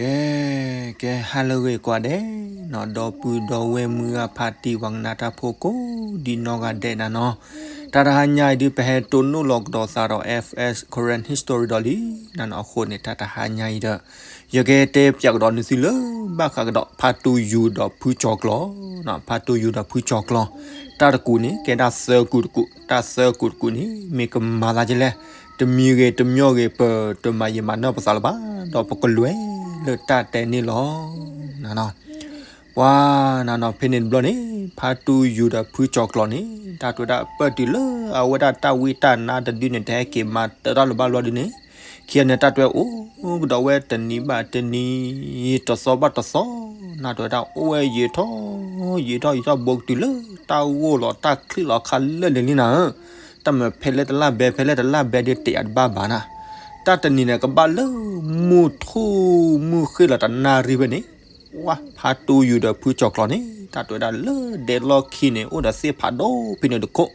ကဲ ကဲ ဟါလၢအဂ့ၤကိးဂၤဒဲးနီၤ, ဒီပုၢ်ဒီဝဲၢ်မုၢ်ဂၤဖါတံၢ် ပှၤကနၣ်တၢ်ဖိကိးဒံးနီၢ်ဂၤဒဲးနၤနီၤ, တၢ်တဟါညါအံၤဒုးပဟဲတိၢ်နီၣ်လီၤကဒီးသးဒီး F S Karen History ဒီးလံနၤနီၤ, အဃိန့ၣ် တၢ်တဟါညါအံၤဒီး ယကတဲပၠးကဒီးနသုလၢ ဘၣ်ဃးကဒီး ဖါတူယိၤဒီးဖုကၠီၤကျီၤ, ဖါတူယိၤဒီးဖုကၠီၤကျီၤ, တၢ်တကူးန့ၣ် ကဲဒၣ်သၢကူးတကူး, တၢ်သၢကူးတကူးန့ၣ် မ့ၢ်ကမၤသးဒ်လဲၣ်, တမံၤဂ့ၤတမံၤဂ့ၤ ပတမၤယံာ်မၤနီၢ်ပသးလၢၤဘၣ်, ဒီးပကလဲၤလၢတၢ်တဲန့ၣ်လီၤ. နနီၤ, ပှၤနနီၤ ဖဲန့ၣ်တဘျီန့ၣ် ဖါတူယိၤဒီးဖုကၠီၤကျီၤန့ၣ် တၢ်တဲဝဲဒၣ်ပၢၢ်တုၤလၢအဝဲဒၣ်တၢ်ဝံတၢ်နါတဒုန့ၣ် တဟဲက့ၤမၤတၢ်တၢ်လၢၤဘၣ်လီၤဒုန့ၣ်, ခံဂၤန့ၣ် တၢ်တဲဝဲအိၣ်ကဒီးဝဲတနံၤဘၣ်တနံၤ, တသီဘၣ်တသီ, နတဲဝဲဒၣ်အိၣ်ဝဲယံာ်ထီၣ် ယံာ်ထီၣ်ယံာ်ထီၣ် ဘူးကတုၤလၢတၢ်ဂိၢ်လီၤ တၢ်ချံးလီၤခါလၢာ်လံနၤဧၢ, တၢ်မ့ၢ်ဖဲလဲၣ်တလၢ်ဘဲ ဖဲလဲၣ်တလၢ်ဘဲဒ်တဲယၤတဘၣ်ဘၣ်နၤ, တၢ်တနံၤန့ၣ် ကဘၣ်လၢမုၢ်ထူၣ်မုၢ်ဃ့လီၤတနၣ်ရံၣ်ဖဲန့ၣ်, ဝဲ ဖါတူယိၤဒီးဖုကၠီၤကျီၤန့ၣ် တၢ်တဲဝဲဒၣ်လၢဒဲလီၢ်ခံန့ၣ် အိၣ်ဒီးသ့ၣ်ဖးဒိၣ်ဖဲန့ၣ်တခိၣ်,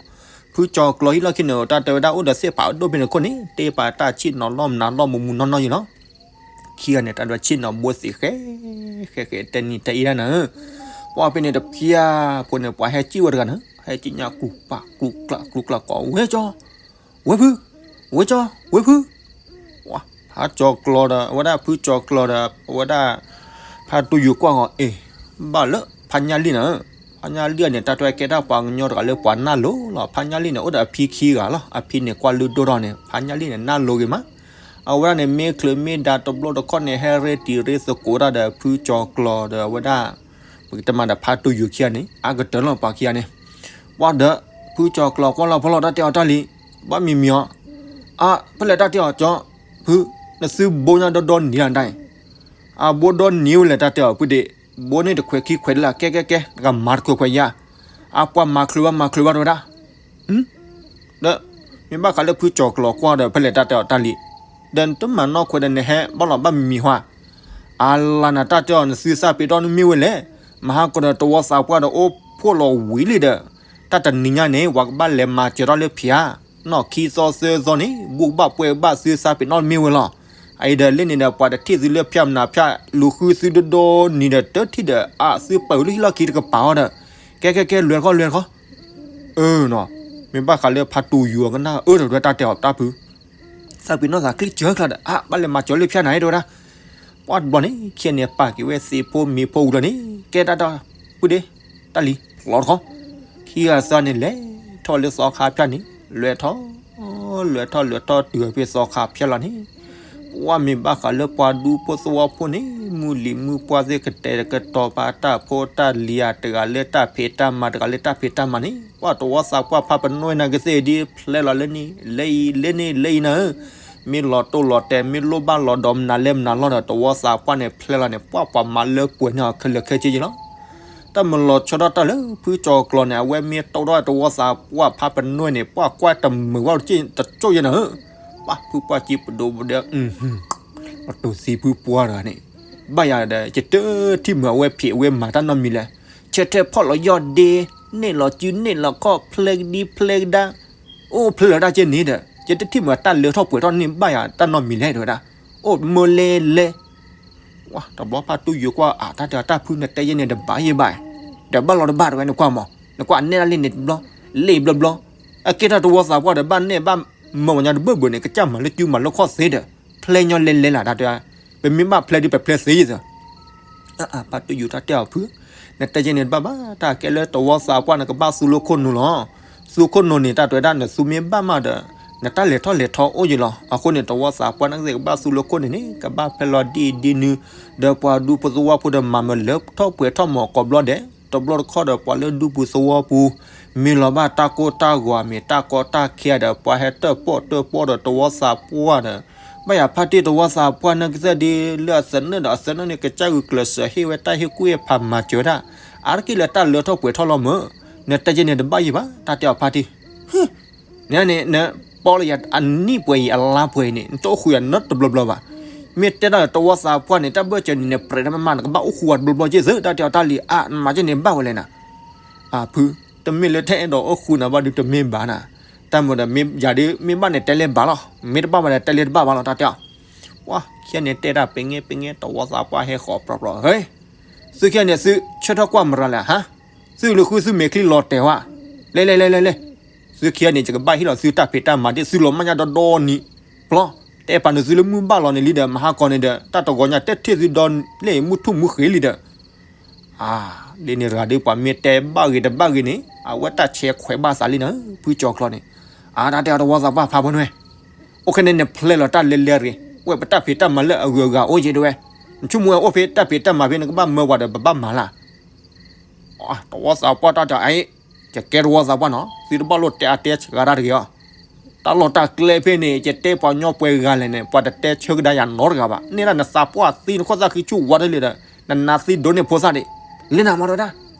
ဖုကၠီၤကျီၤဟံၣ်လီၢ်ခံန့ၣ် တၢ်တဲဝဲဒၣ်အိၣ်ဒီးသ့ၣ်ဖးဒိၣ်ဖဲန့ၣ်တခိၣ်န့ၣ် တဲပာ်တၢ်ဆ့ၣ်နီၤလီၢ်မနုၤလီၢ်မူးမူးနီၢ်နီၢ်ယံၤလီၤ. ခံဂၤန့ၣ် တၢ်ဒွဲဆ့ၣ်နီၤဘိသ့ၣ်ဃဲ ဃဲဃဲ တဲနံၤတဲအ့ၣ်ဒၣ်နၤဧၢ, ပှၤဖဲန့ၣ်တဖျါဖိန့ၣ် ပှၤဟဲစံၣ်ဝဲတဂၤန့ၣ် ဟဲစံၣ်ညါကူၣ်ပာ်ကူၣ်ကျးကူၣ်ကျးကိး ဝဲကၠီၤ ဝဲဖု ဝဲကၠီၤ ဝဲဖု, ဝဲ ဖါကၠီၤကျီၤဒီး အဝဲဒၣ်ဖုကၠီၤကျီၤဒီး အဝဲဒၣ် ဖါတူယိၤကွၢ်ဂီၤ အ့ၣ် ဘၣ်လၢဖါညၣ်လံၣ်နၤဧၢ, ဖါညၣ်လံၣ်န့ၣ် တၢ်တဲဝဲကဲတၢ်ပှၤကညီတဂၤလၢပှၤနၢ်လိၤလီၤ, ဖါညၣ်လံၣ်န့ၣ် အိၣ်ဒီးအဖံခံဂၤလီၤ, အဖံန့ၣ်ကွၢ်လုၢ်ဒိၣ်ထီၣ်န့ၣ် ဖါညၣ်လံၣ်န့ၣ် နၢ်လိၤဂ့ၤမး, အဝဲဒၣ်န့ၣ် မ့ၢ်ချုးမ့ၢ်ဒါတဘျီတခီၣ်န့ၣ် ဟဲရ့တံၤရ့သကိးတၢ်ဒီး ဖုကၠီၤကျီၤဒီးအဝဲဒၣ် ပကတဲမးဒီးဖါတူယိၤခံဂၤန့ၣ် အါကတၢၢ်လီၤပှၤခံဂၤန့ၣ်, ပှၤဒီး ဖုကၠီၤကျီၤကွၢ်လီၤဖီလီၤ တၢ်တဲအီၤတၢ်လံၤ, ဘၣ်မံၤမံၤအီၤ, အါ ဖဲလဲၣ်တၢ်တဲအီၤကၠီၤ ဖု, နသုဘိညါဒီဒီနံၤလၢတၢ်အံၤ, အဘိဒီနံၤဝဲလဲၣ်တၢ်တဲအီၤဖုဒ့ၣ်, ဘိန့ၣ်တခွဲးခံခွဲးဒ်လဲၣ် ကဲကဲကဲ တဂၤမၤတခွဲးခွဲးယါ, အပှၤမၤချုးဘၣ်မၤချုးဘၣ်တဲဝဲဒၣ် ဒီး မ့ၢ်ဘၣ်ဃးလၢဖုကၠီၤကျီၤကွၢ်ဒီး ဖဲလဲၣ်တၢ်တဲအီၤတၢ်လံၤ, ဒီးနတမၤနီၢ်ခွဲးဒီးနဟဲဘၣ်လီၤဘၣ်မံၤမံၤဟါ, အလါနၤတၢ်တဲအီၤ နသုသးပ့ၤနီၣ်နမ့ၢ်ဝဲလဲၣ်, မဟါကီဒီးတဝီသးပှၢ်ဒီးအိၣ်ဖှိၣ်လီၤဝံၤလံဒီး, တၢ်တနံၤညါန့ၣ် ပှၤကဘၣ်လဲၤမၤစၢၤထီၣ်လၢဖၠါ, နီၢ်ခံသီသၢသီန့ၣ် ဘူးကဘၣ်ပွဲကဘၣ်သုသးပ့ၤနီၣ်မ့ၢ်ဝဲလီၤ, အအံၤဒီးလၢန့ၣ်ဒီး ပှၤတထံၣ်သုလၢဖၠါမနုၤဖၠါ, လူၤဃုသုဒီဒီနံၤဒီး တထံၣ်ဒီး အသုပာ်ဝဲလၢဟံၣ်လီၢ်ခံတကပၤအီၤဒီး, ကဲကဲကဲ လွဲၤတခီလွဲၤတခီ အၢနီၤ, မ့ၢ်ဘၣ်ဃးလၢဖါတူယိၤအကနၣ် အၢတဒွဲတၢ်တဲအီၤတၢ်ဖု, သးပ့ၤနီၣ်သးချံစၢၤချါဒီး အါ ဘၣ်လဲၤမၤစၢၤလၢဖၠါနၤ တဲဝဲဒၣ်, ပှၤတဘျီန့ၣ် ခံဂၤန့ၣ် ပာ်က့ၤဝဲသ့ၣ်ဖိမ့ၤဖိဝံၤလီၤန့ၣ် ကဲတၢ်တၢ်, ဖုဒ့ၣ်, တၢ်လံၤ လီၤတခီ, ခံဂၤသၢဂၤန့ၣ် လဲၤထီၣ်လၢသီခါဖၠါန့ၣ် လဲၤထီၣ် လဲၤထီၣ်လဲၤထီၣ်တုၤဖဲသီခါဖၠါလီၤန့ၣ်, ပှၤမ့ၢ်ဘၣ်ဃးလၢပှၤဒူဖိသဝီဖိန့ၣ် မုၢ်လံၤမုၢ်ပှၢ်သ့ၣ် ကတဲာ်ကတီၤပာ်တၢ်ဖိတၢ်လံၤဧါ, တဂၤလၢတၢ်ဖံးတၢ်မၤ တဂၤလၢတၢ်ဖံးတၢ်မၤန့ၣ် ပှၤတဝီသးပှၢ်ဖါပနွဲၢ်နာ်က့သ့ၣ်ဒ်ဖျဲလီၤလၢန့ၣ် လၢအံၤလၢန့ၣ်လၢအံၤနၤဧၢ, မ့ၢ်လီၤတိၢ်လီၤတဲာ် မ့ၢ်လိၣ်ဘၣ်လီၤဒီးမနုၤလဲၣ်မနုၤလီၤဒီး တဝီသးပှၢ်န့ၣ်ဖျဲလီၤန့ၣ် ပှၤပှၤမၤလၢပှဲၤန့ၢ်အီၤခဲလၢာ်ခဲဆ့က့လီၤ. တၢ်မၤလီၤဆီဒၣ်တၢ်လၢဖုကၠီၤကျီၤန့ၣ် အဝဲမ့ၢ်တိၢ်ထီၣ်တဝီသးပှၢ်ဖါပနွဲၢ်န့ၣ် ပှၤကွၢ်တမုာ်ဘၣ်တက့ၢ်တကၠိၢ်ယဲနၤဧၢ, ပှၤဖုပှၢ်ကံပဒိၣ်ပဒဲ အတိၢ်သံဖုပှၢ်တဂၤန့ၣ်, ဘၣ်ယၤဒီး ယတထံၣ်မုာ်အဝဲဖံးအဝဲမၤတၢ်နီတမံၤလဲၣ်, ဆဲးထဲဖီၣ်လီၤယီၢ်ဒ့, န့ၢ်လီၤစုန့ၢ်လီၤခီၣ်ဖျဲကဒံဖျဲကဒါ, အိၣ်ဖျဲလီၤတၢ်ကဲန့ၣ်ဒီး ယတထံၣ်မုာ်အတၢ်လၢထီၣ်ပှဲၤထီၣ်န့ၢ်ဘၣ်ယၤတၢ်နီတမံၤလဲၣ်တဲဝဲဒၣ်, အိၣ်တမုာ်လဲၤလဲၤ ဝဲ တဘျီဖါတူယိၤကွၢ်အါ တၢ်တဲအီၤတၢ်ဖုနတဲယဲန့ၣ်တဘၣ်ယဲဘၣ်, ဒီးဘၣ်လီၤတဘၣ်တဲဝဲ နကွၢ်မး, နကွၢ်နဲဒၣ်လံန့ၣ်တဘျီ, လံဘျီဘျီ, အကဲထီၣ်တဝီသးပှၢ်ဒီး ဘၣ်နဲၣ်ဘၣ်မၢဝဲညါတဘၢၣ်ဘၢၣ်န့ၣ် ကစၢ်မၤလၢစုမၤလၢခီၣ်သ့ဒီး, ဖျဲညီလဲၤလဲၤလၢ်တၢ်တဲ, ပမ့ၢ်ဘၣ်ဖျဲဒုးပဖျဲသ့ယသၢ အၢ ဖါတူယိၤတၢ်တဲအီၤဖု, နတဲယဲန့ၣ်တဘၣ်ဘၣ်, တၢ်ကဲလၢတဝီသးပှၢ်န့ၣ် ကဘၣ်သူလၢခိၣ်နူာ်လီၤ. သူခိၣ်နူာ်န့ၣ် တၢ်တဲဝဲဒၣ် နသူမ့ၢ်ဘၣ်မးဒီး နတၢ်လဲၤထီၣ်လဲၤထီအိၣ်ယဲလီၤ. အဃိန့ၣ် တဝီသးပှၢ်နာ်က့သ့ၣ် ကဘၣ်သူလၢခိၣ်နူာ်န့ၣ် ကဘၣ်ဖဲလီၤဒ်အံၤဒ်နုၤ, ဒီးပှၤဒူဖိသဝီဖိဒီး မၤမုာ်လၢထီၣ်ပှဲၤထီၣ်မးကိးဘျီဒဲး, တဘျီတခီၣ်ဒီး ပှၤလၢဒူပူၤသဝီပူၤ မ့ၢ်လီၤဘၣ်တၢ်ကိၢ်တၢ်ဂီၤ မ့ၢ်တၢ်ကီတၢ်ခဲဒီး ပှၤဟဲတၢၣ်ပီၣ်တၢၣ်ပီဒီးတဝီသးပှၢ်ဒီး ဘၣ်ယၤဖါတံၢ်တဝီသးပှၢ်နာ်က့သ့ၣ်ဒ် လၢအသနၢၣ်ဒီးအသနၢၣ်န့ၣ် ကစၢ်ဂုာ်ကျဲးစၢးဟ့ၣ်ဝဲတၢ်ဟ့ၣ်ကူၣ်ဟ့ၣ်ဖးမၤစၢၤဝဲဒၣ်, အါတက့ၢ်လၢတၢ်လၢထီၣ်ပှဲၤထီၣ်လီၤမး, နတဲယဲန့ၣ်တဘၣ်ယဲဘၣ် တၢ်တဲအီၤဖါတံၢ်, နန့ၣ် နပီလၢယၤအနံၣ်ပှဲၤအံၤအလါပှဲၤအံၤန့ၣ် နတအိၣ်ဃုာ်ယၤနီတဘျီဘျီဘၣ်, မ့ၢ်တဲတၢ်လၢတဝီသးပှၢ်န့ၣ် တၢ်ဘၢၣ်စၢၤန့ၣ် နပြဲးတၢ်မးမး နကဘၣ်အိၣ်ဃုာ်ဝဲတဘျီဘျီက့သၢ တၢ်တဲအီၤတၢ်လံၤအါ နမၤက့န့ၣ်ဘၣ်ဝဲလဲၣ်နၤ, အဖု, တမ့ၢ်လၢတအဲၣ်ဒိးအိၣ်ဃုာ်နၤဘၣ်ဒုးတမ့ၢ်ဘၣ်နၤ, တၢ်မၤဒီးမ့ၢ်ယၤဒုး မ့ၢ်ဘၣ်န့ၣ်တဲလၢဘၣ်လီၤ, မ့ၢ်တဘၣ်ဘၣ်ဒီးတဲလၢတဘၣ်ဘၣ်လီၤ တၢ်တဲအီၤ ပှၤခံဂၤန့ၣ်တဲတၢ်ပ့ၤငဲပ့ၤငဲ တဝီသးပှၢ်ဟဲဃီၤပြီပြီ ဟ့, သုခံဂၤန့ၣ်သုဆၢထၢၣ်ကွၢ်မရၤလဲၣ်ဟါ, သုလူၤဃုသုမဲာ်ချံလီၤတဲာ်ဝဲ, လဲၤလဲၤလဲၤလဲၤလဲၤ, သုခံဂၤန့ၣ် ယကဘၣ်ဟ့ၣ်လီၤသုတၢ်ဖံးတၢ်မၤဒ်သုလီၤမၢ်ညါဒီဒီနံၤ, ပျီ, တဲပာ်နုာ်သုလၢမုၢ်ဘၣ်လီၤန့ၣ်လံဒီး မဟါကီန့ၣ်ဒီး တၢ်တဂီၤညါတဲထံၣ်သုဒီးလၢမုၢ်ထူၣ်မုၢ်ဃ့လံဒီး အါ, ဒ်န့ၣ်တဂၤဒီးပှၤမ့ၢ်တဲဘၣ်ဂ့ၤတဘၣ်ဂ့ၤန့ၣ် အဝဲတၢ်ဆဲးခွဲးဘၣ်သးလံနၤ ဖုကၠီၤကျီန့ၣ်, အါ တၢ်တဲအီၤတဝီသးပှၢ်ဖးဖီနွဲၣ်, အိၣ်ခဲန့ၣ်နဖျဲလီၤတၢ်လဲလဲရ့ၣ်, ဝဲပတၢ်ဖံးတၢ်မၤလၢအဂုၤအဂၤအိၣ်ယံၤတဝဲ, နဆိကမိၣ်ဝဲအိၣ်ဖဲတၢ်ဖံးတၢ်မၤဖဲနကဘၣ်မၢပှၤဒီးပဘၣ်မၤလၢ် တဝီသးပှၢ်တၢ်တဲအံၤ, ယကဲတဝီသးပှၢ်နီၤ သုတဘၣ်လိၣ်တဲအါတဲဆှၤတၢ်တဂ့ၤအီၤ, တၢ်လီၢ်တၢ်ကျဲဖဲန့ၣ် ယတဲပှၤကညီပှဲၤဂၤလဲၣ်န့ၣ် ပှၤတတဲဆၢကဒါယၤနီတဂၤဘၣ်, န့ၣ်ဒၣ်နသးပှၢ်သံနခိၣ်သၣ်ဃံဆူၣ်ဝါတလၢဒီး နနါသံဒိးန့ၢ်ဖိသၣ်ဒံး, လဲၤနၤမၤဒီးဒၣ်,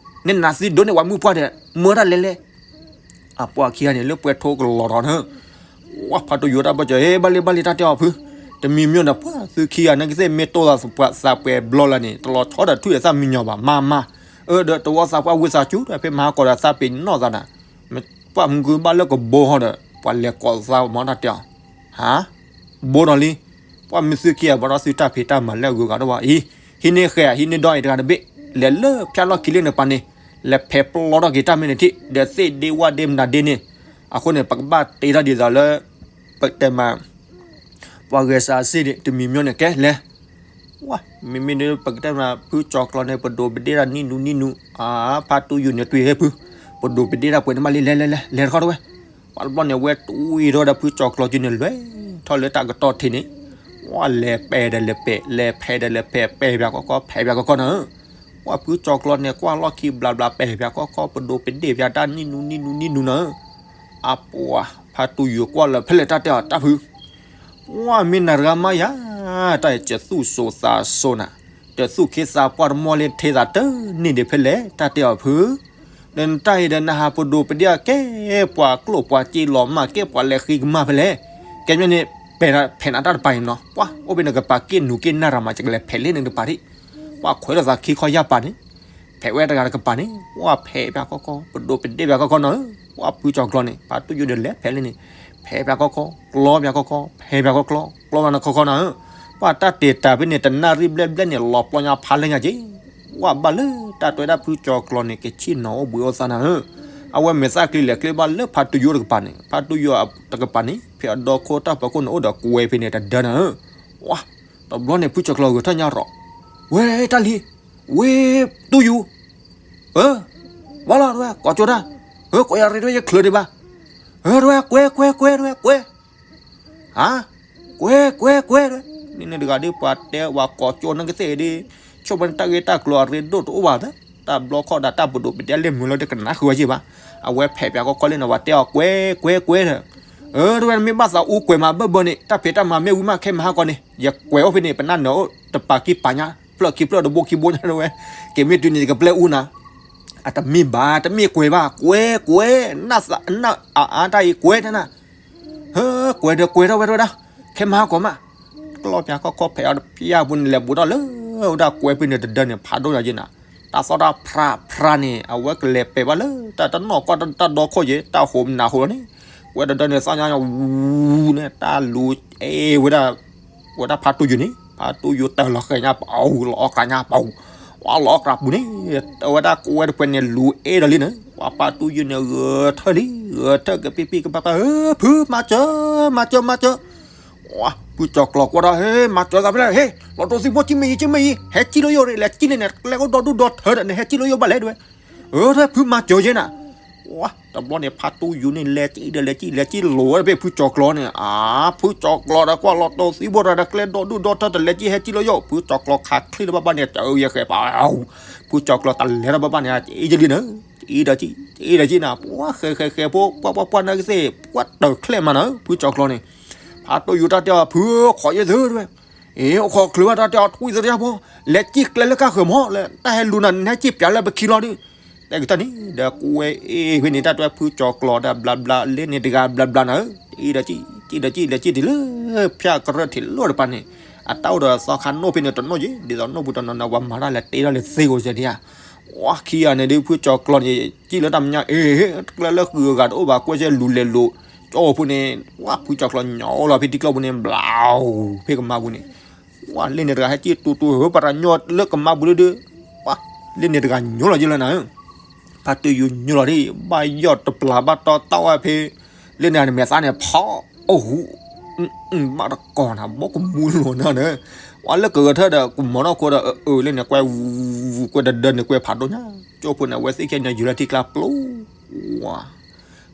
နနါသံဒိးန့ၢ်ပှၤမုၣ်ပှၢ်ဒီး မၢတၢ်လဲလဲ အပှၤခံဂၤန့ၣ်လၢပှဲၤထိကလီၤထီၣ်နၤ, ဝဲဖးတူယိၤတၢ်ဘၣ်ကၠီ ဟ့ ဘၣ်လံဘၣ်လံတၢ်တဲအီၤဖု, တမံၤမံၤဒီးပှၤသုခံဂၤန့ၣ်ကသ့ၣ်မ့ၢ်တိၢ်သးပှၢ်သးပှဲၤဘျီလၢန့ၣ် တလီၤဆီဒီးထွံၣ်ဒီးသၣ်မံညီၤဘၣ် မၤမၤ, အၢ ဒီးတဝီသးပှၢ်ဝံသးစူၤဒီးဖဲမဟါကီဒီးသးပ့ၤနီၣ်သးနၤ, ပှၤမုၢ်ဂုၢ်ဘၣ်လၢကဘိဟီဒီး ပှၤလဲၤကိးသးမၤတၢ်တဲအီၤ, ဟါ ဘိဒီးလံ, ပှၤမ့ၢ်သုခံဂၤဘၣ်ဒီးသုတၢ်ဖံးတၢ်မၤလၢအဂုၤအဂၤတဝီအံၤ, ဟံးန့ၢ်ဃဲၤ ဟံးန့ၢ်ဒီအံၤတဂၤတဘ့ၣ်, လဲၤလၢဖၠၣ်လီၢ်ခံလၢနပၤန့ၣ်, လဲၤဖဲးပျီထီၣ်က့ၤတၢ်မ့ၢ်န့ၣ်ထံၣ် ဒီးသ့ၣ်ဒ့ဝၣ်ဒ့မနုၤဒ့န့ၣ်, အဃိန့ၣ် ပကဘၣ်တ့ထီၣ်ဒ်သိးလၢ ပတဲမး ပှၤဂဲၤစးစ့ၢ်န့ၣ် တမံၤမံၤန့ၣ်ကဲလဲၤ, ဝဲ မ့မ့ၢ်ဒ်ပကတဲမး ဖုကၠီၤကျီန့ၣ် ပဒိးပဒ့တၢ်နံၣ်နူနံၣ်နူ, အါ ဖးတူယိၤန့ၣ်တွံၢ်ဟဲဖု, ပဒိးပဒ့တၢ်ပှဲၤန့ၣ်မးလံ လဲၤလဲၤလဲၤ လဲၤတခီတဝဲ, ပှၤတဘျီန့ၣ် ဝဲတွံၢ်ထီၣ်ဒီးဖုကၠီၤကျီက့န့ၣ် လဲၤထီၣ်လၢတၢ်ကတီၢ်ထံးန့ၣ်, ဝဲလဲၤပဲာ်ဒီးလဲၤပဲာ် လဲၤဖဲးဒီးလဲၤဖဲး ပဲာ်ပၠးကီကီ ဖဲးပၠးကီကီနၤ, ဝဲဖုကၠီၤကျီန့ၣ် ကွၢ်လီၢ်ခံဘျးဘျး ပဲာ်ပၠးကီကီ ပဒိးပဒ့ပၠးတၢ်နံၣ်နူနံၣ်နူနံၣ်နူနၤ, အပှၤ ဖးတူယိၤကွၢ်လၢဖဲလဲၣ်တၢ်တဲအီၤတၢ်ဖု ပှၤမ့ၢ်နၤတဂၤမးယၤ, တၢ်အံၤကသူၣ်စိၤသးစိၤနၤ, တသူၣ်ခ့သးပှၢ်တမီၢ်လၢထဲသးတန့ၢ်ဒံးဖဲလဲၣ် တၢ်တဲအီၤဖု, ဒီးနတၢ်အံၤဒီးနဟးပဒိးပဒ့အီၤကဲ ပှၤကျိၣ်ပှၤစ့လီၤမၢ်ကဲ ပှၤလဲၤဃ့ကမၣ်ဖဲလဲၣ်, ကဲမ့ၢ်န့ၣ် ပဲာ်ဖဲးနၤတၢ်တပၤအံၤနီၤ ပှၤအိၣ်ဖဲနကပၤက့ၣ်နူၤက့ၣ်နၢ်ရၤမး ယကလဲၤဖဲးလၢနကပၤဒံး, ပှၤခွဲးထီၣ်သးခံခီယၢ်ပၤန့ၣ် ဖဲးဝဲတဂၤတကပၤန့ၣ် ပှၤဖဲးပၠးကီကီ ပဒိးပဒ့ပၠးကီကီနၤဧၢ, ပှၤဖုကၠီၤကျီန့ၣ် ဖးတူယိၤဒီးလဲၤဖဲးလၢန့ၣ်, ဖဲးပၠးကီကီ ကျီပၠးကီကီ ဖဲးပၠးကီကျီ ကျီပၠးနၤကီကီနၤဧၢ, ပှၤတၢ်တဲာ်တၢ်ဖဲန့ၣ် တနၣ်ရံၣ်ဘျဲၣ်ဘျဲၣ်န့ၣ် လီၤပျီညါဖးလဲၢ်ညါက့ၤ, ပှၤဘၣ်လၢတၢ်တဲဝဲဒၣ်ဖုကၠီၤကျီန့ၣ် ကဆ့ၣ်နီၤအိၣ်ဘှံးအိၣ်သါနၤဧၢ, အဝဲမဲာ်သၣ်ကျံလဲၤကျဲဘၣ်လၢဖးတူယိၤတကပၤန့ၣ် ဖးတူယိၤတကပၤန့ၣ် ဖဲအဒီခိၣ်တၢ်ဖီခိၣ်န့ၣ်အိၣ်ဒီးကွဲၤဖဲန့ၣ်တဒၢနၤဧၢ, ဝဲ တဘျီန့ၣ် ဖုကၠီၤကျီဂဲၤထၢၣ်ညါရီၤ, ဝဲတၢ်လံ, ဝဲတူယိၤ, အၢ, ဘၣ်လီၤတဝဲ ကိးကၠိတၢ်, အၢ ကိးယၤရ့တဝဲ ယချုးဒံးဘၣ်, အၢ တဝဲ ကွဲၤ ကွဲၤ ကွဲၤ တဝဲ ကွဲၤ, ဟါ, ကွဲၤ ကွဲၤ ကွဲၤ တဝဲ, န့ၣ်န့ၣ်တဂၤဒ်ပှၤတဲပှၤကိးကၠိန့ၣ်ကသ့ၣ်ဒ်, ဆိမိၣ်န့ၣ်တၢ်ဂ့ၢ်တၢ်ကျိၤအရ့ဒိၣ်တအိၣ်ဘၣ်, တၢ်ဘျီခီၣ်ဒၣ်တၢ်ပဒိးပဒ့လၢမုာ်လီၤတကနၣ်ဃုာ်ဝဲယံၤဘၣ်, အဝဲဖဲးပၠးကီကီလၢန့ၣ် ပှၤတဲအီၤကွဲၤ ကွဲၤ ကွဲၤဒီး, အၢ တဝဲ မ့ၢ်ဘၣ်သးအူကွဲၤမးဘၢၣ်ဘၢၣ်န့ၣ် တၢ်ဖံးတၢ်မၤမ့ၢ်ဝံၤမး ခဲမဟါကီန့ၣ် ယကွဲၤအိၣ်ဖဲန့ၣ် ပနၢ်နၢၤအိၣ်တပၤခံပၤညါ ဖျၢၣ်ခံဖျၢၣ်တဘိခံဘိညါတဝဲ, က့ၤမ့ၢ်တုၤန့ၣ် ယကပျဲအူနၤ, အတမ့ၢ်ဘၣ် တမ့ၢ်ကွဲၤဘၣ် ကွဲၤ ကွဲၤ နၢ်သးနၢ်အါအါတၢ်အံၤကွဲၤတနၤ ဟၢ ကွဲၤဒီးကွဲၤထီၣ်ဝဲတဝဲဒၣ်, ခဲမဟါကီမး, ကျီပၠးကီကီဖဲးအီၤတပျၢ်ပူၤန့ၣ် လဲၤဘူးထီၣ်လၢဝဲဒၣ်ကွဲၤဖဲန့ၣ်တဒၢန့ၣ် ဖးဒိၣ်ညါက့ၤနၤ, တၢ်သီၣ်တၢ်ဖြးဖြးန့ၣ် အဝဲကလဲၤပဲာ်ဘၣ်လၢတၢ်တနီၣ်ကွၢ်တၢ်ဒီခိၣ်က့ၤ တၢ်ဟိးနးဟိးလီၤန့ၣ်, ကွဲၤတဒၢန့ၣ် သီၣ်ညါဝူန့ၣ် တၢ်လူၤအဲၣ်ဝဲဒၣ် ဝဲဒၣ်ဖးတူယိၤန့ၣ် ဖးတူယိၤတၢ်လီၤဃဲၤညါပအူၤ လီၤအီၣ်ကးညါပအူၤ, ဝဲလီၤအီၣ်ကးပူၤန့ၣ်, တဝဲဒၣ်ကွဲၤတပှဲၤန့ၣ် လူၤအဲၣ်ဒီးလံန့ၣ်, ဝဲဖးတူယိၤန့ၣ် ဂဲၤထၢၣ်လံ ဂဲၤထၢၣ်ကပံၢ်ပံၢ်ကပၤပၤ ဟၢ ဖု မၤစၢၤ မၤစၢၤ မၤစၢၤ, ဝဲ ဖုကၠီၤကျီၤကွၢ်ဒီး ဟ့ မၤစၢၤသးဖဲလဲၣ် ဟ့ လီၤတိၢ်သံဘိ ကံမ့ၢ်ယံၤ ကံမ့ၢ်ယံၤ ဟဲကံၣ်လၢယအိၣ်ရ့ၣ် လဲၤကံၣ်လၢန့ၣ် ကျဲအိၣ်ဒီဒူၣ်ဒီထၢဒီး နဟဲကံၣ်လၢယအိၣ်ဘၣ်လဲၣ်တဝဲ အၢ ဖုမၤစၢၤယဲနၤ, ဝဲ တဘျီန့ၣ် ဖးတူယိၤန့ၣ် လဲၤကံၣ်ဒီးလဲၤကံၣ် လဲၤကံၣ်လိာ်ဝဲဖဲဖုကၠီၤကျီၤန့ၣ်, အါ ဖုကၠီၤကျီၤဒီးကွၢ်လီၤတိၢ်သံဘိဒီး ကျဲဒီဒူၣ်ဒီထၢတလဲၤကံၣ် ဟဲကံၣ်လၢယအိၣ် ဖုကၠီၤကျီၤခးချံလၢဘၣ်ဘၣ်န့ၣ် တအၢယဲဃဲၤပၤ, ဖုကၠီၤကျီၤတလဲၤထီၣ်ဘၣ်ဘၣ်န့ၣ် အံၤယလံနၤ, အံၤဒီးကံၣ် အံၤဒီးကံၣ်နၤ, ပှၤဃဲၤဃဲၤဃဲၤဖိ ပှၤပှၤပှၤနၤကသ့ၣ် ပှၤတၢၢ်ချဲၣ်မးနၤ ဖုကၠီၤကျီၤန့ၣ်, ဖးတူယိၤတၢ်တဲအီၤ ဖု ခိးယဲၢ်သုတဝဲ အ့ အိၣ်ခိးချုးဘၣ်တၢ်တဲအီၤ ထွံၣ်သရၣ်ဖိ, လဲၤကံၣ်ကျဲလၢကါဃၢၤမး လၢတၢ်ဟဲလူၤနၤ နဟဲကံၣ်ပၠးလၢပခံလီၤဒုး, တဲကတၢၢ်န့ၣ် ဒီးကွဲၤအ့ၣ်ဖဲန့ၣ် တၢ်တဲဖုကၠီၤကျီၤဒီးဘျးဘျးလၢန့ၣ်တဂၤဘျးဘျးနၤဧၢ, အံၤဒီးကံၣ် ကံၣ်ဒီးကံၣ် လဲၤကံၣ်တုၤလၢ ဖၠၣ်ကရၢၢ်ထံးလိၣ်တပၤန့ၣ်, အတၢ်အိၣ်ဒီးသီခါနိၣ်ဖဲန့ၣ်တနိၣ်က့ၤ ဒ်သိးနိၣ်ပူၤတနီၤန့ၣ် ပှၤမၤတၢ်လဲၤတ့ထီၣ်လၢသ့ဂိၤစဲဒံးဧါ ဝဲခံဂၤန့ၣ်ဒုး ဖုကၠီၤကျီၤန့ၣ် ကံၣ်လၢတၢ်မဲာ်ညါ အ့ ကျဲလၢဃုာ်အဂၤတအိၣ်ဘၣ် ကွဲးစဲလူၤလဲၤလိာ်ကၠီဖိန့ၣ် ဝဲဖုကၠီၤကျီၤညီလီၤဖဲထံကျိပူၤန့ၣ် ဘျီ ဖဲကမါပူၤန့ၣ်, ပှၤလ့န့ၣ်တဂၤဟဲက့ၤတူတူဧၢ ပှၤတၢ်ညီလၢကမါပူၤဒုဒု, ပှၤလ့န့ၣ်တဂၤညိလီၤယလၢနၤဧၢ, ဖါတူယူၤညိလီၤဒ် ဘၣ်ယီၢ်တပျၢ်ဘၣ်တီတီဝဲဖဲ, လ့န့ၣ်မဲာ်သၣ်န့ၣ်ဖီအိၣ်ဟူ, ဘၣ်တကိးနၤ ဘီကမူလီၤနၤန့ၣ်, ပှၤလၢကဂဲၤထၢၣ်ဒီး ကမီၤနီၣ်ခိဒီး အၢၣ်လ့န့ၣ်ကွဲဝူဝူကွဲဒၢဒၢန့ၣ်ကွဲဖးဒိၣ်ညါ, ကၠိဖိန့ၣ် အဝဲသ့ၣ်ခဲန့ၣ် ယူၤလၢထံကျါပျိဝါ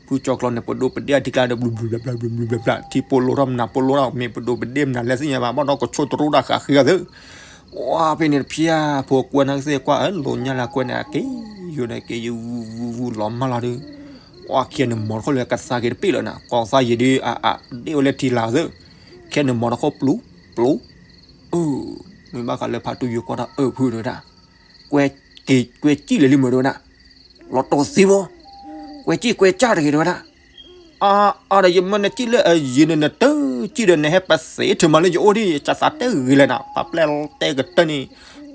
ဖုကၠီၤကျီန့ၣ် ပဒိးပဒ့ၣ်အထံကျါဒီး ဘျုးဘျုးဘျးဘျး ဘျုးဘျုးဘျးဘျး ထံပိလိထီၣ်မနၤပိလိထီၣ် မ့ၢ်ပဒိးပဒ့ၣ်မနၤလဲၣ်သ့ၣ်ညါဘၣ် ဘၣ်ဒီးကဆိတရူၣ်တၢ်ဃးဃ့အီၤသ့ၣ်, ဝါဖဲန့ၣ်တဖျၢၣ် ဖိကွဲနၤသ့ၣ်ကွၢ်အၢ လိာ်ညါလၢကွဲန့ၣ် အက့ၤယိာ်န့ၣ်က့ၤယဝူဝူလီၤမၢ်လီၤဒီး, ဝါခံဂၤန့ၣ်မီၤတခိၣ်လၢကသါက့ၤတပ့ၣ်လၢနၤ ကီၤသၣ်ယံၤဒီး အဒ့ၣ်ဝဲလၢထံလာ်သ့ၣ်, ခံဂၤန့ၣ်မီၤတခိၣ်ပျိပျိ အၢ မ့ၢ်ဘၣ်ဃးလၢဖါတူယူၤကွၢ်တၢ်အၢဖုဒဝဲဒၣ်, ကွဲ ကွဲစံၣ်လၢလံမုာ်ဒဝဲဒၣ်, လီၤတိၢ်သံဖိ, ကွဲစံၣ်ကွဲစၢ်တဂ့ၤဒဝဲဒၣ်, အါ အါဒီးယမၢနစံၣ်လၢအယံၤန့ၣ် နတစံၣ်ဒီးနဟဲပသ့ထုးမးလၢယအိၣ်ဒ် ယသးတဲဂ့ၤလဲၣ်နၤ ပာ်ပျဲၢ်တဲကတၢၢ်န့ၣ်,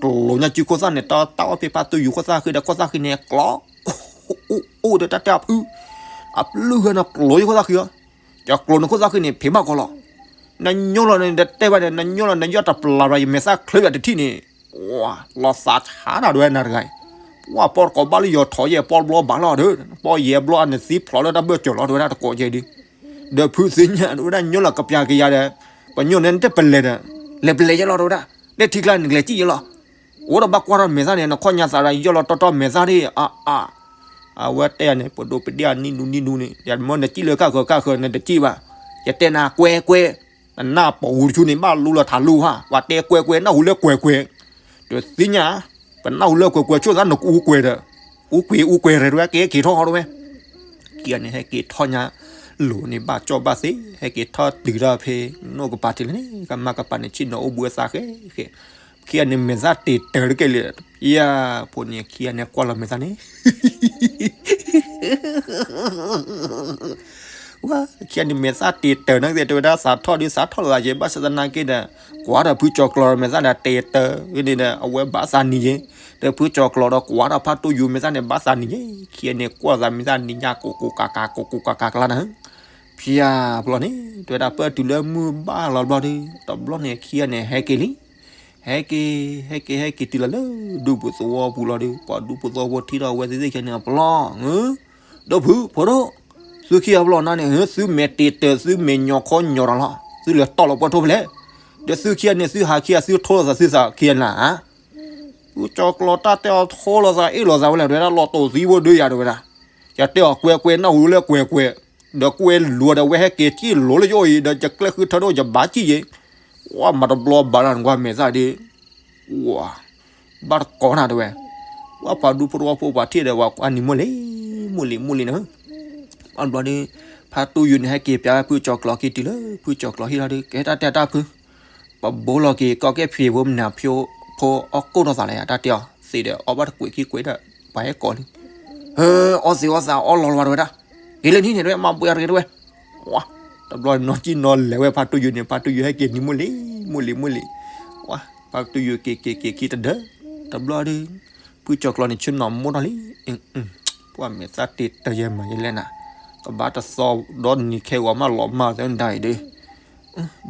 ကျိၤညါစုခိၣ်သၣ်န့ၣ် တၢ်တၢ်အီၣ်ဖဲဖါတူယူၤခိၣ်သၣ်ဃံဒီးခိၣ်သၣ်ဃံန့ၣ် ကျိၤ အိၣ်အိၣ်ဒီးတၢ်တဲအဖု, အပျုၢ်ဟဲန့ၣ် ကျိၤယခိၣ်သၣ်ဃံဧၢ, ယကျိၤန့ၣ်ခိၣ်သၣ်ဃံန့ၣ် ဖံးမးကီးလီၤ, နညိလီၤန့ၣ် နတဲဘၣ်န့ၣ် နညိလီၤ နယီၢ်တပျၢ်ဘၣ် ယမဲာ်သၣ်ချၢယၤတထံၣ်န့ၣ်, လီၤသးဆါတၢ်ဒဝဲနၤတဂၤအံၤ, ပှၤပီၢ်တကိးဘၣ်လၢယီၤထီၣ်ယဲၢ်ပီၢ်ဘျီဘၣ်လီၤဒီး, ပီၢ်ယဲၢ်ဘျီအနသံဖျိးလၢတၢ်ဘၢၣ်စၢၤလီၤတဝဲဒၣ်တကိးကဲဒု, ဒီးဖုသ့ၣ်ညါတဝဲဒၣ်ညိလီၤကပျၢ်ကယၤဒီး, ပညိၣ်န့ၣ်တပလဲၤဒီး, လဲၤပလဲၤယဲလီၤတဝဲဒၣ်, လၢထံကျါန့ၣ်ကလဲၤစံၣ်ယဲလီၤ, အိၣ်ဒီးဘၣ်ကွၢ်ထီၣ်မဲာ်သၣ်န့ၣ် နခီၣ်ညါသးဒီးယီၢ်လီၤတီတီမဲာ်သၣ်ဒ်အါအါ အဝဲတဲယၤန့ၣ် ပဒိးပဒ့ၣ်အနံၣ်နူနံၣ်နူန့ၣ် ယမၢနစံၣ်လၢကၣ်ဃၢၤကၣ်ဃၢၤ နတစံၣ်ဘၣ်, ယတဲနၤကွဲကွဲ, နနၢ်ပီၣ်ဝူတဆူန့ၣ် ဘၣ်လူလီၤထးလူဟါ ပှၤတဲကွဲကွဲ နၢ်ဟူလၢကွဲကွဲ, တသ့ၣ်ညါ, ပနၢ်ဟူလၢကွဲကွဲဆိၣ်သးနကအူကွဲဒီး, အူကွဲအူကွဲရဲၣ်တဝဲက့ၤက့ၤထီၣ်ဟီတဝဲ ခံဂၤန့ၣ် ဟဲက့ၤထီၣ်ညါလိၤန့ၣ် ဘၣ်ကၠီၣ်ဘၣ်သ့ ဟဲက့ၤထီၣ်တုၤထီၣ်ဖဲ နိၣ်ကပၤထံးလၢန့ၣ် ကမၣ်ကပၤန့ၣ် ဆ့ၣ်နီၤအိၣ်ဘှံးအသးဃဲဃဲ, ခံဂၤန့ၣ် မဲာ်သၣ်တ့ၤတၢၤတကဲလံ, ယၤဖိန့ၣ် ခံဂၤန့ၣ် ကွၢ်လီၤမဲာ်သၣ်န့ၣ် ဝဲ ခံဂၤန့ၣ် မဲာ်သၣ်တ့ၤတၢၤန့ၣ်က့ၤ တဲဝဲဒၣ်သးထီၣ်ဒုးသးထီၣ်လီၤသးယဲ ဘၣ်ဆၣ်သနာ်က့ဒီး ကွၢ်ဒီးဖုကၠီၤကျီၤမဲာ်သၣ်ဒီးတ့ၤတၢၤန့ၣ်ဒီး အဝဲဘၣ်သးနံၤယဲ, ဒီးဖုကၠီၤကျီၤဒီးကွၢ်ဒီးဖါတိယူၤမဲာ်သၣ်န့ၣ် ဘၣ်သးနံၤယဲ, ခံဂၤန့ၣ် ကွၢ်သးမဲာ်သၣ်နံၤညါ ကိးကိးကးကး ကိးကိးကးကးကျါန့ၣ် ဖျါဖျီန့ၣ် တဲဝဲဒၣ်ပၢၢ်တုၤလၢမုၢ်ဘၣ်လီၤဘျီဒီး တဘျီန့ၣ် ခံဂၤန့ၣ် ဟဲက့ၤလံ, ဟဲက့ၤ ဟဲက့ၤ ဟဲက့ၤတုၤလီၤလၢ ဒူပူၤသဝီပူၤလီၤဒီး ပှၤဒူပူၤသဝီဖိထံၣ်ထီၣ်အဝဲသ့ၣ်သ့ၣ်ခံဂၤန့ၣ်အပျီ, ဒီးဖု ဖိဒိၣ်, သုခံဂၤအပျီနၤန့ၣ် သုမဲာ်တ့ၤတၢၤ သုမဲာ်ညီခီညီတၢ်လီၤ သုလဲၤတီၢ်လီၤပှီၢ်ထိဖဲလဲၣ်, ဒီးသုခံဂၤန့ၣ် သုဟးခံဂၤ သုထိလိာ်သးသုသးခံဂၤနၤဧါ ဖုကၠီၤကျီၤတၢ်တဲအီၤ ထိလိာ်သးအ့ၣ်လိာ်သးဝဲလဲၣ် တဲဝဲဒၣ် လီၤတိၢ်သံဖိဒုးယၤ တဲဝဲဒၣ်, ယတဲအီၤကွဲကွဲ နၢ်ဟူလၢကွဲကွဲ, ဒီးကွဲလိာ်ဒီး အဝဲဟဲက့ၤစံၣ်လိာ်လၢယအိၣ်အံၤ ဒီးယကျဲဃုထၢဒိၣ် ယဘၣ်စံၣ်ယဲ, ပှၤမၤတဘျီဘၣ်လၢနကွၢ်မဲာ်သၣ်ဒီး, ဝၤ, ဘၣ်တကိးနၤတဲဝဲ, ပှၤပှၤဒူဖိတဝီဖိပှၤထံၣ်ဒီး ပှၤကွၢ်နံၤမိၢ်လံ မိၢ်လံ မိၢ်လံန့ၣ်, ဘၣ်ဘျီဒီး ဖါတူယူၤန့ၣ် ဟဲက့ၤပျးဝဲဖုကၠီၤကျီၤက့ၤတုၤလၢ ဖုကၠီၤကျီၤဟံၣ်လီၤဒီး ကဟဲတၢ်တဲတၢ်ဖု ပဘိလီၤက့ၤ ကီၢ်ကဲၣ်ဖံးဖိမနၤဖျိဖိအီၣ်ကိၢ်ထီၣ်သးလၢယၤ တၢ်တဲအီၤ သ့ဒီးအီၣ်ဘၣ်တကွဲးခံကွဲးဒီး ပှၤဟဲကိးလံ, အီၣ်သ့အီၣ်သးအီၣ်လီၤလီၤတဲဝဲဒၣ်, က့ၤလၢနံၤန့ၣ်တဲဝဲ မၤဘှဲးတဂ့ၤတဲဝဲ, ဝါ, တဘျီနီၢ်ကံၣ်နီၢ်လဲၤဝဲဖါတူယူၤန့ၣ် ဖါတူယူၤဟဲက့ၤနံၤမိၢ်လံ မိၢ်လံ မိၢ်လံ, ဝါ, ဖါတူယူၤက့ၤက့ၤက့ၤခံတဒၢ, တဘျီဒီး ဖုကၠီၤကျီၤန့ၣ် ဆ့ၣ်နီၤမိၢ်ထီၣ်လံ ပှၤမဲာ်သၣ်တ့ၤတၢၤယဲမၤယဲလဲၣ်နၤ, ကဘၣ်တသီဒီနံၤခဲဂီၤမးလီၤမၢ်သဲဒၣ်အံၤဒီး,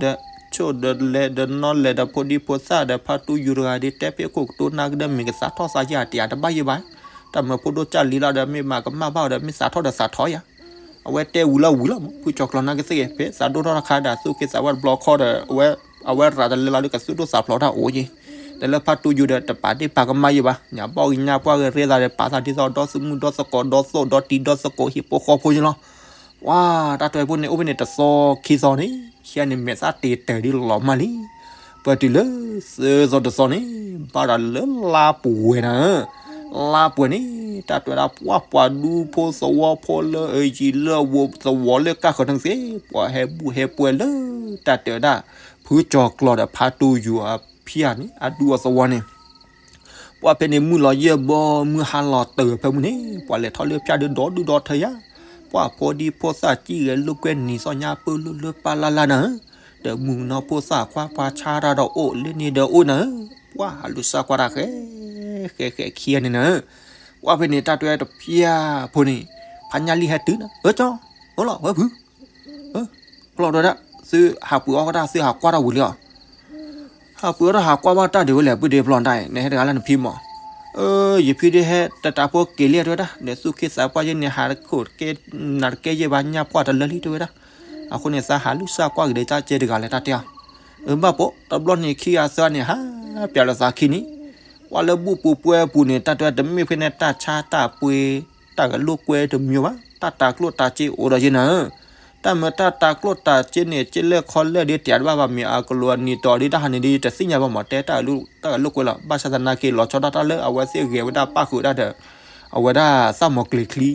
ဒီးဆိၣ်ဒီးလဲၤဒီးနီၢ်လဲၤဒီးဖိဒံဖိသၣ်ဒီးဖါတူယူၤတဂၤဒီး တဲဖဲခိၣ်ကတိၤနၢ်ကဒီး မ့ၢ်ကသးထီၣ်သးယဲၢ်တယၤတဘၣ်ယဲၢ်ဘၣ်, တၢ်မၤဖိဒိၣ်ကၢ်လံၤလီၤဒီး မ့ၢ်မၤကမၣ်ဘၣ်ဒီး မ့ၢ်သးထီၣ်ဒီးသးထီၣ်ယၤ, အဝဲတဲဝံၤလီၤဝံၤလီၤ ဖုကၠီၤကျီၤနာ်က့သ့ၣ်ဂ့ၤ ဖဲသးဒိၣ်ထီၣ်တခါဒီး သူၣ်က့သးဝဲတဘျီခီဒီး အဝဲ အဝဲရၤတလဲလီၤဒီးကသူၣ်ဒိၣ်သးဖျိးတၢ်အိၣ်ယဲၢ်, ဒီးလၢဖါတူယူၤဒီး တပာ်ဒ့ၣ်ပာ်ကမၣ်ယဲၢ်ဘၣ် ညၣ်ဘီၣ်ကညၣ်ပှၢ်ဂ့ၤရ့သးဒီး ပာ်သးဒ်သိးဒီသးမုၢ်ဒီသကိးဒီသိၣ်ဒီတံၤဒီသကိးဟံၣ်ဖိဃီဖိယဲၢ်လီၤ, ဝါ, တၢ်တဲဖိန့ၣ် အိၣ်ဖဲန့ၣ်တသီခံသီန့ၣ် ခံဂၤန့ၣ် မဲာ်သၣ်တ့ၤတၢၤဒ်လီၤမၢ်လံ, ပတုၤလၢသၢသီတသီန့ၣ် ဘၣ်ဒီးလၢလါပှဲၤနၤဧၢ, လါပှဲၤန့ၣ် တၢ်တဲဝဲဒၣ် ပှၤပှၤဒူဖိသဝီဖိလၢအယံၤလၢအဝီသဝီလၢကၢ်ဃၢၤန့ၣ်သ့ၣ် ပှၤဟဲဘူၣ်ဟဲပှဲၤလၢ တၢ်တဲဝဲဒၣ် ဖုကၠီၤကျီၤဒီးဖါတူယူၤအဖံးန့ၣ် အဒူအသဝီန့ၣ် ပှၤဖဲန့ၣ်မုၢ်လီၤယဲၢ်ဘီ မုၢ်ဟါလီၤတၢၤဖဲမုၢ်န့ၣ် ပှၤလဲၤထီၣ်လၢဖၠၣ်ဒုးဒီဒုဒီထၢယၤ, ပှၤဖိဒံဖိသၣ်စံၣ်ဂဲၤလိာ်ကွဲနံၤသီညါပၢၢ်လၢလၢပၢ်လၢ်လၢ်နၤဧၢ, ဒီးမုၢ်ကနီၤဖိသၣ်ခွါပှၤဆါတၢ်ဒီးအိၣ်လၢန့ၣ်ဒီးအိၣ်နၤဧၢ, ပှၤဟးလူၤစၢ်ကွၢ်တၢ်ဃဲ ဃဲဃဲခံဂၤန့ၣ်နၤဧၢ, ပှၤဖဲန့ၣ်တၢ်တဲတဖၠၣ်ဖိန့ၣ် ဖးညၣ်လံၢ်ဟဲတုၤနၤ အၢကၠီ အိၣ်လီၤဝဲဖု ဖျီၣ်တဲဝဲဒၣ် သုဟးပှ့ၤအီၣ်ကတၢ် သုဟးကွၢ်တၢ်ဝံၤလံဧါ, အပှ့ၤအီၣ်ထီၣ်ဟးကွၢ်ဘၣ်တၢ်ဒံးဝဲလဲၣ် ပုၢ်ဒ့ဖျီတၢ်အံၤ နဟဲတဂၤလၢနဖံမီၤ. အၢ ယဖံဒ့ဟဲတတးဖိက့ၤလံတဲဝဲဒၣ် ဒီးသူၣ်က့သးပှၢ်ယဲန့ၣ် ဟးတခိၣ်တကဲ နၤတကဲယဲၢ်ဘၣ်ညၣ်ပှၢ်တလၢလံတဲဝဲဒၣ်. အဃိန့ၣ် သးဟးလူၤစၢ်ကွၢ်က့ၤဒီးတၢ်ကဲတဂၤလဲၣ်တၢ်တဲအီၤ. အၢ ဘၣ်ပိာ် တဘျီန့ၣ်ခံဂၤသၢဂၤန့ၣ် ဟးပၠးလီၤသးခံန့ၣ် ကွၢ်လၢဘူၣ်ပူၤပှဲၤပူၤန့ၣ် တၢ်တဲတမ့ၢ်ဖဲန့ၣ် တၢ်ဆါတၢ်ပှ့ၤ တၢ်ဂဲၤလိာ်ကွဲတမံၤဘၣ် တၢ်တၤကျိၣ်တၤစ့အိၣ်ဒီးယဲန့ၣ် တၢ်မၤတၢ်တၤကျိၣ်တၤစ့န့ၣ် ကၠ့လဲၢ်ခီလဲၢ်ဒ်တၢ်တဘၣ်ဘၣ် မ့ၢ်အကလိၤအနံၤတီၤဒ် တၢ်ဟးန့ၣ်ဒ် တသ့ၣ်ညါဘၣ်မး တဲတၢ်ဂဲၤလိာ်ကွဲလီၤ. ဘၣ်ဆၣ်သနာ်က့ လီၤဆီဒၣ်တၢ်လၢအဝဲသ့ၣ်ဂဲၤဝဲဒၣ်ပၣ်ဃုာ်ဒၣ်ဒီး အဝဲဒၣ်သၣ်မီၤကျ့ၤချံ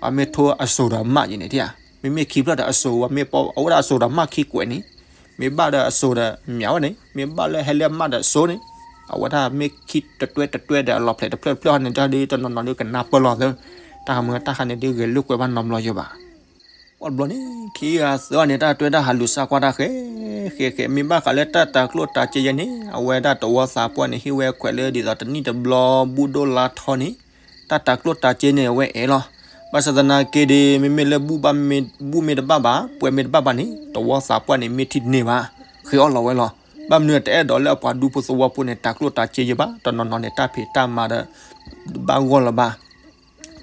အမ့ၢ်ထိအစိၤဒီးမးယဲန့ၣ်ဧါ. မ့မ့ၢ်ခံဖျၢၣ်ဒီးအစိၤ မ့ၢ်ပအဝဲဒၣ်အစိၤဒီးမးခံကွဲးန့ၣ် မ့ၢ်ဘၣ်ဒီးအစိၤဒီးမးဝဲန့ၣ် မ့ၢ်ဘၣ်လၢဟဲလၢမးဒီးစိၤန့ၣ် အဝဲဒၣ်မ့ၢ်ခံတတွဲတတွဲဒီးအလီၤဖျဲးတဖျၢၣ်တဖျၢၣ်ဟီန့ၣ် တၢ်ဒ်တနီၤနီၤဒ်ကနၢ်ပၢၢ်လီၤသၢ တၢ်ဟးမၤတၢ်ဟးန့ၣ်ဒ်ဂဲၤလိာ်ကွဲဘၣ်နီတဘျီယဲၢ်ဘၣ်. ကွၢ်တဘျီန့ၣ် ခံဂၤသၢဂၤန့ၣ် တၢ်တွဲတၢ်ဟးလူၤစၢ်ကွၢ်တၢ်ဃဲ ဃဲဃဲ မ့ၢ်ဘၣ်ဃးလၢတၢ်တၤကျိၣ်တၤစ့ယဲန့ၣ် အဝဲဒၣ်တဝီသးပှၢ်န့ၣ် ဟ့ၣ်ဝဲခွဲးလၢဒ်သိးတနံၣ်တဘျီ ဘူၣ်ဒိၣ်လါထီန့ၣ် တၢ်တၤကျိၣ်တၤစ့န့ၣ် အဝဲအဲၣ်လီၤ. ဘၣ်ဆၣ်သနာ်က့ဒီး မ့မ့ၢ်လၢ ဘူၣ်မ့ၢ်တဘၣ်ဘၣ် ပှဲၤမ့ၢ်တဘၣ်ဘၣ်န့ၣ် တဝီသးပှၢ်န့ၣ် မ့ၢ်ထံၣ်တန့ၢ်ဘၣ် ဃ့အီၣ်လီၤဝဲလီၤ. ဘၣ်မနုၤတအဲၣ်ဒိးလၢအပှၤဒူဖိသဝီဖိန့ၣ် တၤကျိၣ်တၤစ့ယဲၢ်ဘၣ် တနီၤနီၤန့ၣ် တၢ်ဖံးတၢ်မၤဒီး ဘၣ်ဂီၢ်လၢၤဘၣ်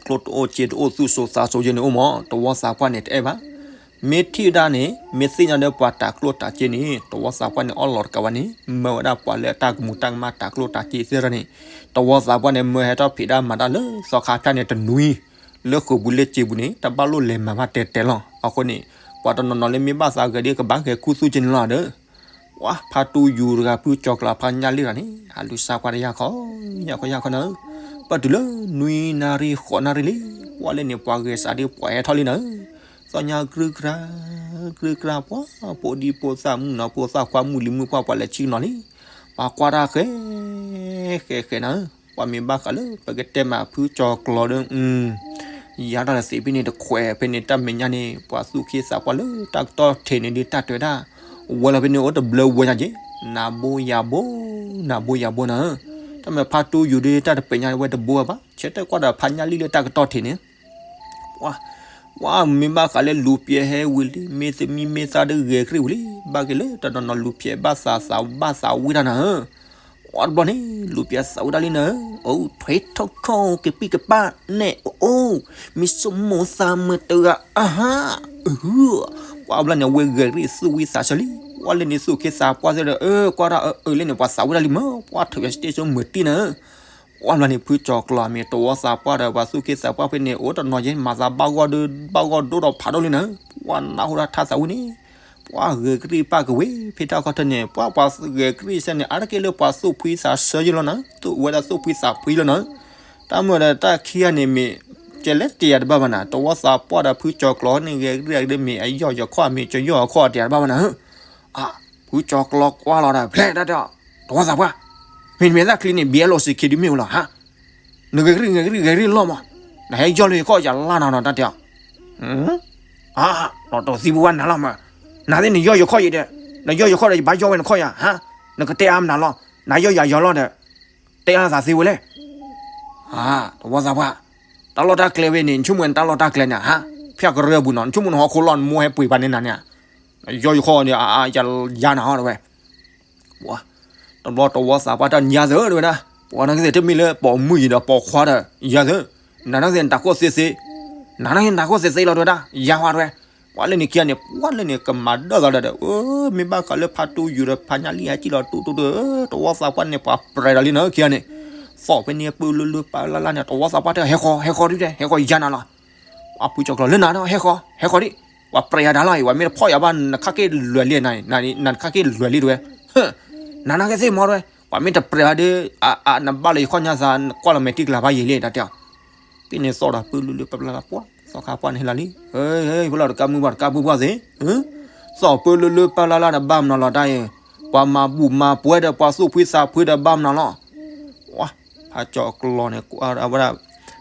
ကျိၣ်တအိၣ်စ့တအိၣ်သူၣ်စိၤသးစိၤယဲန့ၣ်အိၣ်မး တဝီသးပှၢ်န့ၣ်တအဲၣ်ဘၣ်. မ့ၢ်ထံၣ်ဝဲဒၣ်န့ၣ် မ့ၢ်သ့ၣ်ညါဒီးပှၤတၤကျိၣ်တၤစ့န့ၣ် တဝီသးပှၢ်န့ၣ်အီၣ်လီၤတကးဘၣ်န့ၣ် မၢဝဲဒၣ်ပှၤလၢအတၢ်ကမူၤတၢ်ကမၣ်တၤကျိၣ်တၤစ့သ့ၣ်တဖၣ်န့ၣ် တဝီသးပှၢ်န့ၣ် မၢဟဲထီၣ်ဖံးတၢ်မၤတၢ်လၢသီခါဖၠၣ်န့ၣ်တနွံ လၢဃိာ်ပူၤလၢစ့ပူၤန့ၣ် တဘၣ်လိၣ်လဲၤမၤဘၣ်တဲတဲလီၤ. အဃိန့ၣ် ပှၤတနီၤနီၤလၢမ့ၢ်ဘၣ်သးဂဲၤဒ်ကဘၣ်ဂဲၤခူသူၣ်က့န့ၣ်လီၤဒီး ဝဲဖါတူယူၤတဂၤဖုကၠီၤကျီၤဖါညၣ်လံၢ်တဂၤန့ၣ် ဟးလူၤစၢ်ကွၢ်တၢ်ယၢ်ခီ ယၢ်ခီယၢ်ခီနၤဧၢ. ဘၣ်တုၤလၢနွံနၣ်ရံၣ်ဃိးနၣ်ရံၣ်လံ ပှၤလၢန့ၣ် ပှၤဂဲၤစးဒ်ပှၤဟဲထီၣ်လံနၤဧၢ. သီၣ်ညါကြုၢ်ကြၢ် ကြုၢ်ကြၢ် ပှၤဖိဒံဖိသၣ်မုၣ်ကနီၤဖိသၣ်ခွါမုၣ်လံၤမုၣ်ပှၢ် ပှၤလဲၤဆံကနီၤလံ. ပှၤကွၢ်တၢ်ဃဲ ဃဲဃဲနၤဧၢ. ပှၤမ့ၢ်ဘၣ်ဃးလၢပကတဲမးဖုကၠီၤကျီၤဒီး ယၤတၢ်လၢသ့ၣ်ဖဲန့ၣ်တခွဲးဖဲန့ၣ် တၢ်မဲာ်ညါန့ၣ် ပှၤသူၣ်က့သးပှၢ်လၢတၢ်ကတီၢ်ထံးန့ၣ်ဒ်တၢ်တဲဝဲဒၣ် ဝဲလီၤဖဲန့ၣ်အိၣ်တဘျၢဝဲညါက့ၤ နၤဘိယၤဘိ နၤဘိယၤဘိနၤဧၢ. တၢ်မ့ၢ်ဖါတူယူၤဒ်တၢ်တပာ်ညါဝဲတဘိဘၣ် ဆၢတဲာ်ကွၢ်ဒီးဖါညၣ်လံၢ်လၢတၢ်ကတီၢ်ထံးန့ၣ် ပှၤ ပှၤမ့ၢ်ဘၣ်ဃးလၢလူၤပျဲဟဲဝံၤလံ မ့ၢ်သမံမ့ၢ်သၣ်ဒ်ဂဲၤကရံၣ်ဝံၤလံ ဘၣ်က့ၤလၢတနီၤနီၤလူၤပျဲဘၣ်သးသး ဘၣ်သးဝံၣ်တၢ်နၤဧၢ. ပှၤတဘျီန့ၣ် လူၤပျဲသးဝံၣ်တၢ်လံနၤဧၢ. အိၣ် ထွဲထီၣ်ခီၣ်ကပံၣ်ကပၣ်န့ၣ် အိၣ် မ့ၢ်ဆိကမိၣ်သးမုာ်တဂၤ အဟါ အဟါ. ပှၤဘျီန့ၣ် အဝဲဂဲၤကရံၣ်သူၣ်ဝံၣ်သးဆၢလံ ပှၤလၢန့ၣ်သူၣ်က့သးပှၢ်သ့ၣ်ဒီး အၢ ကွၢ်တၢ်အၢ အၢလၢန့ၣ် ပှၤသးဝံၣ်တၢ်လံမး ပှၤထုးစတ့ၣ်ဆိမုာ်တံၢ်နၤဧၢ. ပှၤဘျီန့ၣ် ဖုကၠီၤကျီၤမ့ၢ်တဝီသးပှၢ်ဒီး ပှၤသူၣ်က့သးပှၢ်ဖဲန့ၣ် အိၣ်တနီၤယဲ မၤသးဘၣ်ဂီၢ်ဒိၣ် ဘၣ်ဂီၢ်ဒိၣ်ဒီးဖးဒိၣ်လံနၤဧၢ. ပှၤနၢ်ဟူဒၣ်ထါသးဝံၣ်န့ၣ် ပှၤဂဲၤကရံၣ်ပၣ်ကဝ့ၤ ဖဲတၢ်ခီၣ်ထၢၣ်န့ၣ် ပှၤပှၤဂဲၤကရံၣ်စဲန့ၣ် အါတက့ၢ်လၢပှၤသူၣ်ဖှံသးဆၢယဲလီၤနၤ သူၣ်ဝဲဒၣ်သူၣ်ဖှံသးဖှံလီၤနၤ. တၢ်မုာ်ဒီးတၢ်ခံဂၤန့ၣ်မ့ၢ် ကဲလဲၣ်တယၤတဘၣ်ဘၣ်နၤ တဝီသးပှၢ်ဒီးဖုကၠီၤကျီၤန့ၣ် ဂဲၤကရံၣ်အကဒ်မ့ၢ်အယီၢ်ယခီၣ်မ့ၢ်ကယီၢ်အခီၣ်တယၤတဘၣ်ဘၣ်နၤဧၢ. အ ဖုကၠီၤကျီၤကွၢ်လီၤဒီး ဖျဲၣ်တၢ်တဲအီၤ တဝီသးပှၢ် မ့တမ့ၢ်သၣ်ချံန့ၣ် ဘံလီၤစံးခံဒ်မ့ၢ်ဝဲလီၤဟါ. နဂဲၤကရံၣ်ဂဲၤကရံၣ်ဂဲၤကရံၣ်လီၤမး နဟဲယီၢ်လၢယခီၣ်ယၤလါနၤနီၤတၢ်တဲအီၤ. အါ လီၤတီၤသံပူၤဝဲနၤလီၤမး နၤသ့ၣ်နယီၢ်ယခီၣ်ယဲဒီး နယီၢ်ယခီၣ်ဒီးယဘၣ်ယီၢ်ဝဲနခီၣ်ယၤဟါ. နကတဲအါမနုၤလီၤ နယီၢ်ယၤယီၢ်လီၤဒီး တဲအါသးသ့ဝဲလဲၣ်. အါ တဝီသးပှၢ် တၢ်လီၢ်တၢ်ကျဲဝဲန့ၣ် နဆိကမိၣ်နတၢ်လီၢ်တၢ်ကျဲန့ၣ်ဟါ ဖၠၣ်ကရၢပူၤနီၤ နဆိကမိၣ်နဟီၣ်ခိၣ်လီၢ်နမိၢ်ဟဲပှ့ၤပာ်န့ၢ်နၤန့ၣ် ယီၢ်ယခီၣ်န့ၣ် အါ ယၤနၤဟီၣ်တဝဲ ပှၤ တဘျီတဝီသးပှၢ်တၢ်ညါသၢတဝဲဒၣ် ပှၤနာ်က့သ့ၣ်တမ့ၢ်လၢပိာ်မုၣ်ယံၤဒီးပိာ်ခွါဒီး ယၤသၢ နနာ်က့သ့ၣ်နတၢ်ခိၣ်သ့သ့ နနာ်က့သ့ၣ်နတၢ်ခိၣ်သ့သ့လီၤတဝဲဒၣ် ယၤဟီၣ်တဝဲ ပှၤလၢန့ၣ်ခံဂၤန့ၣ် ပှၤလၢန့ၣ်ကမၤဒၢၣ်သးဒီး အၢ မ့ၢ်ဘၣ်ဃးလၢဖါတူယူၤဒီးဖါညၣ်လံၢ်ဟဲကံၣ်လီၤတူတူဒီး တဝီသးပှၢ်န့ၣ် ပှၤပြဲးဒီးလံနၤခံဂၤန့ၣ် သီၣ်ဖဲန့ၣ်ပၢလုလုပၢလၢ်လၢ်န့ၣ် တဝီသးပှၢ်တဲ ဟဲဃီ ဟဲဃီဒ်တဲ ဟဲဃီယၤနၤလီၤ ပှၤဖုကၠီၤကျီၤလၢနၤဒီး ဟဲဃီ ဟဲဃီဒ် ပှၤပြဲးယၤဒၣ်လီၤအံၤ ပှၤမ့ၢ်တဖီၣ်ယၤဘၣ် နခါက့ၤလွဲၤလံ နခါက့ၤလွဲၤလံတဝဲ နနာ်က့သ့ၣ်မီတဝဲ ပှၤမ့ၢ်တပြဲးအီၤဒီး အ အ နဘၣ်လၢယခီၣ်ညါသး ကွၢ်လီၤမဲာ်တံၢ်ကလၤဘၣ်ယံာ်လံတၢ်တဲအီၤ ပ့ၤန့ၣ်သီၣ်ဒီးပၢလုလုပၢလၢ်လၢ်ပှၢ် သီခါပှၢ်န့ၣ်ဟဲလီၤလံ ဟဲ ဟဲ ဖိလီၤတကးမုၢ်ပှၢ်တကးပူၤပှၢ်သ့ၣ် သီၣ်ပၢလုလုပၢလၢ်လၢ်ဒီးဘၣ်မနုၤလီၤတၢ်အံၤ ပှၤမၤဘူၣ်မၤပှဲၤဒီးပှၤသူၣ်ဖှံသးဖှံဒီးဘၣ်မနုၤလီၤ ပှၤ ဖါကၠီၤကျီၤန့ၣ် ကွၢ်ဝဲဒၣ်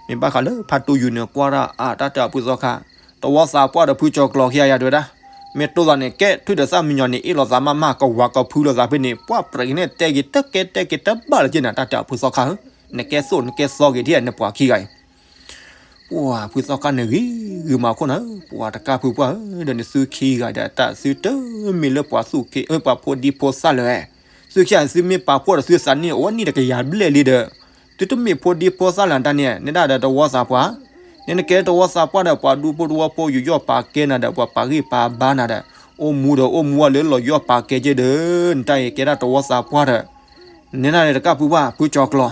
မ့ၢ်ဘၣ်ဃးလၢဖါတူယူၤန့ၣ် ကွၢ်ဒၣ်အတၢ်တဲအီၤဖုသီခါ တဝီသးပှၢ်ဒီးဖုကၠီၤကျီၤခံဂၤယၤတဝဲဒၣ် မ့ၢ်တိၢ်သးန့ၣ် ကဲထွံၣ်ဒီးသၣ်မံညီၤန့ၣ် အ့ၣ်လိာ်သးမးမး ကဝၤကဖုလိာ်သးဖဲန့ၣ် ပှၤပြဲးက့ၤန့ၣ် တဲက့ၤတကဲတဲက့ၤတဘၣ်လၢၤက့ၤနၤ တၢ်တဲအီၤဖုသီခါဧၢ နကဲသိၣ်နကဲသီက့ၤဒ်အံၤ နပှၤခံဂၤအံၤ ပှၤဖုသီခါန့ၣ်ဂ့ၤဂ့ၤမးခိၣ်နၤဧၢ ပှၤတကးဖုပှၢ်ဧၢ ဒီးနသုခံဂၤဒီးတၢ်သုတမ့ၢ်လၢပှၤသူၣ်က့ ပှၤဖိဒံဖိသၣ်လၢၤ သုဆၣ်သုမ့ၢ်ပာ်ဖှိၣ်ဒီးသုသးန့ၣ် အိၣ်နံၣ်တကယၤဘျဲၣ်လံဒီး သုတမ့ၢ်ဖိဒံဖိသၣ်လၢတၢ်န့ၣ် နဲဒၣ်ဒီးတဝီသးပှၢ်, နဲနကဲတဝီသးပှၢ်ဒီး ပှၤဒူဖိတဝီဖိယူးယီၣ်ပာ်ကဲနၤဒီး ပှၤပာ်ဂံၢ်ပာ်ဘါနၤဒီး အိၣ်မူဒီးအိၣ်မူအလၢလီၤယီၢ်ပာ်ကဲက့ဒီး နတၢ်အံၤကဲဒၣ်တဝီသးပှၢ်ဒီး နဲဒၣ်န့ၣ်တကၢ်ပုၢ်ပှၢ် ဖုကၠီၤကျီၤ,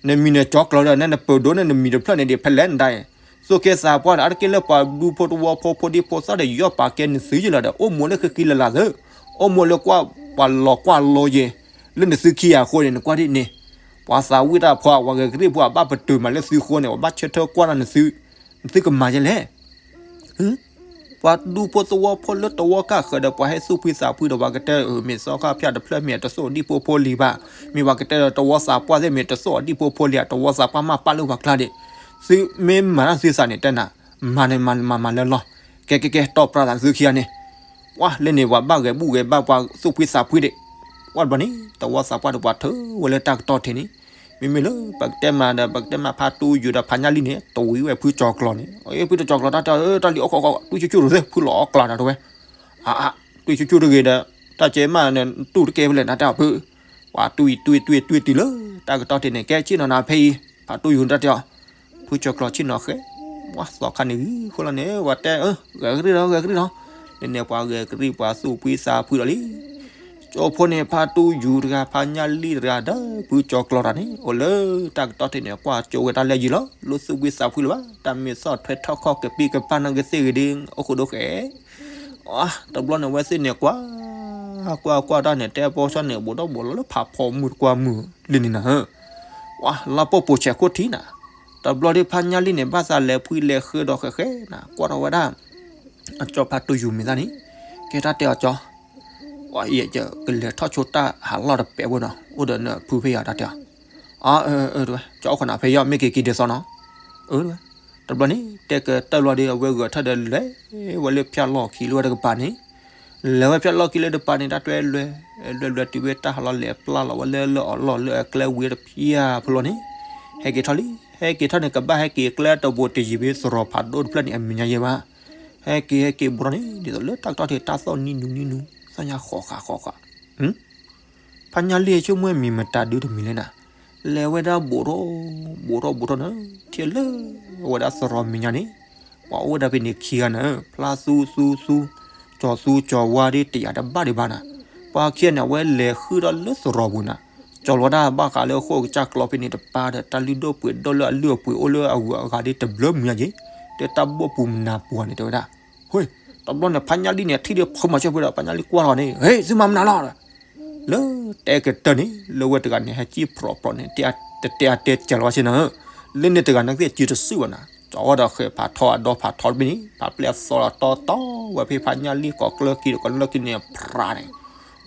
နမံၤန့ၣ်ကၠီၤကျီၤဒီး နဲနပၢၤဒိၣ်န့ၣ်နမံၤတဖျၢၣ်န့ၣ်ဒံးဖဲလဲၣ်နတၢ်အံၤ, သိၣ်က့သးပှၢ်ဒီး အါတက့ၢ်လၢပှၤဒူဖိတဝီဖိဖိဒံဖိသၣ်ဒီးယူးယီၣ်ပာ်ကဲနသုယလီၤဒီး အိၣ်မူလၢဃံဃံလၤလၤသၢ, အိၣ်မူလၢကွၢ်ပှၤလီၤကွၢ်လီၤယဲၤ လၢနသုခံဂၤအဃိန့ၣ် နကွၢ်ဒ်န့ၣ်, ပှၤသးဝံၣ်တၢ်ဖီ ပှၤဂဲၤကရံၣ်ဖိအဘၣ်ပတုာ်မးလၢသုဃိန့ၣ် ပှၤဘၣ်ဆၢထၢၣ်ကွၢ်တၢ်နသု, နသုကမၤယဲလဲၣ် ပှၤဒူဖိသဝီဖိလၢတဝီကၢ်ဃၢၤဒီး ပှၤဟဲသူၣ်ဖှံသးဖှံဒီး ပှၤကတဲအၢ မ့ၢ်စီၤခါဖၠၣ်တဖျၢၣ်မ့ၢ်တသိၣ်ဒံၣ်ဖိဖိလံၤဘၣ်, မ့ၢ်ပှၤကတဲဒီးတဝီသးပှၢ်သ့ၣ်မ့ၢ်တသိၣ်အဒံၣ်ဖိဖိလံၤဧါ, တဝီသးပှၢ်မ့ၢ်ပာ်လၢပှၤကျါဒံး, သုမ့ၢ်မၤတၢ်သုသးန့ၣ်တဲနၤ, မၤန့ၣ်မၤမၤမၤလၢလီၢ်, ကဲကဲကဲ တီၢ်ပြးသးသုခံဂၤန့ၣ်, ပှၤလၢန့ၣ် ပှၤဘၣ်ဂဲၤဘူၣ်ဂဲၤဘါ ပှၤသူၣ်ဖှံသးဖှံဒံး, ပှၤတဘျီန့ၣ် တဝီသးပှၢ်ဒီးပှၤထၢဝဲလၢတၢ်ကတီၢ်ထံးန့ၣ် မ့မ့ၢ်လၢပကတဲမးဒီး ပကတဲမးဖါတူယူၤဒီးဖါညၣ်လံၢ်န့ၣ် တဝံၤဝဲဖုကၠီၤကျီၤန့ၣ်, ဖုကၠီၤကျီၤတၢ်တဲအီၤ တၢ်လံၤအီၣ်ခီၣ်ခီၣ် တွံၢ်ဆူၣ်ဆူၣ်တသ့ ဖုလီၤအီၣ်ကျါဒီးတဲဝဲ, အါအါ တွံၢ်ဆူၣ်ဆူၣ်တဂ့ၤဒီး တၢ်ကဲမးန့ၣ် တူၢ်တကဲဖဲလဲၣ်နတၢ်အီၤဖု, ပှၤတွံၢ်တွံၢ်တွံၢ်တွံၢ်တုၤလၢ တၢ်ကတီၢ်ထံးန့ၣ် ကဲဆ့ၣ်နီၤနၤဖဲအံၤ ဖါတူယူၤတၢ်တဲအီၤ, ဖုကၠီၤကျီၤဆ့ၣ်နီၤဃဲ, ပှၤသီခါန့ၣ်ဂ့ၤဃိလီၤန့ၣ် ပှၤတဲအၢ ဂဲၤကရံၣ်ဒီး ဂဲၤကရံၣ်ဒီး, န့ၣ်န့ၣ်ပှၤဂဲၤကရံၣ်ပှၤသူၣ်ဖှံသးဖှံဒီးလံ ကၠိဖိန့ၣ် ဖါတူယူၤတဂၤ ဖါညၣ်လံၢ်တဂၤဒီး ဖုကၠီၤကျီၤတၢ်န့ၣ် အိၣ်လၢတၢ်ကတီၢ်ထံးန့ၣ် ကွၢ်ကၠိဝဲတၢ်လၢယံၤလီၤ. လိၣ်သူၣ်ဖှံသးဖှံလၢၤဘၣ်, တၢ်မ့ၢ်သီၣ်ထွဲထီၣ်ခီၣ်ကပံၢ်ကပၢ်နီၢ်ကသ့ၣ်ဂ့ၤဒ် အိၣ်ဃုာ်ဒိၣ်ဃဲ, တဘျီန့ၣ် အဝဲသ့ၣ်န့ၣ် ကွၢ် ကွၢ်ကွၢ်တၢ်န့ၣ် တဲပီၢ်ဆီန့ၣ် ဘူးဒီးဘူးလီၤလၢဖးဖီမုၢ်တကွၢ်မုၢ်လံန့ၣ်နၤ ပှၤလါပိာ်ပိာ်ဆဲးခိၣ်ထံးနၤ, တဘျီဒ်ဖါညၣ်လံၢ်န့ၣ် ဘၣ်သးလဲၤဖှံလဲၤဃုာ်ဒီးဃဲဃဲနၤ ကွၢ်ထီၣ်ဝဲဒၣ် အကၠီဖါတူယူၤမ့ၢ်သၣ်န့ၣ်, ကဲတၢ်တဲအီၤကၠီ, ယကလဲၤထီၣ်ဆိတၢ်ဟးလီၢ်တပဲာ်ဝဲနီၤ အိၣ်ဒီးနဖုဖဲယၤတၢ်တဲအီၤ, အၢ အၢ တဝဲ ကၠီအိၣ်ခိးနၤဖဲယီၤ မ့ၢ်က့ၤက့ၤဒ်သိးနီၤ, အၢ တဝဲ တဘျီန့ၣ် တဲကတၢၢ်လီၤဒီး အဝဲဂဲၤထၢၣ်ဒီးလဲၤဝဲလၢဖၠၣ်လီၢ်ခံလၢဝဲတကပၤန့ၣ် လဲၤဝဲဖၠၣ်လီၢ်ခံလၢတပၤန့ၣ် တၢ်တဲလွဲ လွဲလွဲတုၤဝဲတၢ်ဟးလီၢ်လဲၤပျၢ်လီၤဝဲလၢလၢအီၣ်လီၢ်လၢအကျဲဝံၤတဖၠၣ်ဖိလီၤန့ၣ်, ဟဲက့ၤထီၣ်လံ ဟဲက့ၤထီၣ်န့ၣ် ကဘၣ်ဟဲက့ၤကျဲတဘိးတယံၤဘၣ် သရိာ်ဖးဒိၣ်တဖျၢၣ်န့ၣ် အမဲာ်ညါယဲဘၣ်, ဟဲက့ၤဟဲက့ၤဘူးထီၣ်န့ၣ် ဒ်သိးလၢတၢ်ကတီၢ်ထံးတၢ်သီၣ်နံၤနူၤနံၤနူၤ သီၣ်ညါဃီၤဃာ်ဃီၤဃာ် ဖါညၣ်လံၢ်ဆိကမိၣ်မံၤမတၤဒုတမံၤလဲၣ်နၤ, လဲၤဝဲဒၣ်ဘူးထီၣ် ဘူးထီၣ်ဘူးထီၣ်န့ၣ် ထံၣ်လၢဝဲဒၣ်သရိာ်မဲာ်ညါန့ၣ်, ပှၤအိၣ်ဝဲဒၣ်ဖဲန့ၣ်ခံဂၤန့ၣ် ဖျါသူသူသူ ကၠီၤသူကၠီၤဝါဒ်တယာ်တဘၣ်ဒံးဘၣ်နၤ, ပှၤခံဂၤန့ၣ် အဝဲလဲၤဃုထီၣ်လၢသရိာ်ပူၤနၤ, ကၠီၤလီၤဒၣ်ဘၣ်ဃးလၢဃိၣ်ကစၢ်ကျီဖဲန့ၣ်တပၤဒီး တၢ်လုၢ်ဒိၣ်ပှ့ၤဒိၣ်လၢအလုၢ်အပှ့ၤအိၣ်လၢအဂုၤအဂၤဒ်တဘျၢမုၢ်ညါက့ၤ, ဒီးတၢ်ဘိၣ်ပူၤမနၤပူၤန့ၣ် တဲဝဲဒၣ် ဟ့ၣ်, တဘျီန့ၣ် ဖါညၣ်လံၢ်န့ၣ် ထံၣ်ဒီးဖုမၤဆၢဖုဒီး ဖါညၣ်လံၢ်ကွၢ်ထီၣ်န့ၣ် ဟ့ၣ် သုမၤမနုၤလီၤဒီး လၢတဲကတၢၢ်န့ၣ် လၢဝဲတဂၤန့ၣ် ဟဲကံၣ်ဖြီးဖြီးန့ၣ် တတဲအတဲကၢၤလီၤဘၣ်ဆ့ၣ်နီၤဧၢ, လၢန့ၣ်တဂၤန့ၣ်ကသ့ၣ်စုတစုဘၣ်နၤ, ကၠီၤဝဲဒီးဃဲၤဖးထီအဒီဖးထီတဘ့ၣ်န့ၣ် ဖးပျဲၢ်သီလီၤတီတီဝဲဖဲဖါညၣ်လံၢ်ကိးကျၢၢ်ခံဒီး ကိးလၢခံန့ၣ်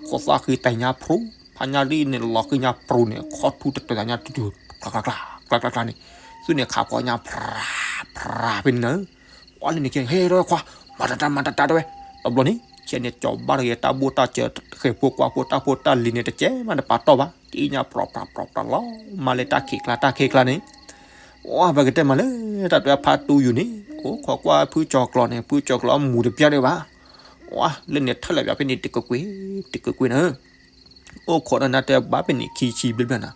ဖြးန့ၣ် ခိၣ်သၣ်ဃံတညါဖြူ, ဖါညၣ်လံၢ်န့ၣ် လီၤဃံညါဖြူန့ၣ် ခီၣ်ထူတတညါတူတူ ကျါကျါကျါ ကျါကျါကျါန့ၣ် သုန့ၣ်ခးကိးညါ ဖြး ဖြးဖဲန့ၣ်နၤဧၢ ပှၤလၢန့ၣ်ခံ ဟဲဒီးခွါ မၤတၢ်တၢ်မၤတၢ်တၢ်တဝဲ, တဘျီန့ၣ် ခံဂၤန့ၣ် ကၠီၤဘၣ်တဂ့ၤ တၢ်ဘိၣ်တၢ်စၢၤ ဃဲၤဖိကွၢ်ဖိတၢ်ဖိတၢ်လံၤန့ၣ် တကဲမးတပာ်တီၢ်ဘၣ် ကံၣ်ညါပြီၤပြီၤပြီၤပြီၤလီၤ မၤလၢတၢ်ခံးကျါတၢ်ခံးကျါန့ၣ်, ပှၤပကတဲမးလၢ တၢ်တဝဲဖါတူယူၤန့ၣ် အိၣ်ခိးကွၢ်ဖုကၠီၤကျီၤန့ၣ် ဖုကၠီၤကျီၤအမူၤတပျၢ်ဒံးဘၣ်, ပှၤလၢန့ၣ်ထၢၣ်လၢပျၢ်ဖဲန့ၣ် တကကွ့ၤ တကကွ့ၤနၤဧၢ အိၣ်ခိးဒီးနၤတဲဘၣ်ဖဲန့ၣ်ခံဆံဘျဲၣ်ဘျဲၣ်နၤ,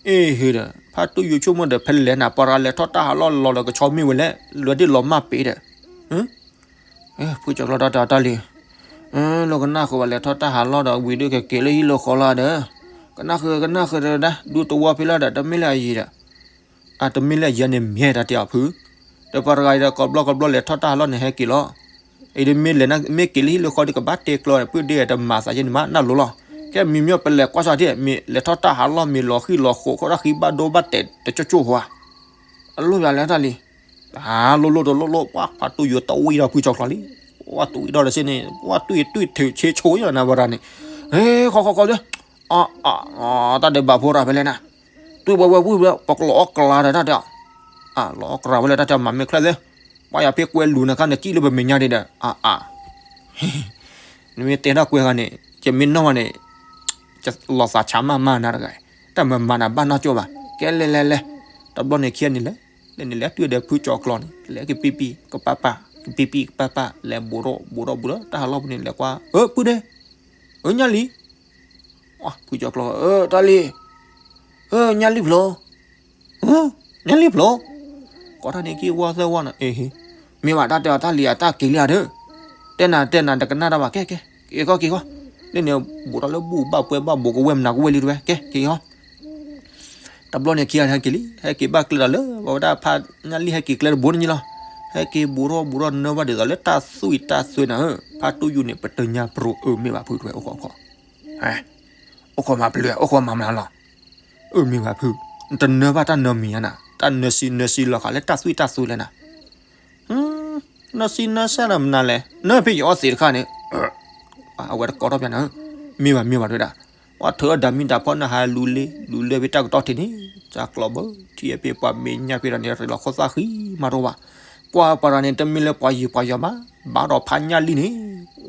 အ့ဟ့ဒီး ဖါတူယူၤဆိကမိၣ်ဒီးဖဲလဲၣ်နၤ ပှၤတဂၤလဲၤထီၣ်တၢ်ဟးလီၢ်လီၤဒီးကဆီမ့ၢ်ဝဲလဲၣ် လွဲၤဒ့ၣ်လီၤမၢ်ပ့ၤဒီး, ဖုကၠီၤကျီၤတၢ်တဲအီၤတၢ်လံၤ, လီၤကနၣ်ဃုာ်ဘၣ်လဲၤထီၣ်တၢ်ဟးလီၢ်ဒီး ဝံၤဒုးကက့ၤလၢဟံၣ်လၢဃီလီၤဒီး, ကနၣ်ဃုာ်ကနၣ်ဃုာ်ဒီးဒၣ် ဒူတဝီဖဲလီၤဒီး တမ့ၢ်လၢအယံၤဒီး အတမ့ၢ်လၢအယံၤန့ၣ်မ့ၢ်တၢ်တဲအီၤဖု, ဒီးပှၤတဂၤအံၤဒီး ကဘျီကဘျီလဲၤထီၣ်တၢ်ဟးလီၢ်န့ၣ်ဟဲက့ၤလီၤ, အံၤဒ်မ့ၢ်လဲၤမ့ၢ်က့ၤလၢဟံၣ်လၢဃီဒီး ကဘၣ်တဲကျီၤ ပုၢ်ဒ့တမၤသးယဲန့ၣ်မး နၢ်လိၤလီၤ, ခဲမံၤမ့ၢ်ပလဲၤကွၢ်ဆၣ်ထံၣ် မ့ၢ်လဲၤထီၣ်တၢ်ဟးလီၢ် မ့ၢ်လီၤဃံၣ်လီၤဃိး ခိၣ်တၢ်ဃံဘၣ်ဒိဘၣ်တဲာ်တကၠိၢ်ကၠိၢ်ဟါ, အလိၣ်ယၤလဲၤတၢ်လံ, တၢ်လိၣ်လိၣ်တလိၣ်လိၣ် ပှၤဖါတူယူၤတဝံၤဒီးဖုကၠီၤကျီၤလံ, ပှၤတဝံၤဒီးတစ့ၢ်န့ၣ် ပှၤတွံၢ်တွံၢ်ထုးဆ့ဆိယၤနၤဝဲဒၣ်န့ၣ်, ဟဲ ခီခီခီလၢ အ တၢ်ဒဲးဘးဖိရၤဖဲလဲၣ်နၤ, တွံၢ်ဝဲဝဲဝံၣ်ဝဲ ပကလီၤအီၣ်ကရၤဒီးတၢ်တဲအီၤ, အလီၤအီၣ်ကရၤဝဲလၢတၢ်တဲအီၤ မၤမ့ၢ်ချၢၣ်သ့, ပှၤယၤဖဲကွဲလူၤနၤခါန့ၣ် ကံၣ်လၢပမဲာ်ညါဒံးဒီး အအ နမ့ၢ်တဲထီၣ်ကွဲဂၤန့ၣ် ယမ့ၢ်နီၢ်ဝဲန့ၣ် လီၤသးဆါမးမးနၤတဂၤ, တၢ်မၤမၤနၤဘၣ်နီၢ်ကၠိဘၣ်, ကဲလဲၤလဲၤလဲၤ, တဘျီန့ၣ်ခံဂၤန့ၣ်လဲၤ, လဲၤန့ၣ်လဲၤတွံၢ်ဒီးဖုကၠီၤကျီၤန့ၣ် လဲၤကပံၢ်ပံၢ်ကပၢ်ပၢ် ကပံၢ်ပံၢ်ကပၢ်ပၢ် လဲၤဘူးထီၣ်ဘူးထီၣ်ဘူးထီၣ် တၢ်ဟးလီၢ်ပူၤန့ၣ် လဲၤကွၢ် အပုၢ်ဒ့, အညၣ်လံၤ ဖုကၠီၤကျီၤ, တၢ်လံၤ, ညၣ်လံၤဖျိ, ညၣ်လံၤဖျိ, ကိးတၢ်န့ၣ်က့ၤဝီသၢဝီနီၤ, မ့ၢ်ဘၣ်တၢ်တဲအီၤတၢ်လံၤအတၢ်က့ၤလံဧါဒၢး, တဲနၤတဲနၤတကနၣ်တၢ်ဘၣ် ကဲကဲ, က့ၤဃီက့ၤဃီ, လၢန့ၣ် ဘူးထီၣ်လၢဘူၣ်ဘၣ်ပွဲဘၣ်ဘူးကဝဲၢ်မနၤကဝဲၢ်လံတဝဲ ကဲက့ၤဃီ တဘျီန့ၣ်ခံဂၤန့ၣ်ဟဲက့ၤလံ, ဟဲက့ၤဘၣ်ကျဲဒီးလၢ ပဝဲဒၣ်ဖးညၣ်လံၤဟဲက့ၤကျဲတဘိန့ၣ်လီၤ, ဟဲက့ၤဘူးထီၣ်ဘူးထီၣ်နၢဘၣ်ဒ်သိးလၢတၢ်သွံၣ်တၢ်သွဲနၤဧၢ, ဖါတူၢ်ယူၤန့ၣ် ပတညါပရိးအၢမ့ၢ်ဘၣ်ဖုတဝဲအိၣ်ခိးအိၣ်ခိး, အိၣ်ခိးမၤပျုၤ အိၣ်ခိးမၤမနုၤလီၤ, အၢမ့ၢ်ဘၣ်ဖု, နတနၢဘၣ်တၢ်နၢမံၤဧါနၤ, တၢ်နၢစံနၢစံလီၤဃာ်လၢတၢ်သွံၣ်တၢ်သွဲလဲၣ်နၤ နၢစံနၢစၢ်လီၤမနုၤလဲၣ်, နၢဖဲယအီသံးတခါန့ၣ်, အဝဲတကိးထီၣ်ပျးနၤဧၢ, မ့ၢ်ဘၣ်မ့ၢ်ဘၣ်တဝဲဒၣ်, ပှၤထုးအီၣ်ဒၤမံတၢ်ဖီၣ်နၢ်ဟးလူၤလ့ လူၤလၢဖဲတၢ်ကတီၢ်ထံးန့ၣ်, ကၢ်ကျီဘၢထံအပ့ၤပှၤမဲာ်ညါဖဲဒီးန့ၣ် ရ့လီၤခိၣ်သၣ်ဃံမးတအိၣ်ဘၣ်, ကွၢ်ပှၤတဂၤန့ၣ် တမ့ၢ်လၢပှၤယံၤပှၤယီၤဘၣ်, ဘၣ်ဒီးဖးညၣ်လံၤန့ၣ်,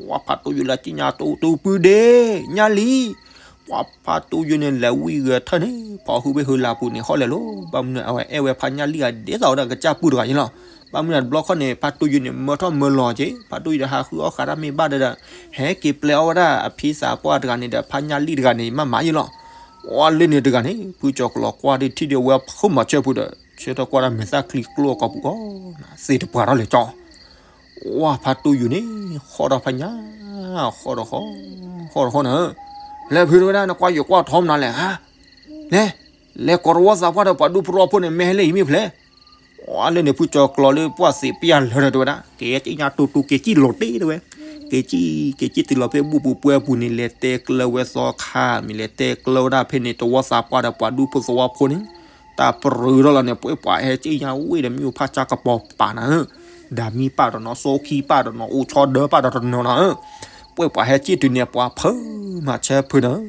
ဝဲဖါတူၢ်ယူၤလၢကံၣ်ညါတူတူပုၢ်ဒ့, ညၣ်လံၤ ပှၤဖါတူၢ်ယူၤန့ၣ် လဲၤဝံၤဂဲၤထၢၣ်န့ၣ် ဖီၣ်ဟုဘ့ၣ်ဟုလၢပူၤန့ၣ် ဟီၣ်လဲၤလိၤ, ဘၣ်မနုၤအဝဲအဲၣ်ဝဲဖးညၣ်လံၤဧါ ဒ်သိးဝဲဒၣ်ကစၢ်ပုၢ်တဂၤန့ၣ်လီၤ, ဘၣ်မနုၤတဘျီခီန့ၣ် ဖါတူၢ်ယူၤန့ၣ်မၢထီၣ်မၢလီၤက့ၤ, ဖါတူၢ်ယူၤဒီးဟးဃုအီၣ်ဃာ်တၢ်မ့ၢ်ဘၣ်ဒီး, ဟဲက့ၤပျဲအီၣ်ဝဲဒၣ်အဖံသးပှၢ်တဂၤန့ၣ်ဒီး ဖးညၣ်လံၤတဂၤန့ၣ် မၤမၤယ့လီၤ, ဝဲလၢန့ၣ်တဂၤန့ၣ် ဖုကၠီၤကျီၤကွၢ်ဒ်ထံၣ်ဒီးဝဲ ဖုမၤဆၢဖုဒီး ဆၢထၢၣ်ကွၢ်တၢ်မဲာ်သၣ်ချံကျိအကိာ်ပူၤအီၤ, သ့ၣ်တပှၢ်ထီၣ်လဲၤကၠီ ဝဲဖါတူၢ်ယူၤန့ၣ် ဃီၣ်ဒီးဖးညၣ်, ဃီၣ်ဒီးဃီ, ဃီၣ်ဒီးဃီနၤဧၢ, လဲၤဖုတဝဲဒၣ် နကွၢ်ယိၤကွၢ်ထီမနုၤလဲၣ်ဧါ, လဲၤ, လဲၤကိးတဝီသးပှၢ်ဒီးပှၤဒူဖိသဝီဖိန့ၣ် မ့ၢ်ဟဲလၢအံၤမ့ၢ်ဖဲလဲၣ်, ဝဲလၢန့ၣ် ဖုကၠီၤကျီၤလၢပှၢ်သ့ၣ်ပျၢ်လၢာ်ဒီးတဝဲဒၣ် က့ၤကံၣ်ညါတူတူက့ၤကံၣ်လိၤတ့တဝဲ, က့ၤကံၣ်, က့ၤကံၣ်တုၤလီၤဖဲဘူၣ်ပူၤပှဲၤပူၤန့ၣ် လဲၤတဲကျၢၤဝဲသီခါ မ့ၢ်လဲၤတဲကျၢၤဝဲဒၣ်ဖဲန့ၣ် တဝီသးပှၢ်ဒီးပှၤဒူဖိသဝီဖိန့ၣ် တၢ်ပြၢထီၣ်လီၤန့ၣ် ပှဲၤပှၤဟဲက့ၣ်ညါဝ့ၢ်ဒီးမ့ၣ်အူဖးကၠၢ်ကပီၤပာ်နၤဧၢ, ဒၤမံပာ်ဒီးနီၢ် စီခံပာ်ဒီးနီၢ် အိၣ်ဆီဒၢပာ်ဒီးတနီၤနၤဧၢ, ပှဲၤပှၤဟဲက့ၣ်တုၤန့ၣ် ပှၤဖၢမၤဆၢဖုနၤဧၢ,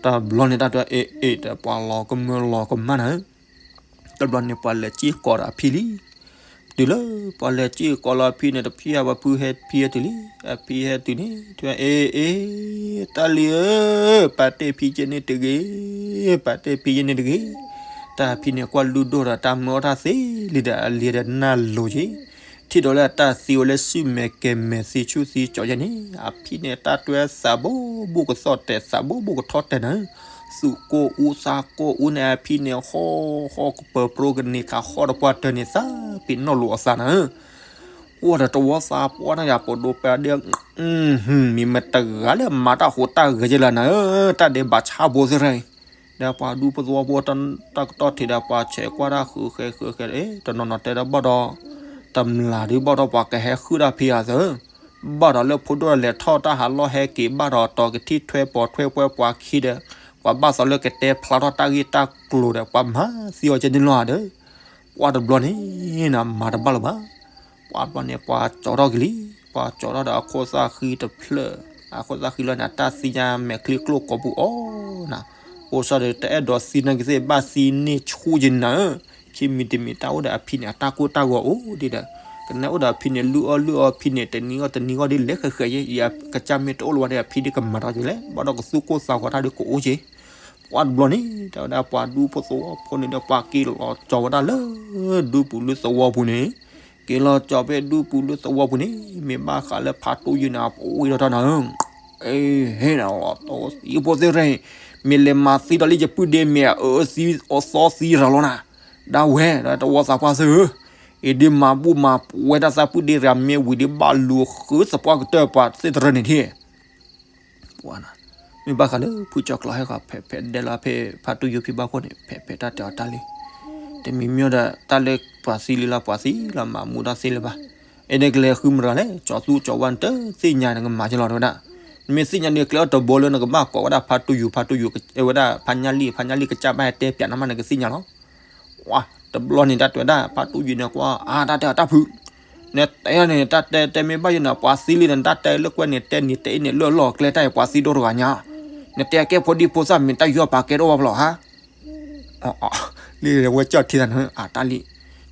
တဘျီန့ၣ်တၢ်တဲအ့ၣ်အ့ၣ်ဒီးပှၤလီၤကမၢလီၤကမၣ်နၤဧၢ တဘျီန့ၣ် ပှၤလဲၤက့ၣ်ကိးဒီးအဖံလံ, တုၤလၢပှၤလဲၤက့ၣ်ကိးလီၤအဖံန့ၣ် တဖံအဝဲဖု ဟဲဖံဟဲတုၤလံ, အဖံဟဲတုၤန့ၣ် ထွဲအ့ၣ်အ့ၣ်, တၢ်လံၤဧၢ, ပာ်တ့ၢ်ဖံယဲၢ်န့ၣ်တဂ့ၤ, ပာ်တ့ၢ်ဖံယဲၢ်န့ၣ်တဂ့ၤ, တၢ်ဖံန့ၣ်ကွၢ်လုၢ်ဒိၣ်ဒီးတၢ်မၢအီၣ်တၢ်သ့လံဒီး အလံၤဒီးနၢ်လိၤက့ၤ, ထံၣ်ဒီးလၢအတၢ်သံဝဲလၢစုမဲာ်ကဲၤမဲာ်သံဆူၣ်သံကၠီၤယဲၢ်န့ၣ် အဖံန့ၣ် တၢ်တွဲသးဘိဘိၣ်ကသီၣ်တဲာ် သးဘိဘိၣ်ကထီၣ်တဲာ်နၤဧၢ, သူၣ်ကိၢ်အူသးကိၢ်အူန့ၣ် အဖံန့ၣ် ဟီၣ်ဟီၣ်ကပၢၤပြိကန့ၢ်ခးဟီၣ်တပှၢ်တၢၢ်န့ၣ် သးပ့ၤနီၣ်လိာ်အသးနၤဧၢ, အိၣ်ဒီးတဝီသးပှၢ်န့ၣ်ယၤ ပဒိၣ်ပဒ့, မ့ၢ်မတဂၤလၢမၤတၢ်ဟူးတၢ်ဂဲၤယဲၢ်လၢနၤဧၢ, တၢ်ဒဲးဘးဆါဖိသ့ၣ်ရၢ်အံၤ, ဒီးပှၤဒူဖိသဝီဖိ တၢ်ကတီၢ်ထံးဒီး ပှၤဆဲးကွၢ်တၢ်ဃုာ်ဃဲဃုာ်ဃဲ, တနီၤနီၤတဲဒီးဘၣ်ဒီး တမျၢ်ဒုးဘၣ်ဒီးပှၤကဟဲဃုာ်တၢ်ဖံအသး ဘၣ်ဒီးလၢဖိဒိၣ်လဲၤထီၣ်တၢ်ဟးလီၢ်ဟဲက့ၤ ဘၣ်ဒီးတီၤကထံၣ်ထွဲပိာ်ထွဲပှဲၤပှၤခံဒီး ပှၤဘၣ်သးလၢကတဲဖျါထီၣ်တၢ်ဂ့ၢ်တၢ်ကျိၤဒီး ပှၤမၤသံအီၤကဲန့ၣ်လီၤဒီး ပှၤတဘျီန့ၣ် နမၤတဘၣ်လၢၤဘၣ်. ပှၤတဘျီန့ၣ် ပှၤကၠီထီၣ်က့ၤလံ, ပှၤကၠီထီၣ်ဒီးအခိၣ်သၣ်ဃံတဖျၢၣ်, အခိၣ်သၣ်ဃံလီၤန့ၣ် အတၢ်သံညါမဲာ်ချံကျိကိာ်ပူၤအီၤနၤ, ဖိစၢ်ဒီးတအဲၣ်ဒိးသံနာ်က့ၤသ့ၣ် ဘၣ်သံန့ၢ်ဆူၣ်ယနၤဧၢ, ခံမံၤတမံၤတၢ်အိၣ်ဒီးအဖံန့ၣ် အတၢ်ကိၢ်တၢ်ဂီၤအိၣ်ဒံးဒီး ကနဲအိၣ်ဒီးအဖံန့ၣ် လုၢ်အီၣ်လုၢ်အီအဖံန့ၣ် တနံၤဂီၢ်တနံၤဂီၢ်ဒ်လဲၣ်ဃဲဃဲယဲၢ်, ယကစၢ်မ့ၢ်တအိၣ်လၢၤဘၣ်ဒီး အဖံဒ်ကမၤတၢ်က့ၤလဲၣ်, ဘၣ်ဒီးကသူၣ်ကိၢ်သးဂီၤတၢ်ဒ်ကအိၣ်က့ၤ ပှၤတဘျီန့ၣ် တဲဝဲဒၣ်ပှၤဒူဖိသဝီဖိန့ၣ်ဒီး ပှၤက့ၤလီၤကၠီဝဲဒၣ်လၢ ဒူပူၤလုၢ်သဝီပူၤန့ၣ်, က့ၤလီၤကၠီဖဲဒူပူၤလုၢ်သဝီပူၤန့ၣ် မ့ၢ်ဘၣ်ဃးလၢဖးတူၢ်ယုၢ်န့ၣ် အဝံၤဒီးတၢ်နၤဧၢ, ဟ့ၣ်နၤလီၤ တသံဖိသ့ၣ်ရၣ်, မ့ၢ်လဲၤမၤသံဒီးလၢယပုၢ်ဒ့ မ့ၢ်အအၢသံအသီသံရၤလီၤနၤ, ဒၣ်ဝဲဒီးတဝီသးပှၢ်သ့ၣ်ဧၢ, အံၤဒ်မၤဘူၣ်မၤဝဲဒၣ်သးပုၢ်ဒ့ရၤ မ့ၢ်ဝံၤဒ်ဘၣ်လူၤဃုသပှၢ်ကတၢၢ်ပှၤသ့ၣ်တရၢန့ၣ်ထံၣ် ပှၤနၤ, မ့ၢ်ဘၣ်ဃးလၢဖုကၠီၤကျီၤဟဲဃီၤ ဖဲဖဲဒဲးလီၤဖဲဖးတူၢ်ယုၢ်ဖံဘၣ်ခိၣ်န့ၣ် ဖဲဖဲတၢ်တဲအီၤတၢ်လံ, တမံၤမံၤဒီး တၢ်လၢပှၤသံလံလီၤ ပှၤသံလီၤ မၤမူတၢ်သ့လၢၤဘၣ်, အဲန့ၣ်ကလဲၤဃုမရၤလဲၣ် ကၠီၤသူကၠီၤဝါ နတသ့ၣ်ညါ နကမၤက့ၤလီၤ တဲဝဲဒၣ်, နမ့ၢ်သ့ၣ်ညါဒီး ကျဲအီၣ်တဘိလၢနကဘၣ်ကိးဝဲဒၣ်ဖးတူၢ်ယုၢ် ဖးတူၢ်ယုၢ် ဝဲဒၣ်ဖးညၣ်လံၣ် ဖးညၣ်လံၣ်ကစၢ်ဘၣ်ဟဲတဲပၠးနမး နကသ့ၣ်ညါလီၤ တဘျီန့ၣ် တၢ်တဲဝဲဒၣ် ဖးတူၢ်ယုၢ်န့ၣ်ကွၢ် အါ တၢ်တဲအီၤတၢ်ဖုး, နတဲန့ၣ် တၢ်တဲတဲမ့ၢ်ဘၣ်ယဲန့ၣ် ပှၤသံလံန့ၣ် နတၢ်တဲလၢကွဲန့ၣ် တဲနံၤတဲအ့န့ၣ် လၢအလီၢ်အကျဲတၢ်အံၤ ပှၤသံဒိၣ်တဂၤညါ, နတဲကဲဖိဒံဖိသၣ်မ့ၢ်တၢ်ယီၢ်ပာ်ကဲတအိၣ်ဘၣ်ဖျီၣ်ဧါ လံဝဲကၠီၣ်ထံသးန့ၣ် အတၢ်လံ,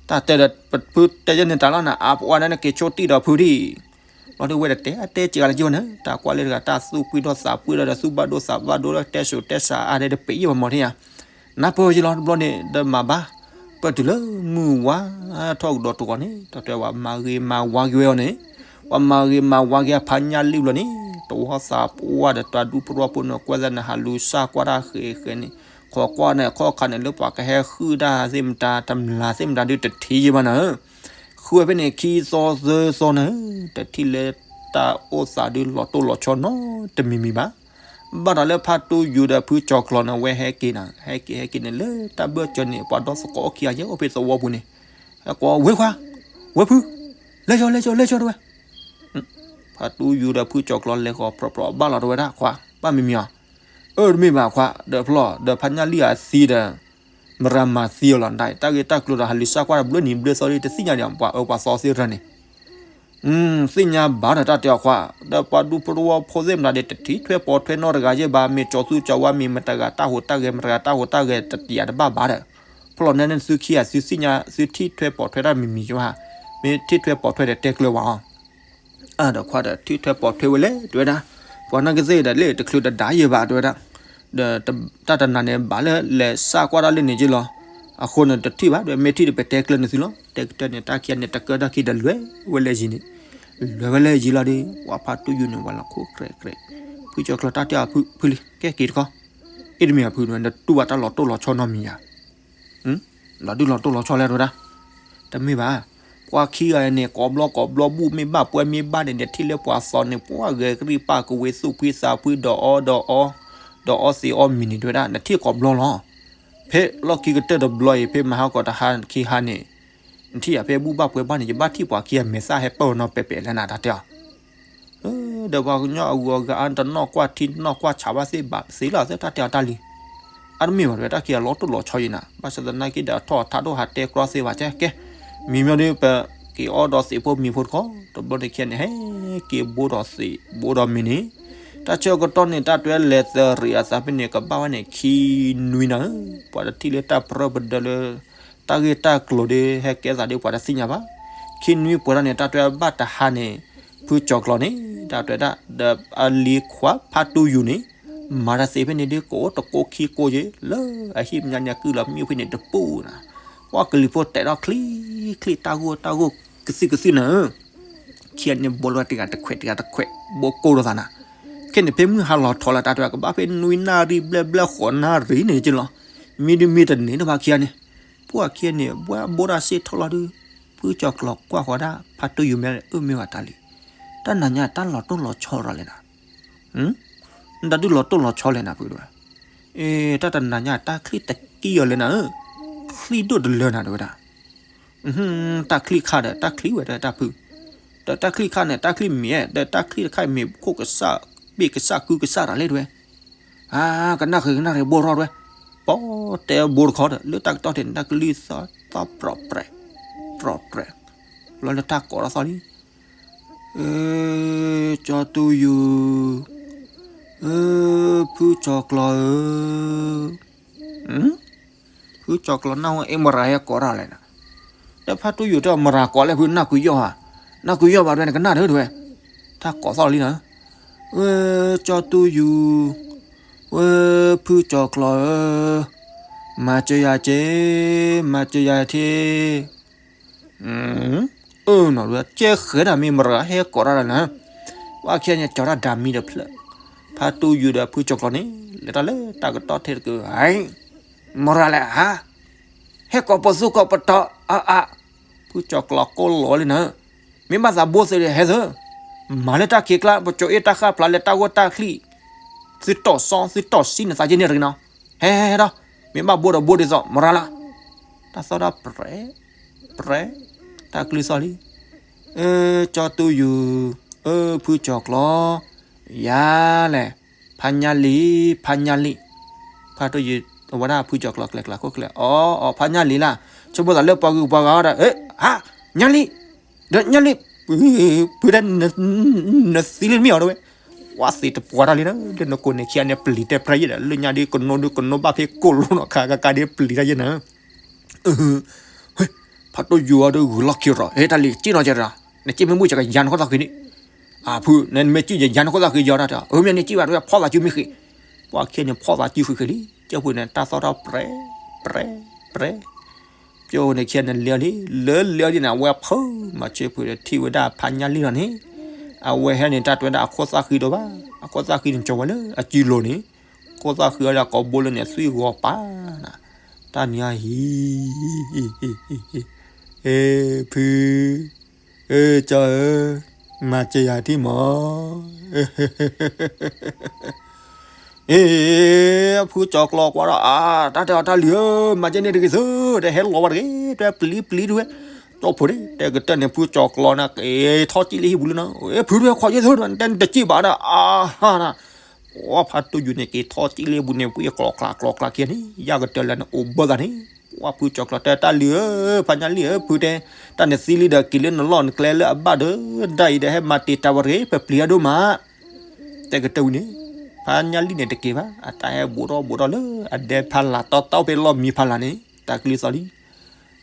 တၢ်တဲဒီး ဖုတဲယဲန့ၣ်တၢ်လီၤနၤ အါ ပှၤဒၣ်နက့ၤဆိတံၢ်ဒီးဖုဒံး, ဘျီဒ်ဝဲဒီးတဲ အတဲစှၤလၢကၠိန့ၣ် တၢ်ကွၢ်လၢတဂၤ တၢ်သူၣ်ပှံၢ်ထီၣ်သးပှံၢ်ထီၣ်ဒီး သူၣ်ဘၣ်ဒိသးဘၣ်ဒိလၢတဲစိၤတဲဆးအါဒဲး တပ့ၤယဲၢ်ပမီၤထံၣ်ယါ, နၢ်ပၢၢ်ယလီၤ တဘျီန့ၣ် ဒီးမၤဘၣ်, ပၢၢ်တုၤလၢမုၢ်ဝါထီၣ်ကဒီးတဂီၤန့ၣ် တၢ်တဲဝဲမၤဂ့ၤမၤဝါက့ၤဝဲအီၤန့ၣ်, ပှၤမၤဂ့ၤမၤဝါက့ၤအဖးညၣ်လံၣ်ဘျီန့ၣ် တဝီသးပှၢ်ဒီးတၢ်ဒူၣ်ပရီဖိန့ၣ် ကွၢ်သးနဟးလူၤစၢ်ကွၢ်တၢ်ဃဲးဃဲးန့ၣ်, ခိးကွၢ်န့ၣ် ခီၣ်ခါန့ၣ် လၢပှၤကဟဲဃုတၢ်သ့ၣ်မတၤ တမျၢ်သ့ၣ်မတၤဒုးတထံၣ်ယံၤဘၣ်နၤဧၢ, ဃုဝဲဖဲန့ၣ် ခံသီသၢသီနၤဧၢ, တထံၣ်လၢတၢ်အိၣ်သးဒုးလီၤတိၢ်လီၤဆီနီတမံၤမံၤဘၣ်. ဘၣ်ဒီးလၢဖါတူယူၤဒီးဖုကၠီၤကျီၤန့ၣ် ဝဲဟဲက့ၤနၤ ဟဲက့ၤဟဲက့ၤန့ၣ် လၢတၢ်ဘၢၣ်စၢၤန့ၣ် ပှၤဒီသကိးအိၣ်ခံဂၤယဲအိၣ်ဖဲသဝီပူၤန့ၣ်, ဟဲကိး ဝ့ခွါ, ဝ့ဖု, လဲၤကၠီ လဲၤကၠီ လဲၤကၠီ တဲဝဲ. ဖါတူယူၤဒီးဖုကၠီၤကျီၤလဲၤဃီၤပြီပြီ ဘၣ်လီၤတဲဝဲဒၣ် ခွါ, ဘၣ်မံၤမံၤအီၤ, အၢ တမ့ၢ်ဘၣ်ခွါ, ဒီးဖျီၣ် ဒီးဖါညၣ်လံၣ်အသံဒီး မရၤမၤသံအီၤလီၤ, တၢ်ဂ့ၢ်တၢ်ကျိၤဒီးဟးလူၤစၢ်ကွၢ်တဘျီနံၤဘျီသီဒ် တသ့ၣ်ညါဒီး ပှၤအၢပှၤသီသ့ၣ်တဖၣ်န့ၣ် သ့ၣ်ညါဘၣ်ဒီးတၢ်တဲအီၤခွါ, ဒီးပှၤဒူဖိတဝီဖိသ့ၣ်မတၤဒဲး တထံၣ်ထွဲပိာ်ထွဲနီတဂၤယဲၢ်ဘၣ်, မ့ၢ်ကၠီၤသူကၠီၤဝါ မ့ၢ်မတၤတဂၤ တၢ်ဟူးတၢ်ဂဲၤမတၤတဂၤ တၢ်ဟူးတၢ်ဂဲၤတပျးတဘၣ်ဘၣ်ဒီး, ဖျီၣ်နဲန့ၣ်သုခံဂၤ သုသ့ၣ်ညါ သုထံၣ်ထွဲပိာ်ထွဲတၢ်မံၤမံၤယဲၢ်ဘၣ်, မ့ၢ်ထံၣ်ထွဲပိာ်ထွဲဒီးတဲကျၢၤဝဲအီၤ အၢ ဒီးခွါဒီး ထံၣ်ထွဲပိာ်ထွဲဝဲလဲၣ် တဲဝဲဒၣ်, ပှၤနီၢ်ကသ့ၣ်ဒီးလၢတချုးတဒါယဲၢ်ဘၣ် တဲဝဲဒၣ်, ဒီးတၢ်တနၤန့ၣ် ဘၣ်လၢလဲၤစၢ်ကွၢ်တၢ်လၢန့ၣ်က့လီၤ, အဃိန့ၣ်တထံၣ်ဘၣ် ဒီးမ့ၢ်ထံၣ်ဒီးပတဲကျၢၤန့ၣ်သုလီၤ, တဲကတၢၢ်န့ၣ် တၢ်ခံဂၤန့ၣ် တကၢၢ်တၢ်ခံဒီးလဲၤဝဲလၢယံၤန့ၣ်, လဲၤဝဲလၢယံၤလီၤဒီး ပှၤဖါတူယူၤန့ၣ် ဝဲလီၤခိၣ်ကြဲးကြဲး, ဖုကၠီၤကျီၤတၢ်တဲအီၤဖုလံ ကဲက့ၤတခီ, အ့ၣ်တမ့ၢ်အဖုန့ၣ် နတူၢ်ဘၣ်တၢ်လီၤတိၢ်လီၤဆီနီတမံၤဧါ လီၤဒုးလီၤတိၢ်လီၤဆီလဲၣ် တဲဝဲဒၣ်, တမ့ၢ်ဘၣ်, ကွၢ်ခံဂၤန့ၣ် ကိးဘျီကိးဘျီ ဘူၣ်မ့ၢ်ဘၣ် ပှဲၤမ့ၢ်ဘၣ်န့ၣ် နထံၣ်လၢပှၤသီန့ၣ် ပှၤဂဲၤကရံၣ်ပာ်ကဝ့ၤ သူၣ်ဖှံသးဖှံ ဒီးအီဒီးအီ, ဒီးအီသံးအီမံၤန့ၣ် တဲဝဲဒၣ်, နထံၣ်ကိးဘျီလီၤ, ဖဲလီၢ်ခံကတၢၢ်တဘျီအံၤ ဖဲမဟါကီးတဟါခံဟါန့ၣ်, နထံၣ်ယၤဖဲဘူၣ်ဘၣ်ပှဲၤဘၣ်န့ၣ် ယဘၣ်ထံၣ်ပှၤခံဂၤမဲာ်သၣ်ဟဲပၢၢ်နီၤပဲာ်ပဲာ်လဲၣ်နၤ တၢ်တဲအီၤ ဒီးပှၤကညီအဂုၤအဂၤအါ တနီၣ်ကွၢ်ထံ တနီၣ်ကွၢ်ဆးဘၣ်သ့ၣ်ဘၣ်သ့လီၤ သ့ၣ်တၢ်တဲအီၤတၢ်လံ, အတမ့ၢ်ဘၣ် တဲဝဲတၢ်ခံဂၤလီၤတိၢ်လီၤဆီယံၤနၤ, ဘၣ်ဆၣ်သနာ်က့ဒီး အထီၣ်အထါဒိၣ်ဟးတဲကြီသ့ဘၣ်ကဲကဲ, မံၤမီၤဒီး ပက့ၤအီဒီးသံးဖိမံၤဖိတခီ, တဘျီန့ၣ်ခံဂၤန့ၣ် ဟဲက့ၤဘိဒီးသံး ဘိဒီးမံၤန့ၣ်, တၢ်ဆၢကတီၢ်န့ၣ် တၢ်တွဲလဲၤသရံးအသးဖဲန့ၣ် ကဘၣ်ဝဲန့ၣ် ခံနွံနၤဧၢ, ပှၤတထံၣ်လၢတၢ်ပြၢပဒၢလၢ တၢ်ဂ့ၢ်တၢ်ကျိၤဒီး ဟဲကဲသးဒီးပှၤတသ့ၣ်ညါဘၣ်, ခံနွံပှဲၤထီၣ်န့ၣ် တၢ်တွဲဘၣ်တဟါန့ၣ်, ဖုကၠီၤကျီၤန့ၣ် တၢ်တွဲဒၣ် ဒီးအလံၤခွါဖါတူယူၤန့ၣ် မၤတၢ်သ့ဖဲန့ၣ်ဒီး ကအိၣ်တကိးခံကိးက့ၤလၢအဟံၣ်မညါညါကုၢ်လီၤမံဖဲန့ၣ်တပူၤနၤ, ပှၤကလံၤဖိတဲထီၣ်ချံချံ တၢ်ဂိၢ်တၢ်ဂိၢ် ကသံၣ်ကသံၣ်နၤဧၢ, ခံဂၤန့ၣ် ဘိလီၤတဂၤတခွဲးတဂၤတခွဲး ဘိကိၢ်လိာ်သးနၤ, ခဲန့ၣ် ဖဲမုၢ်ဟါလီၤထီၣ်လၢတၢ်တွဲ ကဘၣ်ဖဲနွံနၣ်ရံၣ်ဘျဲၣ်ဘျဲၣ်ဃိးနၣ်ရံၣ်န့ၣ်က့လီၤ, မံဒုးမံတန့ၢ်တဘၣ်ခံဂၤန့ၣ်, ပှၤခံဂၤန့ၣ် ဘှါဘိတၢ်စ့ၢ်ထီၣ်လီၤဒီး, ဖုကၠီၤကျီၤကွၢ်ဃီၤဒၣ် ဖါတူယူၤမ့ၢ်အၢမ့ၢ်ဝဲတၢ်လံ, တၢ်နၤညါတၢ်လီၤတိၢ်လီၤဆီရၤလဲၣ်နၤ နတၢ်ဒုးလီၤတိၢ်လီၤဆီလဲၣ်နၤဖုတဝဲ, အ့ တၢ်တနၤညါတၢ်ချံၣ်တကံၢ်အီၤလဲၣ်နၤဧၢ, ချံၣ်ဒိၣ်တလၢနၤတဝဲဒၣ်, တၢ်ချံၣ်ခါဒီးတၢ်ချံၣ်ဝဲဒီးတၢ်ဖု, ဒီးတၢ်ချံၣ်ခါန့ၣ် တၢ်ချံၣ်မ့ၢ်အဲၣ် ဒီးတၢ်ချံၣ်တခါမ့ၢ်ခိၣ်ကစၢ် ဘ့ၣ်ကစၢ်ကုကစၢ်တၢ်လဲၣ်တဝဲ, အါ ကနၣ်ဃုာ်ကနၣ်ဃုာ်ဘိထီၣ်တဝဲ, ပီတဲဘိတခီဒီး လၢတၢ်ကတီၢ်ထဲန့ၣ် တၢ်ကလုၢ်သီၣ်သီၣ်ပြီၣ်ပြဲး ပြီၣ်ပြဲး, ဘျီလၢတၢ်ကိးထီၣ်သီၣ်လံ အၢ ကၠီၤတူယူၤ, အၢ ဖုကၠီၤကျီၤဧၢ, ဖုကၠီၤကျီၤနၢ်ဟူအ့ၣ်မရၤဟဲကိးတၢ်လဲၣ်နၤ, ဒီးဖါတူယူၤတဲမရၤကိးလဲၣ်ဖုနၢ်ကွံာ်ယီၢ်ဧါ, နၢ်ကွံာ်ယီၢ်ဘၣ်တဝဲ နကနၣ်ဒီးတဝဲ, တၢ်ကိးသီၣ်လံနၤ, အၢ ကၠီၤတူယူၤ, အၢ ဖုကၠီၤကျီၤဧၢ, မၤစၢၤယၤက့ၤ, မၤစၢၤယၤထ့ အၢ နီၢ်ဒဝဲ ကဲဃဲၤဒၣ်မ့ၢ်မရၤဟဲကိးတၢ်လၢနၤ, ပှၤခံဂၤန့ၣ် ကၠီၤတၢ်ဒၣ်မံဒီးဖျၢၣ်, ဖါတူယူၤဒီးဖုကၠီၤကျီၤန့ၣ် လဲၤတၢ်လၢတၢ်ကတီၢ်ထဲတက့ၢ်, မရၤလဲၣ်ဧါ, ဟဲကိးပသူကိးပတီၤအါအါ, ဖုကၠီၤကျီၤကိးလီၤလံနၤ, မ့ၢ်ဘၣ်သးဘိသ့ဒီးဟဲသၢ, မၤလၢတၢ်ခံးကျါ ပကၠိအ့ၣ်တၢ်ဃၣ်ဖျါလၢတၢ်ဂိၢ်တၢ်ချံၣ်, သုတီၣ်စီသုတီၣ်ဆံနသးက့န့ၣ်တဂ့ၤနီၤ, ဟဲဟဲဟဲဒီး, မ့ၢ်ဘၣ်ဘိဒီးဘိဒ်သိး မရၤလီၤ, တၢ်သီၣ်တၢ်ပြဲး ပြဲး, တၢ်ကလုၢ်သီၣ်လံ, အၢ ကၠီၤတူယူၤ, အၢ ဖုကၠီၤကျီၤ, ယၤလဲၣ်, ဖါညၣ်လံၤ, ဖါညၣ်လံၤ, ဖါတူယူၤ, အဝဲဒၣ်ဖုကၠီၤကျီၤကျဲၤကျါခိၣ်ကျဲၤ, အီ အီ ဖါညၣ်လံၤလၢ်, ဆိကမိၣ်သးလၢပှၤဂုၤပှၤဂၤဒီး, ဟါ, ညၣ်လံၤ, ဒီးညၣ်လံၤ, ဖုဒၣ်, နသံလံတမ့ၢ်အီၤတဝဲ, ဝါသ့တပှၤတၢ်လံနၤ, ဒီးနကိးန့ၣ်ခံဂၤန့ၣ်ပျံၤတဲပြဲးယဲဒီး လၢညါဒ်ကနိဒုးကနိဘၣ်ဖဲကိၣ်လိနီၤ ခါကကါဒ်ပျံၤတၢ်ယဲနၤ ဖါတူယူၤအီၤဒီး ဂုာ်လီၢ်ခံရီၤ, ဟဲတၢ်လံၤ က့ၣ်နီၤကဲဒီး, နက့ၣ်မ့ၢ်မုၢ်ကယၤနခိၣ်သၣ်ဃံန့ၣ်, အဖု နမ့ၢ်က့ၣ်ယၤနခိၣ်သၣ်ဃံယီၤတၢ်တဲ, အမ့ၢ်နက့ၣ်ဘၣ်တဝဲ ဖီၣ်သးစုမ့ၢ်ဃံ, ပှၤခံဂၤန့ၣ်ဖီၣ်သးစုဃံဃံလံ, ကၠိဖိန့ၣ် တၢ်သီၣ်ထီၣ်ပြဲး, ပြဲး, ပြဲး, ကၠိဖိန့ၣ်ခံဂၤန့ၣ်လဲၤအီၤလံ, လၢလဲၤအီၤဒ်န့ၣ် အဝဲဖုမၤဆၢဖုဒီးထံၣ်ဝဲဒၣ်ဖါညၣ်လံၤလီၤန့ၣ်, အဝဲဟဲန့ၣ် တၢ်တဲဝဲဒၣ်အခိၣ်သၣ်ဃံဒိၣ်ဘၣ်, အခိၣ်သၣ်ဃံန့ၣ် ကၠီၤဝဲလၢအစုလိၤန့ၣ်, ခိၣ်သၣ်ဃံအီၤဒီးကိးဘိလၢန့ၣ် သွံၣ်ဂီၤပာ်နၤ, တၢ်နံၤအဟံၣ် ဖု, အၢ ကၠီဧၢ, မၤစၢၤယၤထံၣ်မး. အ့ ဖုကၠီၤကျီၤကွၢ်ဒီး အါ တၢ်တဲအီၤ တၢ်လံၤဧၢ, မၤစၢၤန့ၣ်တဂ့ၤသု, တဟဲလီၤဝဲတဂ့ၤ, တဲပျံၤပျံၤတဝဲ, ကၠီဖိန့ၣ် တဲကတၢၢ်န့ၣ် ဖုကၠီၤကျီၤန့ၣ် က့ၤထီၣ်ကံၣ်လၢဟံၣ်ပူၤလံနီၤ, အ့ ဖုတဝဲ ခိးယဲၢ်သု, တဲနတစံၣ်ဘၣ်ဒီး အါဟါနၤ ပှၤဖါတူၢ်ယူၤန့ၣ် က့ၤထီၣ်ကံၣ်လၢဟံၣ်ပူၤန့ၣ် ပှၤကျီၤကျါကျီၤကျါခံဂၤန့ၣ် ယၢ်ကတၢၢ်လၢနအိၣ်ဘၢသးန့ၣ်, ပှၤဖုကၠီၤကျီၤတဲ တၢ်လံၤဧၢ, ဖုတဲ, တၢ်နသံလံဒီး က့ၤလၢနလီၢ်နကျဲလၢအဘၣ်ဒီး ဒၣ်အံၤဒီး ဟဲမၤတ့ၢ်တၢ်ဝဲတဂ့ၤ, ပပျံၤအဒိၣ်မး တဲကတၢၢ်ဝံၤန့ၣ်, ဖါညၣ်လံၣ်န့ၣ်တက့ၤဘၣ်, အတၢ်ဟဲဘူးထီၣ်ဘူးထီၣ်လၢအဒဲဖီလာ် တီတီဖဲလီၢ်မံဖီလာ်န့ၣ် တၢ်ကလုၢ်သီၣ်လံ.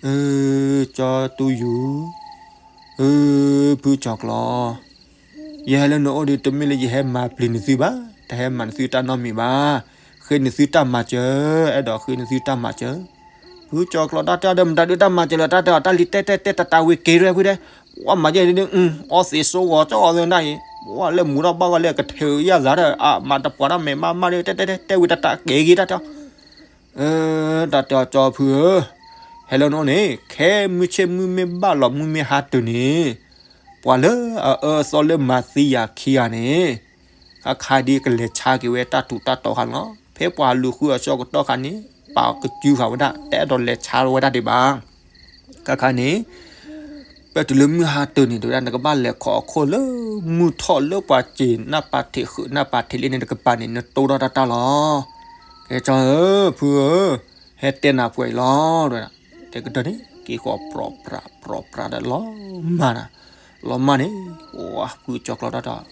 အၢ ကၠီၤတူၢ်ယူၤ, အၢ ဖုကၠီၤကျီၤ, ယဟဲလၢနအိၣ်ဒီး တမ့ၢ်လၢယဟဲမၤပျံၤနသုဘၣ်, တဟဲမၤနသုတၢ်နီတမံၤဘၣ်, ဃ့နသုတၢ်မၤစၢၤ, အဲၣ်ဒိးဃ့နသုတၢ်မၤစၢၤ. ဖုကၠီၤကျီၤ တၢ်တဲအီၤဒီးမတၤဒုးတၢ်မၤစၢၤလီၤ, တၢ်တဲအီၤ တၢ်လံၤတဲတဲတဲ တတၤဝံၤက့ၤရဲဖုတဲ, ပှၤမၤယဲၢ်ဒုး အီသံးစိဝီၤကၠီအီၤသနာ်က့, ပှၤလၢမူထီၣ်ဘၣ်ဂီၤလၢကထဲးယၢ်သးဒီး အမၤတပှၤတၢ်မဲာ်မးမးဒီး တဲတဲတဲတဲဝံၤ တၢ်တၢ်ကဲက့ၤတၢ်တဲအီၤ တၢ်တဲအီၤ ကၠီဖုဧၢ, ဟဲလၢနအိၣ်န့ၣ် ခဲမုၢ်ဆ့ၣ်မုၢ်မ့ၢ်ဘၣ်လီၤ မုၢ်မ့ၢ်ဟါတုၤန့ၣ်, ပှၤလၢအအၢအသီလၢမၤသံယၤခံဂၤန့ၣ်, ခါခါဒ်ကလဲၤဆါက့ၤဝဲတၢ်ထူးတၢ်တီၤခါန့ၣ်လီၤ. ဖဲပှၤလူၤဃုအီၤဆၢကတီၢ်ခါန့ၣ် ပာ်ကစုဃာ်ဝဲဒၣ် တအဲၣ်ဒိးလဲၤဆါဝဲဒၣ်ဒံးဘၣ်. ခါခါန့ၣ် ပတုၤလၢမုၢ်ဟါတုၤန့ၣ် တဲဝဲဒၣ် နကဘၣ်လဲၤခီအခိၣ်လၢမုၢ်ထီၣ်လၢပှၤစ့ၤနၢ်ပာ်ထံးဃုာ်နၢ်ပာ်ထံးလံန့ၣ် တကပၤန့ၣ် နတိၢ်ထီၣ်တၢ်တၢ်လီၤ. ကဲကၠီဧၢ ဖုဧၢ, ဟဲတဲနၤပှဲၤအံၤလီၤ တဲဝဲဒၣ်. တဲကတၢၢ်န့ၣ် က့ၤဃီၤပြးပြးပြးပြးဒီးလီၤမၢ်နၤ, လီၤမၢ်န့ၣ် ပှၤဖုကၠီၤကျီၤတၢ်တၢ်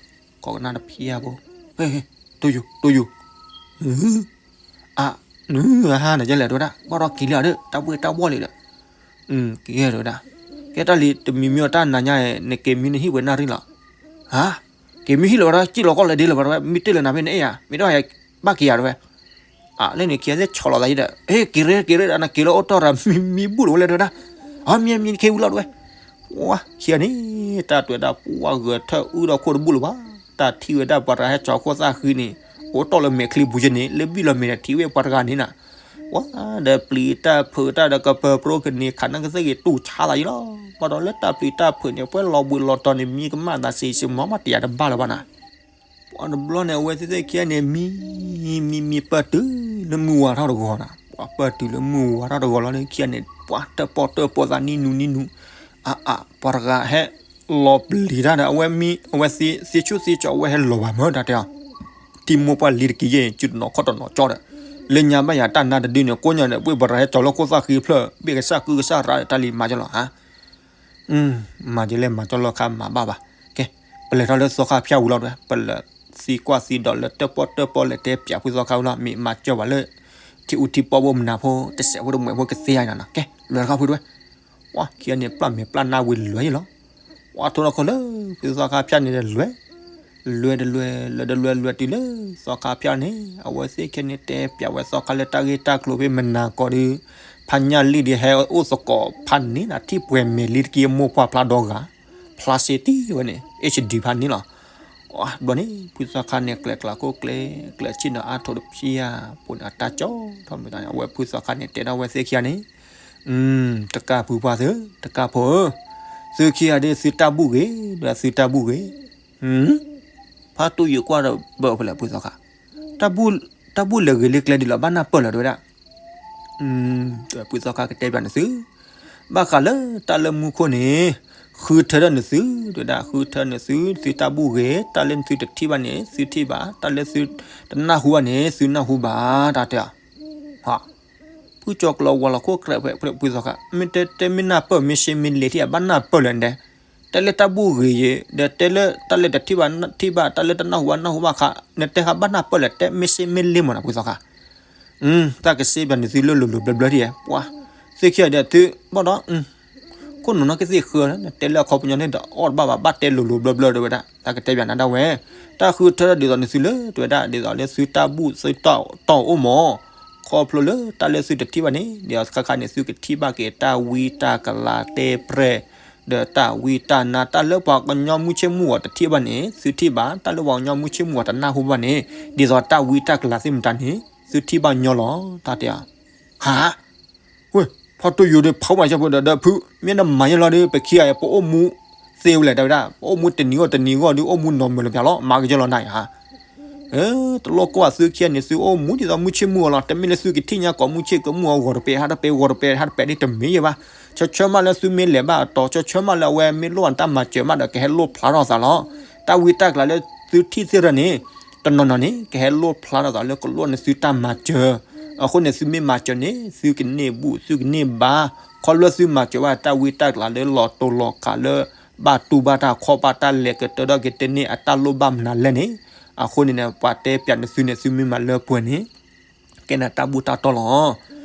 ကိးကနၣ်တဖျၢၣ်ဖိ, ဟ့ၣ် တူၢ်ယူၤ တူၢ်ယူၤ, အ နဟါန့ၣ်ယဲလဲၣ် တဲဝဲဒၣ် ဘၣ်ဒီးက့ၤလံဒီး တၢ်ဘှ့ၣ်တၢ်ဘှီၣ်လံဒီး, က့ၤတဲဝဲဒၣ်, ကဲတၢ်လံၤတမံၤမံၤအီၤ တၢ်နၤညါ နက့ၤမံနဟံၣ်ဝဲနၣ်ရံၣ်လီၤ. ဟါ, က့ၤမံဟံၣ်လီၤဝဲဒၣ် စံၣ်လီၤကီၢ်လဲၤဒ့လၢၤဘၣ်တဲဝဲ, မံတ့ၢ်လၢၤနၤဖဲနအဲၣ်ယၤ မ့ၢ်တဘၣ်ယၤဘၣ်က့ၤယၤတဲဝဲ. အလၢန့ၣ် ခံဂၤသ့ၣ်ဆီၣ်လီၤသးယံၤဒီး ဟ့ၣ် က့ၤရဲ က့ၤရဲဒီး နက့ၤလၢအိၣ်တီၢ်ဒီး မံမံဘူၣ်လီၤဝဲလဲၣ်တဲဝဲဒၣ်. အမံမံခ့ဝံၤလီၤတဲဝဲ. ဝါ ခံဂၤန့ၣ် တၢ်တဲဝဲဒၣ်ပှၤဂဲၤထၢၣ်အုၣ်ဒီးခိၣ်တဘူၣ်လၢၤဘၣ်. တၢ်ထံၣ်ဝဲဒၣ်ပှၤတဂၤဟဲကၠီၤခိၣ်သၣ်ဃံန့ၣ် အိၣ်တီၢ်လၢမဲာ်ချံပူၤယဲန့ၣ် လၢဘံၣ်လီၤမဲာ်ဒီးထံၣ်ဝဲပှၤတဂၤန့ၣ်နၤ. ဝါ ဒီးပျံၤတၢ်ဖုးတၢ်ဒီးကပၢၤပြိကန့ၢ် ခးနၢ်ကသ့ၣ်ဂ့ၤတူၢ်ဆါသးယံၤလီၤ. ဘၣ်ဒီးလၢတၢ်ပျံၤတၢ်ဖုးန့ၣ် ပှဲၤလီၤဘှံးလီၤတီၤန့ၣ် မံကမၣ်သးစံးစံးမီၤမးတယၤတဘၣ်လၢၤဘၣ်နၤ. ပှၤတဘျီန့ၣ် အဝဲသ့ၣ်သ့ၣ်ခံဂၤန့ၣ် မံ မံမံပၢၢ်တုၤလၢမုၢ်ဝါထီၣ်တဂီၤနၤ. ပှၤပၢၢ်တုၤလၢမုၢ်ဝါထီၣ်တဂီၤလီၤန့ၣ် ခံဂၤန့ၣ် ပှၤတၢၣ်ပီၣ်တၢၣ်ပီၣ်သးနံၣ်နူနံၣ်နူ, အအ ပှၤတဂၤဟဲလီၤပျံၤတၢ်ဒီး အဝဲမံ အဝဲသ့ၣ်ဆူၣ်သ့ၣ်ကၠီ အဝဲဟဲလီၤဘၣ်မၢတၢ်တဲအီၤ. ထံမိၢ်ပှၢ်လံၤတက့ၢ်ယဲၢ် စုတနီၤခီၣ်တနီၤကၠီဒီး လၢညါဘၣ်ယၤတၢ်နါတဒုန့ၣ် ကိးညါန့ၣ် ပှၤပှၤတဂၤဟဲကၠီၤလၢခိၣ်သၣ်ဃံဖျၢၣ် ဘ့ၣ်ကစၢ်ကုကစၢ်ရးဒီးတၢ်လံၤမၤကၠီလီၤဧါ. မၤကၠီလဲၣ် မၤကၠီလီၤခါမၤဘၣ်ဘၣ်. ကဲ ပလဲၤထီၣ်လၢသီခါဖၠၣ်ဝံၤလီၤတဲဝဲ, ပလဲၤသံကွၢ်သံဒိးလၢတၢၣ်ပီၣ်တၢၣ်ပီၣ်လဲၤတဲပၠးဖုသီခါဝံၤလီၤ. မ့ၢ်မၤစၢၤဘၣ်လၢ ထံအူထံပီၣ်ဘိမနၤဖိ တစဲးဖိတမှဲးဖိကသ့ယါနီၤနီၤ. ကဲ လဲၤတခါဖုတဲဝဲ. ဝါ ခံဂၤန့ၣ် ပျၢ်မဲာ်ပျၢ်နါဝံၤလဲၤယံၤလီၤ. ဝါ ထိၣ်ထီၣ်ခိၣ်လၢ ဖုသီခါဖၠၣ်န့ၣ်ဒီးလဲၤ လဲၤတလဲၤ လဲၤတလဲၤ လဲၤတုၤလၢသီခါဖၠၣ်န့ၣ် အဝဲသ့ၣ်ခဲန့ၣ် တဲပၠးဝဲသီခါလၢတၢ်ဂ့ၢ်တၢ်ကျိၤဖဲမနၤကီးဒီး ဖါညၣ်လံၣ်ဒီးဟဲအိၣ်သကိးဖးန့ၣ်နၤ ထံၣ်ပှဲၤမဲာ်လံတက့ၢ် မိၢ်ပှၢ်ဖျါဒီဂၤ ဖျါစ့တံၢ်ဝဲန့ၣ် HD ဖးန့ၣ်လီၤ. ဘျီန့ၣ် ဖုသီခါန့ၣ် ကျဲးကျးခိၣ်ကျဲ ကျဲးဆံၣ်နီၤအါထိးတဖျၢၣ်အပူၤန့ၣ် အတၢ်ကၠီထီၣ်မုာ်သးန့ၣ် အဝဲဖုသီခါန့ၣ် တဲထီၣ်ဝဲသ့ၣ်ခံဂၤန့ၣ် တကၢ်ဖုပှၢ်သု တကၢ်ဖိဧၢ, သုခံဂၤဒ်သုတၢ်ဘူၣ်ဂ့ၤ ဒီးသုတၢ်ဘူၣ်ဂ့ၤ, ဖါတူၢ်ယိာ်ကွၢ်ဒီးဘၢၣ်ဖဲလဲၣ်ဖုသီခါ, တၢ်ဘူၣ်လဲၤဂ့ၤလၢကျဲဒ်လဲၣ် ဘၣ်နၢ်ပၢၢ်လၢၤတဲဝဲဒၣ်, ဖုသီခါကတဲပၠးန့ၣ်သု, ဘၣ်ဃးလၢတၢ်လၢမူခိၣ်န့ၣ်, ဃုထၢထီၣ်န့ၢ်သု, တဲဝဲဒၣ် ဃုထၢန့ၢ်သု, သုတၢ်ဘူၣ်ဂ့ၤ, တၢ်လၢသုတထံၣ်ဘၣ်န့ၣ် သုထံၣ်ဘၣ်, တၢ်လၢသုတနၢ်ဟူဘၣ်န့ၣ် သုနၢ်ဟူဘၣ် တၢ်တဲအီၤ ဖုကၠီကျီၤဝၤလီၤခိၣ်ကြဲးဖဲဖုသီခါ, မ့ၢ်တဲတဲမ့ၢ်နၢ်ပၢၢ် မ့ၢ်စ့မ့ၢ်လ့ၤထံၣ် အဘၣ်နၢ်ပၢၢ်လၢၤန့ၣ်, တဲလၢတၢ်ဘူၣ်ဂ့ၤယဲ, ဒီးတဲလၢတၢ်လၢတထံၣ်ဘၣ်ထံၣ်ဘၣ် တၢ်လၢတနၢ်ဟူဘၣ်နၢ်ဟူဘၣ်ခါ, နတဲဃါဘၣ်နၢ်ပၢၢ်လၢၤ တဲမ့ၢ်စ့မ့ၢ်လ့ၤမးနီၤ ဖုသီခါ, တၢ်ကစ့ပၠးန့ၢ်သုလၢလိၤလိၤဘျၢဘျၢထံၣ်ဧါ, ပှၤ, သုခံဂၤဒီးသု, ဘၣ်ဒီး ခိၣ်နူာ်နီၢ်ကသ့ၣ်ဃၢ, နတဲလၢအခီပညီန့ၣ်ဒီးအီၣ်တဘၣ်ဘၣ် ဘၣ်တဲလိၤလိၤဘျၢဘျၢတဲဝဲဒၣ်, တၢ်ကတဲပၠးနၤဒၣ်ဝဲ, တၢ်ဃုထၢဒ်သိးန့ၣ်သုလၢ တဲဝဲဒၣ် ဒ်သိးလၢသုတၢ်ဘူၣ်သုတၢ်တီၢ်အိၣ်မး, ခီဖျိလၢတၢ်လၢသုတထံၣ်ဘၣ်န့ၣ် ဒ်သိးခါခါန့ၣ် သုကထံၣ်ဘၣ်က့ၤတၢ်ဝံတၢ်ကလၤတဲပြဲၢ်, ဒီးတၢ်ဝံတၢ်နါ တၢ်လၢပှၤကညီမုၢ်ဆ့ၣ်မုၢ်ဂီၤတထံၣ်ဘၣ်န့ၣ် သုထံၣ်ဘၣ်, တၢ်လၢပှၤကညီမုၢ်ဆ့ၣ်မုၢ်ဂီၤတနၢ်ဟူဘၣ်န့ၣ် ဒ်သိးတၢ်ဝံတၢ်ကလၤသ့ၣ်မတၤန့ၣ် သုထံၣ်ဘၣ်ညီလီၤ. တၢ်တဲဧါ, ဟါ, ဝဲ, ဖီတိၢ်ယူၤဒီး ဖီမၤဆၢဖိဒီး ဒီးဖု, မ့ၢ်နမၤယဲလီၤဒီး ပခံဂၤ ပအိၣ်မူသ့ဝဲလဲၣ် တဲဝဲဒၣ်, ပအိၣ်မူတနံၤဂီၢ်တနံၤဂီၢ်ဒီး အိၣ်မူနီၤမုာ်လီၤပၠးလီၤ, မၤကယဲလီၤနၤဧါ. တလိၣ်ကိၢ်ဘၣ် သုခံဂၤန့ၣ် သုအိၣ်မူဒ်သိးမုၢ်ဆ့ၣ်မုၢ်ဂီၤလီၤ, တမ့ၢ်လၢသုကထံၣ်ညါကိးမုၢ်ဆ့ၣ်ကမုၢ်ဂီၤ ဂီၤတပဲာ်ဟါတပဲာ် ဂီၤတပဲာ်ဟါတပဲာ်ဒ်တမ့ၢ်ယဲဘၣ်. ဆၢဆၢမးလၢသုမ့ၢ်လဲၤဘၣ်အတီၤ ဆၢဆၢမးလၢအဝဲမ့ၢ်လိၣ်ဘၣ်တၢ်မၤစၢၤမးဒီး ကဟဲလိၣ်ဖျါထီၣ်သးလီၤ. တၢ်ဝံတၢ်ကလၤလၢသုထံၣ်သ့ၣ်တဖၣ်န့ၣ် တနီၤနီၤန့ၣ် ကဟဲလိၣ်ဖျါထီၣ်သးလၢကလိၣ်န့ၢ်သုတၢ်မၤစၢၤ. အဃိန့ၣ် သုမ့ၢ်မၤစၢၤန့ၣ် သုကန့ၢ်ဘူၣ် သုကန့ၢ်ဘါ, ခီဖျိသုမၤစၢၤဘၣ်တၢ်ဝံတၢ်ကလၤလၢလီၤတိၢ်လီၤကးလၢ ဘၣ်တူၢ်ဘၣ်တၢ်ခီၣ်ဘၣ်တၢ်လဲၤကတၢၢ်ဒီးကတၢၢ်န့ၣ် အတၢ်လိၣ်ဘၣ်မနုၤလဲၣ်န့ၣ်, အဃိန့ၣ်န့ၣ် ပှၤတဲပၠးနသုန့ၣ် သုမ့ၢ်မၤလၢပှဲၤန့ၣ် ကဲနၤတၢ်ဘူၣ်တၢ်တီလီၤ.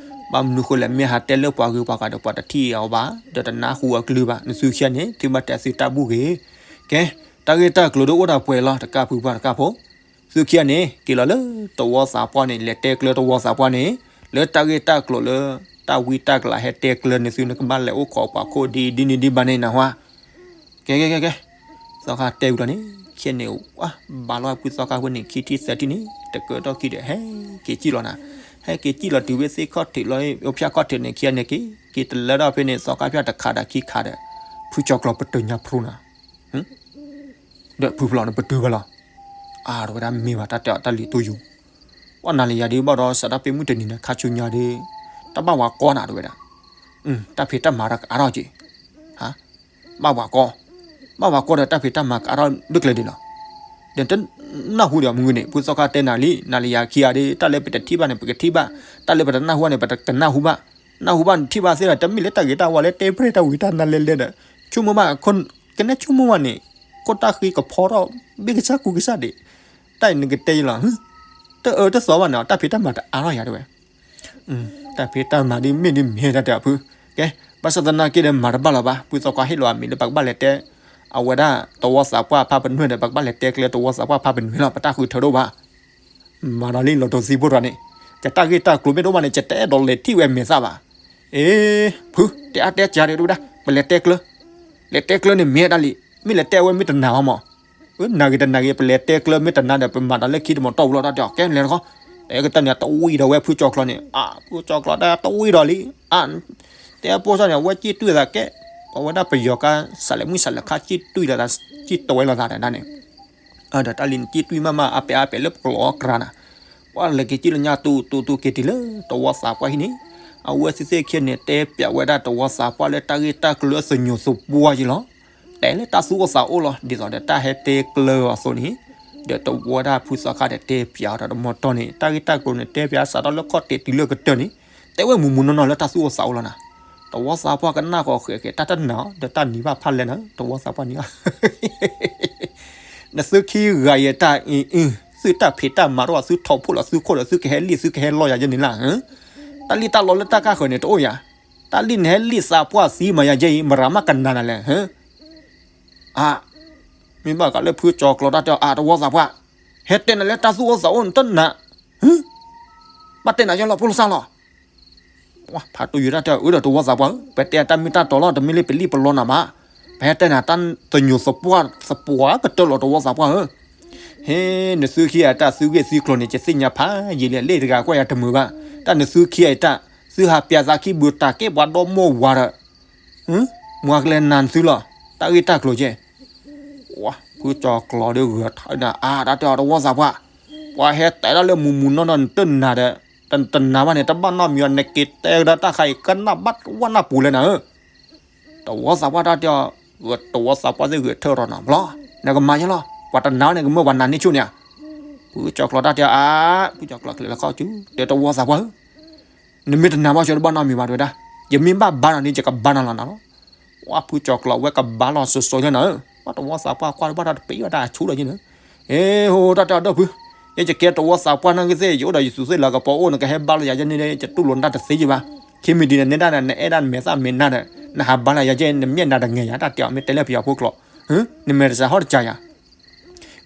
ဘၣ်မနုၤဃိလဲၣ် မ့ၢ်ဟးတဲလၢပှၤဂ့ၤပှၤဂၤဒီး ပှၤတထံၣ်အီၤဘၣ် ဒီးတနၢ်ဟူအကလုၢ်ဘၣ်. နသုခံဂၤန့ၣ် သုမ့ၢ်တဲသုတၢ်ဘူၣ်ဂ့ၤ, ကဲ, တၢ်ဂ့ၢ်တၢ်ကျိၤဒီးအိၣ်ဒၣ်ပှဲၤလီၤ တကၢ်ဖုပှၢ်တကၢ်ဖိ. သုခံဂၤန့ၣ် က့ၤလီၤလၢတဝီသးပှၢ်န့ၣ် လဲၤတဲကျၢတဝီသးပှၢ်န့ၣ်, လၢတၢ်ဂ့ၢ်တၢ်ကျိၤလၢ တၢ်ဝံတၢ်ကလၤဟဲတဲကျၢန့ၣ် သုန့ၣ်ကဘၣ်လဲၤအိၣ်ခိးပှၤခိၣ်ဒ်ဒ်န့ၣ်ဒ်ဘၣ်န့ၣ်နၢ်ဟူဧါ. ကဲ ကဲ ကဲ ကဲ, သီခါတဲဝံၤလီၤန့ၣ် ခံဂၤန့ၣ် ဘါလီၤဖုသီခါဖဲန့ၣ် ခံထံၣ်သၢထံၣ်န့ၣ် တကၢထီၣ်ခံဒီး ဟဲက့ၤစံၣ်လီၤနၤ, ဟဲက့ၤစံၣ်လီၤတုၤဝဲသ့ၣ်ခီၣ်ထံးလီၤ အိၣ်ဖျဲၣ်ခီၣ်ထံးန့ၣ် ခံဂၤန့ၣ်က့ၤ က့ၤတလၢထီၣ်ဖဲန့ၣ် သီခါဖၠၣ်တခးဒီးခံခးဒီး ဖုကၠီၤကျီၤပတုာ်ညါဖျိနၤ, ဒီးဖုဖျီန့ၣ်ပတုာ်ဝဲလီၤ. အါ တဝဲဒၣ်မ့ၢ်ဘၣ်တၢ်တဲအီၤတၢ်လံၤတိၢ်ယူၤ, ပှၤနၤလၢယၤဒ်ဘၣ်ဒီး စးထီၣ်ဖဲမုၢ်တနံၤန့ၣ် ခါဆူညါဒီး တၢ်ဘၣ်ဝၤကီနၤ တဝဲဒၣ်, တၢ်ဖံးတၢ်မၤတကအါထီၣ်က့ၤ, ဘၣ်ဝၤကီ, ဘၣ်ဝၤကီဒီးတၢ်ဖံးတၢ်မၤကအါထီၣ်ဒိၣ်ကျဲဒ်လီၤ. ဒီးတနၢ်ဟူဒီးမုၢ်ဂ့ၤန့ၣ် ဖုသီခါတဲနၤလံ နၤလၢယၤခံဂၤဒီး တၢ်လၢပတထံၣ်ဘၣ်န့ၣ် ပကထံၣ်ဘၣ်, တၢ်လၢပတနၢ်ဟူဘၣ်န့ၣ် ပတကနၢ်ဟူဘၣ်, နၢ်ဟူဘၣ်န့ၣ်ထံၣ်ဘၣ်သ့လီၤ. တမ့ၢ်လၢတၢ်ဂ့ၤတၢ်ဝါလၢ တဲပြဲၢ်တၢ်ဝံၤတၢ်နါလဲၤလဲၤဒီး ဆိကမိၣ်ဘၣ်, ကနဲဆိကမိၣ်ဘၣ်န့ၣ် ခိၣ်တၢ်ဃံကဖီထီၣ် ဘ့ၣ်ကစၢ်ကူကစၢ်ဒံး, တၢ်အံၤနကတဲယလီၤ, တအၢတသီဘၣ်န့ၣ် တၢ်ဖံးတၢ်မၤတအါထီၣ်ယၤတဝဲ တၢ်ဖံးတၢ်မၤဒ်မ့ၢ်ဒ်မ့ၢ်တၢ်တဲအီၤဖု, ကဲ, ဘၣ်ဆၣ်သနာ်က့ဒီးမၤတဘၣ်လီၤဘၣ်, ဖုသီခါဟ့ၣ်လီၤအမံၤလၢပကဘၣ်လဲၤတဲ, အဝဲဒၣ်တဝီသးပှၢ်ဖးပနွဲၢ်ဒီး ပကဘၣ်လဲၤတဲကျၢတဝီသးပှၢ်ဖးပနွဲၢ်လီၤ, ပတၢ်ဃုထၢဒိၣ်ဘၣ်. မၤဒီးလံလီၤတိၢ်သံဖိတဂၤန့ၣ်, ယတၢ်ဂ့ၢ်တၢ်ကျိၤမ့ၢ်တအိၣ်ဘၣ်န့ၣ် ယတအဲၣ်ဒိးလဲၤထံၣ်ဝဲမဲာ်သၣ်ဘၣ်. အ့, ဖု, တဲအါတဲကၢဒံးတဝဲဒၣ်, ပလဲၤတဲကျၢ, လဲၤတဲကျၢန့ၣ်မ့ၢ်ဒၣ်လံ, မ့ၢ်လဲၤတဲဝဲမ့ၢ်တနာ်အီၤမး အၢ နာ်ဂ့ၤတနာ်ဂ့ၤ ပလဲၤတဲကျၢမ့ၢ်တနာ်ဒီး ပမၤတၢ်လၢခံတမီၤတီၢ်ပူၤလီၤ တၢ်တဲအီၤ ကဲလဲၤတခီ, တဲကတၢၢ်န့ၣ် တဝံၤဒီးဝဲဖုကၠီၤကျီၤန့ၣ် အါ ဖုကၠီၤကျီၤတၢ်တဝံၤဒီးလံ, အါ တဲအပိၢ်စၢ်န့ၣ် အဝဲစံၣ်တွံၢ်သးကဲ, အဝဲဒၣ်ပယီၤကါ စးလဲၤမုၢ်စးလဲၤခါ စံၣ်တွံၢ်လီၤသး စံၣ်တဝဲလီၤသးဒၣ်န့ၣ်, ဒီးတၢ်လံန့ၣ်စံၣ်တွံၢ်မးမး အါပဲာ်အါပဲာ်လၢပကလီၤအီၣ်ကြၤနၤ, ပှၤလဲၤက့ၤစံၣ်လၢညါတူတူတူက့ၤတုၤလၢတဝီသးပှၢ်ဟံၣ်န့ၣ်, အဝဲသ့ၣ်သ့ၣ်ခံန့ၣ်တဲပၠးဝဲဒၣ်တဝီသးပှၢ်လၢတၢ်ဂ့ၢ်တၢ်ကျိၤလၢသညိးသပှၢ်က့ၤလီၤ. တဲလၢတၢ်သူၣ်အိၣ်သးအိၣ်လီၤ ဒ်သိးဒီးတၢ်ဟဲတဲကျၢအီၤအသိးန့ၣ်, ဒီးတဝီဒၣ်ဖုသီခါဒီးတဲပၠးအီၤဒီးတမီၤတီၢ်န့ၣ် တၢ်ဂ့ၢ်တၢ်ကျိၤန့ၣ် တဲပၠးစးထီၣ်လၢခီၣ်ထံးတုၤလၢကတၢၢ်န့ၣ်, တဲဝဲမူးမူးနီၢ်နီၢ်လၢတၢ်သူၣ်အိၣ်သးအိၣ်လီၤနၤ. တဝီသးပှၢ်ကနၣ်ဃီၤဃဲးဃဲး တၢ်တနာ်အီၤ ဒီးတၢ်နံၤဘၣ်ဖးလဲၢ်နၤ တဝီသးပှၢ်နံၤအီၤ နသုခံဂၤယတၢ်အံၤအံၤ သုတၢ်ဖံးတၢ်မၤတအိၣ် သုထီၣ်ဖှိၣ်လီၤသုခိၣ်ဒီး သုကဟဲလံၣ် သုကဟဲလီယၤယဲန့ၣ်လၢ်ဧၢ, တၢ်လံၣ်တၢ်လီလၢတၢ်ကါဃၢၤန့ၣ်တအိၣ်ယၤ, တၢ်လံၣ်နဟဲလံၣ်သးပှၢ်သံမးယၤယဲအံၤ မရၤမးကနၤနၤလဲၣ်ဧၢ, အါ, မ့ၢ်ဘၣ်ဃးလၢဖုကၠီၤကျီၤတၢ်တဲအီၤ အါ တဝီသးပှၢ်, ဟဲတဲနၤလၢတၢ်သူၣ်အိၣ်သးအိၣ်နတနာ်, ဘၣ်တဲနၤယဲလီၤဖိလၢ်သၣ်လီၤ ဖးတူၢ်ယိာ်တၢ်တဲအီၤ အၢဒီးတဝီသးပှၢ်ဧၢ, ပတဲတၢ်မ့ၢ်တၢ်တီလီၤ တမ့ၢ်လၢပလံၣ်ပလီနၤဘၣ်, ပဟဲတဲနၤတၢ်သညိးသပှၢ်သပှၢ်ကတၢၢ်လီၤတဝီသးပှၢ်ဧၢ, ဟ့ နသုခံဂၤတၢ်သုဂ့ၢ်သုကျိၤန့ၣ် ယသ့ၣ်ညါဖးယံာ်လံ လ့ၣ်တဂၤကွၢ်ယၤတမုာ်ဘၣ်, တၢ်နသုခံဂၤတၢ် သုဟးပၠးသးခံဘုးတၢ်ကဲပှၤဒီမိၢ်ဝၤဒီး မွၤကလဲၤနၤနသုလီၤ, တၢ်ဂ့ၢ်တၢ်ကျိၤကဲ ဖုကၠီၤကျီၤဒီးဂဲၤထီၣ်နၤ အါ တၢ်တဲအီၤတဝီသးပှၢ်, ပှၤဟဲတဲဒၣ်လၢမူးမူးနီၢ်နီၢ်နတနာ်ဒီး, တနာ်ဘၣ်န့ၣ် တဘၣ်နီတမံၤအီၤ နက့ၤတဲကဒါတၢ်ခါအံၤ ကနၣ်ဘၣ်ဝဲနၢ်ပူၤလဲၣ်နၤဧၢ, တဝီသးပှၢ်တၢ်တဲအီၤ, တဝီသးပှၢ်သ့ၣ်ဂဲၤထၢၣ်ထီၣ်နၤဘျီ, နကမၤယဲလီၤ, ပှၤတနာ်န့ၣ်ကမၢပှၤနာ်န့ၢ်ဆူၣ်န့ၣ်ဧါ, ဖုကၠီၤကျီၤတၢ်တဲအီၤ အါ, ဖုကၠီၤကျီၤကလဲၤလီၤခီၣ်ဆူ တဲတဝီသးပှၢ်ဧၢ နမ့ၢ်တနာ်ဘၣ်ဆၢတဘၣ်နီတမံၤဘၣ်တဝဲဒၣ်, ယမ့ၢ်ဘၣ်ဘါနၤန့ၣ် ယကဘါနၤလီၤနၤလီၤ, ဝဲဖုကၠီၤကျီၤဝဲကဘါလီၤစိၤစိၤယဲနၤဧၢ, ပှၤတဝီသးပှၢ်ကွၢ်တဘၣ်တၢ်တပ့ၤဝဲဒၣ်အဆူၣ်လီၤယဲနၤ, ဟ့ ဟိ တၢ်တဲအီၤဒီးဖု, ယဲယကဲတဝီသးပှၢ်နာ်က့သ့ၣ် ယအိၣ်ဒီးယသူးသ့ၣ်လၤကပီၤအိၣ် နကဟဲဘါလီၤယၤယဲန့ၣ် ယတူၢ်လိာ်နတၢ်တသ့ယဘၣ်, ခံမံၤဒ်န့ၣ် နဲဒၣ်နအဲၣ်ဒၣ်မဲာ်သၣ်မဲာ်နါဒီး နဟးဘါလီၤယၤယဲ နမဲာ်နါတငဲၤယၤ တၢ်တဲအီၤ မ့ၢ်တဲလၢပယီၤဖိကျိာ်, နမဲာ်တစးဟီၣ်တစးယၤ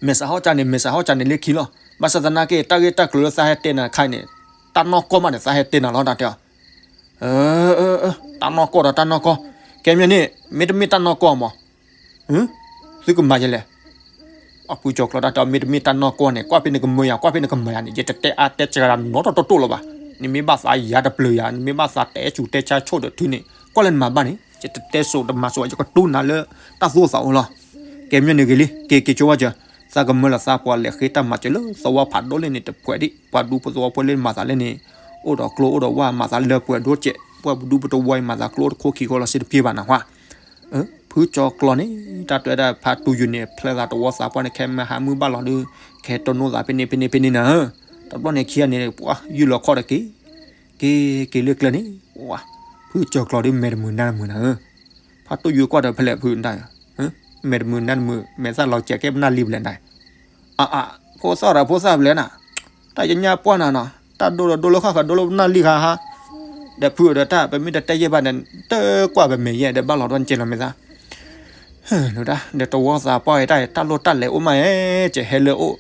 မဲာ်စးဟီၣ်ကၢ်န့ၣ် မဲာ်စးဟီၣ်ကၢ်န့ၣ်လၢခံလီၤ, ဘၣ်ဆၣ်သနာ်က့ တၢ်ဂ့ၢ်တၢ်ကျိၤလၢသးဟဲတဲနၤတခါအံၤန့ၣ်, တၢ်နီၢ်ကီၢ်မးန့ၣ် သးဟဲတဲနၤလီၤ တၢ်တဲအီၤ, တၢ်နီၢ်ကီၢ်ဒီးတၢ်နီၢ်ကီၢ်, ကဲမ့ၢ်န့ၣ် မ့တမ့ၢ်တၢ်နီၢ်ကီၢ်မး, သုကမၤယဲလဲၣ်. အဖုကၠီၤကျီၤတၢ်တဲ မ့တမ့ၢ်တၢ်နီၢ်ကီၢ်န့ၣ် ကွၢ်ဖဲနကမၢယၤ ကွၢ်ဖဲနကမၤယၤန့ၣ် ယတတဲအါတဲစှၤဒီးနီတတီၢ်လၢၤဘၣ်. နမ့ၢ်ဘၣ်သးယၤတပျၢၤယၤ နမ့ၢ်ဘၣ်သးတဲဆူးတဲဆါဆိၣ်ဒီးထုန့ၣ် ကွၢ်လၢနမၤဘၣ်န့ၣ် ယတတဲစိးတမၤစိး ယကတူၢ်နၤလၢတၢ်သူၣ်သးအိၣ်လီၤ. ကဲမ့ၢ်န့ၣ်ဂ့ၤလံ က့ၤက့ၤကၠိဝဲကၢၤ, သးကမၢလီၤသးပှၤလဲၤဃ့တၢ်မၤစၢၤလၢသဝီဖးဒိၣ်လၢန့ၣ်တဖှဲးဒံး ပှၤဒူဖိသဝီဖိလၢမၤသးလၢန့ၣ် အိၣ်ဒီးကျိအိၣ်ဒီးဝါ မၤသးလၢပှဲၤဒိၣ်စဲး ပှၤဒူပတဝီအံၤမၤသးကျိအိၣ်တခိၣ်ခံဃီလီၤစ့တပျ့ၤဘၣ်နၢ်ဟူဧါ. ဖုကၠီၤကျီၤန့ၣ် တၢ်တဲဝဲဒၣ်ဖါတူၢ်ယိၤန့ၣ် ဖျဲးသးတဝီသးပှၢ်န့ၣ် ခဲမုၢ်ဟါမုၢ်ဘၣ်လီၤဒီး ကဟဲတိၢ်နီၣ်သးဖဲန့ၣ်ဖဲန့ၣ်ဖဲန့ၣ်နၤဧၢ. တဘျီန့ၣ်ခံဂၤန့ၣ် ပှၤယုၢ်လီၤခီၣ်ဒီးက့ၤ က့ၤက့ၤလၢကျဲန့ၣ် ဖုကၠီၤကျီၤဒီးမဲာ်တမုာ်နါတမုာ်နၤဧၢ. ဖါတူၢ်ယိၤကွၢ်ဒီးဖဲလဲၣ်ဖုတၢ် မဲာ်တမုာ်နါတမုာ် မဲာ်သၣ်လီၤစဲးကဲပနၢ်လံဘျဲၣ်နၤ အၢ ဖိသၣ်ဒီးဖိသၣ်ဘျဲၣ်နၤ တၢ်ယညါပှၢ်နၤနီၤ တၢ်ဒိၣ်ဒီးဒိၣ်လၢဃၣ်ဃၣ်ဒိၣ်လၢပနၢ်လံဃါဟါ ဒီးဖုဒီးတၢ် ပမ့ၢ်တတဲယဲၢ်ဘၣ်န့ၣ် တကွၢ်ပမဲာ်ယဲၢ်ဒီးဘၣ်လီၤဒီးနကဲလီၤမဲာ်သၣ် ဒီးတဝီသးပှၢ်အံၤတၢ် တၢ်လိၣ်တၢ်လဲၤအိၣ်မးဧဲ ကဟဲလၢအိၣ်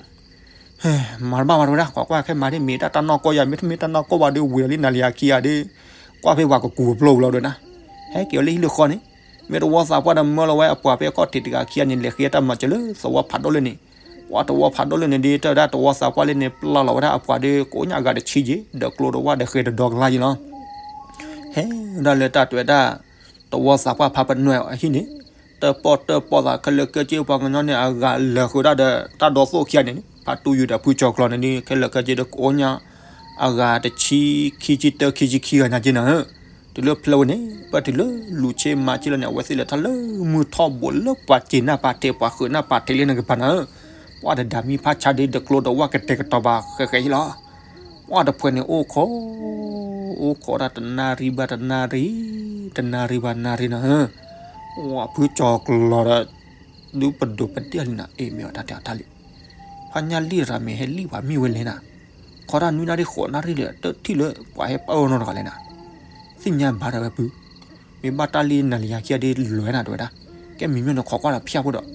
မၤတဘၣ်မၤတဝဲဒၣ် ကွၢ်ကွၢ်ခဲမၤဒ်မ့ၢ်တၢ်တၢ်နီၢ်ကီၢ်ယၤ မ့တမ့ၢ်တၢ်နီၢ်ကီၢ်ဘၣ်ဒီး ဝံၤလီၤလံနၤလံယၤခံဂၤဒီး ကွၢ်ဖဲပှၤကကူးပျိပူၤလီၤဒီးနၤ ဟဲက့ၤအီၤလၢဟံၣ်လၢဃီန့ၣ် မ့ၢ်တဝီသးပှၢ်ဒီးမၢလီၤဝဲအပှၤဖဲအခီၣ်ထံးတဂၤခံဂၤန့ၣ် လဲၤဃ့တၢ်မၤစၢၤလၢသဝီဖးဒိၣ်လၢန့ၣ် ပှၤတဝီဖးဒိၣ်လၢန့ၣ်ဒီး တၢ်ဝဲဒၣ်တဝီသးပှၢ်လၢန့ၣ် ပျၢ်လီၤဝဲဒၣ်အပှၤဒီး ကိးညါအဂၤတဆံက့ၤ ဒီးကျိဒီးဝါဒီးဃဲၤတဒီကလါယံၤလီၤ ဟဲဝဲဒၣ်လၢတၢ်တဲဝဲဒၣ် တဝီသးပှၢ်ဖးပနွဲၣ်အဟံၣ်န့ၣ် တၢၣ်ပီၣ်တၢၣ်ပီၣ်သးခဲလၢာ်ခဲဆ့ပှၤကညီန့ၣ် အဂၤလဲၤဃုာ်ဒၣ်ဒီးတၢ်ဒိးသိၣ်ခံဂၤန့ၣ် ဖါတူၢ်ယိၤဒီးဖုကၠီၤကျီၤန့ၣ်ဒီး ခဲလၢာ်ခဲဆ့ဒီးကိးညါ အဂၤတဆံ ခံဆံတၢ ခံဆံခံဂၤညါက့ၤနၤဧၢ တုၤလၢဖျၢၣ်ဝဲန့ၣ် ပၢၢ်တုၤလၢလူၤဆ့မၤဆ့လီၤန့ၣ် အဝဲသ့ၣ်လဲၤထီၣ်လၢမုၢ်ထီၣ်ဘိးလၢပှၤစ့ၤနၢ်ပာ်ထဲး ပှၤဃုာ်နၢ်ပာ်ထဲးလၢနကပၤနၤဧၢ ပှၤတဒါမံဖးဆါဒီး တကျိဒီးဝါကတဲာ်ကတီၤဘၣ်ဃဲးဃဲးယံၤလီၤ ပှၤတဖှဲးန့ၣ်အိၣ်ခိး အိၣ်ခိးဒၣ်တနၣ်ရံၣ်ဘၣ်တနၣ်ရံၣ် တနၣ်ရံၣ်ဘၣ်နၣ်ရံၣ်နၤဧၢ ဝဲဖုကၠီၤကျီၤဒီး ဒုးပဒိးပဒ့ၣ်လံနၤ အ့ၣ်မ့ၢ်အီၤတၢ်တဲအီၤတၢ်လံ ဖးညါလံရၤမ့ၢ်ဟဲလံပှၤမ့ၢ်ဝဲလဲၣ်နၤ ခီတၢ်နွံနၣ်ရံၣ်ဃိးနၣ်ရံၣ်ဒီး တထံၣ်လၢပှၤဟဲပၢအီၤနီတဂၤလဲၣ်နၤ သ့ၣ်ညါဘၣ်ဒၣ်ဝဲဖု မ့ၢ်ဘၣ်တၢ်လံနၤလံယၤခံဂၤဒ်လဲၣ်နၤတဲဝဲဒၣ် ကဲမံၤမ့ၢ်နခီကွၢ်ဒီးဖၠၣ်ဖိဒီး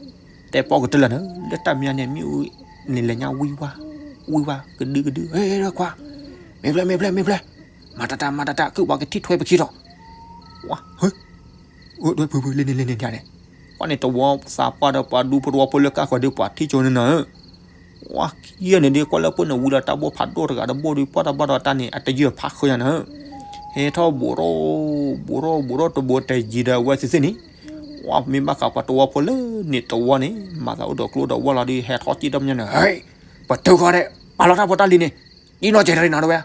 တဲပီၣ်ကတၢၢ်လၢနၤ လၢတၢ်မံၤန့ၣ် မ့ၣ်အူန့ၣ်လဲၤညါဝံဝါ ဝံဝါ ကဒုကဒု ဟဲခွါ မ့ၢ်ဖျဲၣ် မ့ၢ်ဖျဲၣ် မ့ၢ်ဖျဲၣ် မၤတၢ်တၢ် မၤတၢ်တၢ် ခုၣ်ပှၤကထံၣ်ထွဲပခံထီၣ် ဝါ ဟၢ အိၣ်ဒွဲဖုဖုလၢန့ၣ်လၢန့ၣ်ဒ်န့ၣ် ပှၤန့ၣ်တဝီသးပှၢ်ဒီးပှၤဒူဖိတဝီဖိလၢကၢ်ဃီၤဒီးပှၤထံၣ်ကၠိန့ၣ်နၤဧၢ ဝါခံဂၤန့ၣ်ဒီး ကွၢ်လၢပှၤန့ၣ်ဝံၤလီၤတၢ်ဘိၣ်ဖးဒိၣ်တဂၤတဘိၣ်ဒီး ပှၤတၢ်ဘၣ်ဒီးတၢ်န့ၣ် အတယုၢ်ဖးဃုာ်ညါနၤဧၢ ဟဲထီၣ်ဘူးထီၣ် ဘူးထီၣ်ဘူးထီၣ်တဘူးတယံၤဒီးအဝဲသ့ၣ်သ့ၣ်န့ၣ် ဝါမ့ၢ်ဘၣ်ဃးပှၤတဝီဖိလၢန့ၣ်တဝီန့ၣ် မၤသးအိၣ်ဒီးကျိဒီးဝါလီၤဒီး ဟဲထီၣ်စံၣ်ဒီးမညီန့ၣ် ဟဲ ပတုာ်ဃီဒီး ပာ်လီၤတၢ်ဖိတၢ်လံၤန့ၣ် ဒ်နီၢ်ကဲတရံးနၤတဝဲ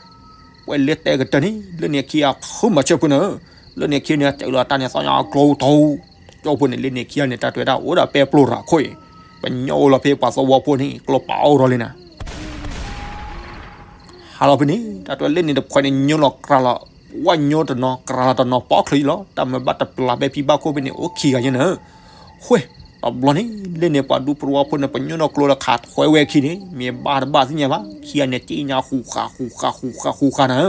ပှဲၤလၢတဲကတၢၢ်န့ၣ် လၢန့ၣ်ခံဂၤဃုမၤဆၢဖုနၤဧၢ လၢန့ၣ်ခံန့ၣ် စၢလီၤတၢ်န့ၣ်သီညါကျိတဝူ ကၠိဖိန့ၣ် လၢန့ၣ်ခံဂၤန့ၣ် တၢ်တဲဝဲဒၣ်အိၣ်ဒီးပဲပျိရၤခိၣ်အံၤ ပညိၣ်အိၣ်လီၤဖဲပှၤသဝီဖိန့ၣ် ကျိပာ်အိၣ်ဒီးလံနၤ ဟါလီၤဖဲန့ၣ် တၢ်တဲလၢန့ၣ်တဖှဲးန့ၣ် ညိလီၤကြၤလီၤ ဝဲညိတနီၤ ကြၤလီၤတနီၤ ပီၣ်ချၢအံၤလီၤ တၢ်မၤဘၣ်တပျၢ်ဘဲဖံဘၣ်ခိၣ်ဖဲန့ၣ် အိၣ်ခံဂၤယဲနၤဧၢ ဃဲ တဘျီန့ၣ် လၢန့ၣ်ပှၤဒူဖိတဝီဖိန့ၣ် ပညိၣ်နီၢ်ကျိလၢခးထွဲဝဲခံန့ၣ် မ့ၢ်ဘၣ်တဘၣ်သ့ၣ်ညါဘၣ် ခံဂၤန့ၣ် စံၣ်ညါဃူဃာ်ဃူဃာ်ဃူဃာ်ဃူဃာ်နၤ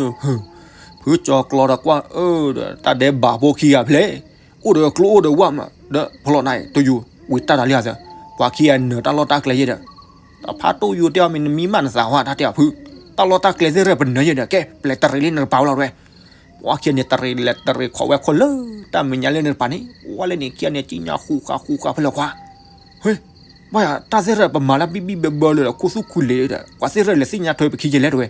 ဧၢ ဖုကၠီၤကျီၤဒီးကွၢ်အၢ ဒီးတၢ်ဒဲးဘးဖိခံဂၤဖဲလဲၣ် အိၣ်ဒီးကျိအိၣ်ဒီးဝါမး ဒီးဖီလီၤနၤ တူၢ်ယူၤ ဝံၤတၢ်ဒီးလံဧါသၢ ပှၤခံဂၤနၢၤတၢ်လီၢ်တၢ်ကျဲယဲဒီး တၢ်ဖးတူၢ်ယူၤတဲအီၤမ့ၢ်နမံမးနသးဝါ တၢ်တဲအီၤဖု တၢ်လီၢ်တၢ်ကျဲသ့ၣ်ရဲၣ်ပနၢၤယဲဒီး ကဲ ပျဲတရံးလံနကပၤဝဲလီၤဝဲ ပှၤခံဂၤန့ၣ်တရံးလဲၤတရံးခိးဝဲခိၣ်လၢ တၢ်မဲာ်ညါလၢနကပၤန့ၣ် ဝဲလၢန့ၣ်ခံဂၤန့ၣ် စံၣ်ညါဃူဃာ်ဃူဃာ်ဖဲလဲၣ်ခွါ ဟဲ ဘၣ်ယၤ တၢ်သ့ၣ်ရဲၣ်ပမၤလၢဘံၣ်ဘံၣ်ဘၢဘၢလၢ ခူသူၣ်ခူလံၤဒီး ပှၤသ့ၣ်ရဲၣ်လဲၤသ့ၣ်ညါထွဲပခံယဲလဲၣ်တဝဲ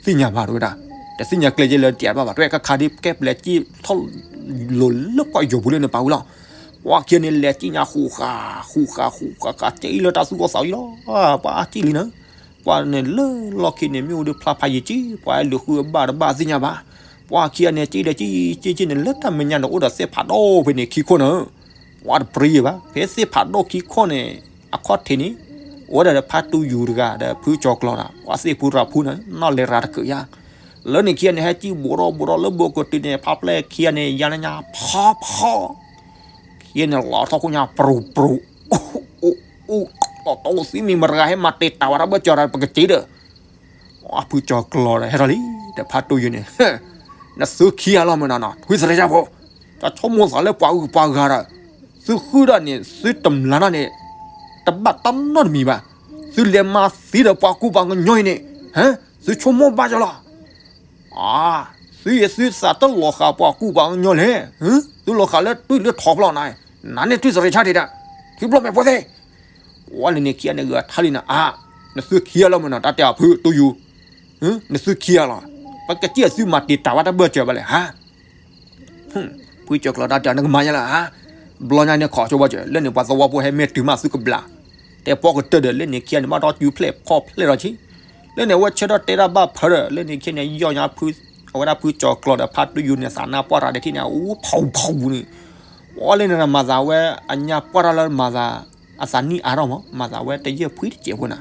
သ့ၣ်ညါဘၣ်တဝဲဒၣ် တသ့ၣ်ညါကျဲယဲလၢတၢ်ဘၣ်ဘၣ် တဝဲကခါဒ်ကဲပျဲစံၣ်ထီၣ် လိၤလၢပှၤယိၤပူၤလၢနပာ်ဝံၤလီၤ ပှၤခံဂၤန့ၣ်လဲၤစံၣ်ညါဃူဃာ် ဃူဃာ် ဃူဃာ် ဃာ် ကၠံလၢတၢ်သူၣ်ကီၢ်သးဝံၤလီၤ ပှၤအါစံၣ်လံနၤ ပှၤန့ၣ်လၢလီၢ်ခံန့ၣ် မ့ၣ်အူဒုးဖျါဖးယံာ်ကၠံ ပှၤအဲၣ်လုးဃုအဘၣ်တဘၣ်သ့ၣ်ညါဘၣ် ပှၤခံဂၤန့ၣ် စံၣ်ဒီးစံၣ် စံၣ်စံၣ်န့ၣ် လၢတၢ်မဲာ်ညါန့ၣ် အိၣ်ဒီးသ့ၣ်ဖးဒိၣ်ဖဲန့ၣ်ခံခိၣ်နၤ ပှၤတပြံယဲဘၣ် ဖဲသ့ၣ်ဖးဒိၣ်ခံခိၣ်န့ၣ် အခီၣ်ထံးန့ၣ် အိၣ်ဝဲဒၣ်ဒီးဖါတူၢ်ယူၤတဂၤဒီးဖုကၠီၤကျီၤဒီး ပှၤသ့ၣ်ဖူရၤဖူနၤ နီၢ်လဲၤရၤတကုးယါ လၢန့ၣ်ခံဂၤန့ၣ် ဟဲစံၣ်ဘူးထီၣ်ဘူးထီၣ်လၢဘိကတုၤန့ၣ် ဖါပျဲၢ်ခံဂၤန့ၣ် ယါလၢညါဖီဖီ ခံဂၤန့ၣ် လီၤထီၣ်ခိၣ်ညါပြူၤပြူၤ အိၣ်အိၣ် လီၤတီၢ်သံမံၤမတၤဂၤဟဲမၤတ့ၢ်တၢ်ဝဲဒၣ်ဘၢၣ်စၢၤဒီးပကစ့ဒီး ဖုကၠီၤကျီၤဒီးဟဲထီၣ်လံ ဒီးဖါတူၢ်ယူၤန့ၣ် နသုခံဂၤလီၤမ့ၢ်နီၤနီၤ ထွံၣ်သရၣ်ယါဖိ တၢ်ဆိကမိၣ်သးလၢပှၤဂုၤပှၤဂၤဒီး သုဃုဒၣ်န့ၣ် သုတမျၢ်ဒၣ်န့ၣ် တဘၣ်တၢ်နီတမံၤဘၣ် သုလဲၤမၤသံဒီးပှၤကူပှၤကညီအံၤန့ၣ် ဟဲ သုဆိကမိၣ်ဘၣ်ယီၤလီၤ အါ သုယသုသးတလီၤဃာ်ပှၤကူၣ်ပှၤကညီလဲၣ်, သုလီၤဃာ်လၢတွံၢ်လၢထီဖျီနၤ, နၤန့ၣ်တွံၢ်စရ့ဆါတ့ၢ်ဒၣ်, ထံဖျီမဲာ်ဖိသ့ၣ်, ဝဲလၢန့ၣ်ခံဂၤန့ၣ်ဂဲၤထါလံနၤ, အါ, နသုခံဂၤလီၤမ့ၢ်နီၤ တၢ်တဲအီၤဖုတိယူၤ, နသုခံဂၤလီၤ, ပကစံၣ်အသုမၤတံာ်တာ်ဝဲတၢ်ဘၢၣ်စၢၤဘၣ်လဲၣ်ဧါ ဖုကၠီၤကျီၤတၢ်တဲအီၤ နကမၤယါလၢဧါ, ဘျီညါန့ၣ်ခီၣ်ဆိဘၣ်စၢၤ လၢန့ၣ်ပှၤသဝီဖိဟဲမ့ၢ်တုၤမးသုကဘျး, တဲပီၢ်ကတၢၢ်ဒီး လၢန့ၣ်ခံဂၤန့ၣ်ဘၣ်ဒီးစုဖျဲၣ်ဖီၣ်ဖျဲၣ်လီၤဆံ, လၢန့ၣ်အဝဲဆၢထၢၣ်တဲတၢ်ဘၣ်ဖၢဒီး လၢန့ၣ်ခံဂၤန့ၣ် ယီၢ်ညါဖု, အဝဲဒၣ်ဖုကၠီၤကျီၤဒီးဖါတူယူၤန့ၣ် သးနါပှၢ်တၢ်ဒီးထံၣ်န့ၣ် အူဖီဖီပူၤန့ၣ်, အီၤလၢန့ၣ်မၤသးဝဲအညါပှၢ်တၢ်လၢမၤသး, အသးနံၣ်အါထီၣ်မး မၤသးဝဲတယဲၢ်ဖှံတစဲးဖိနၤ,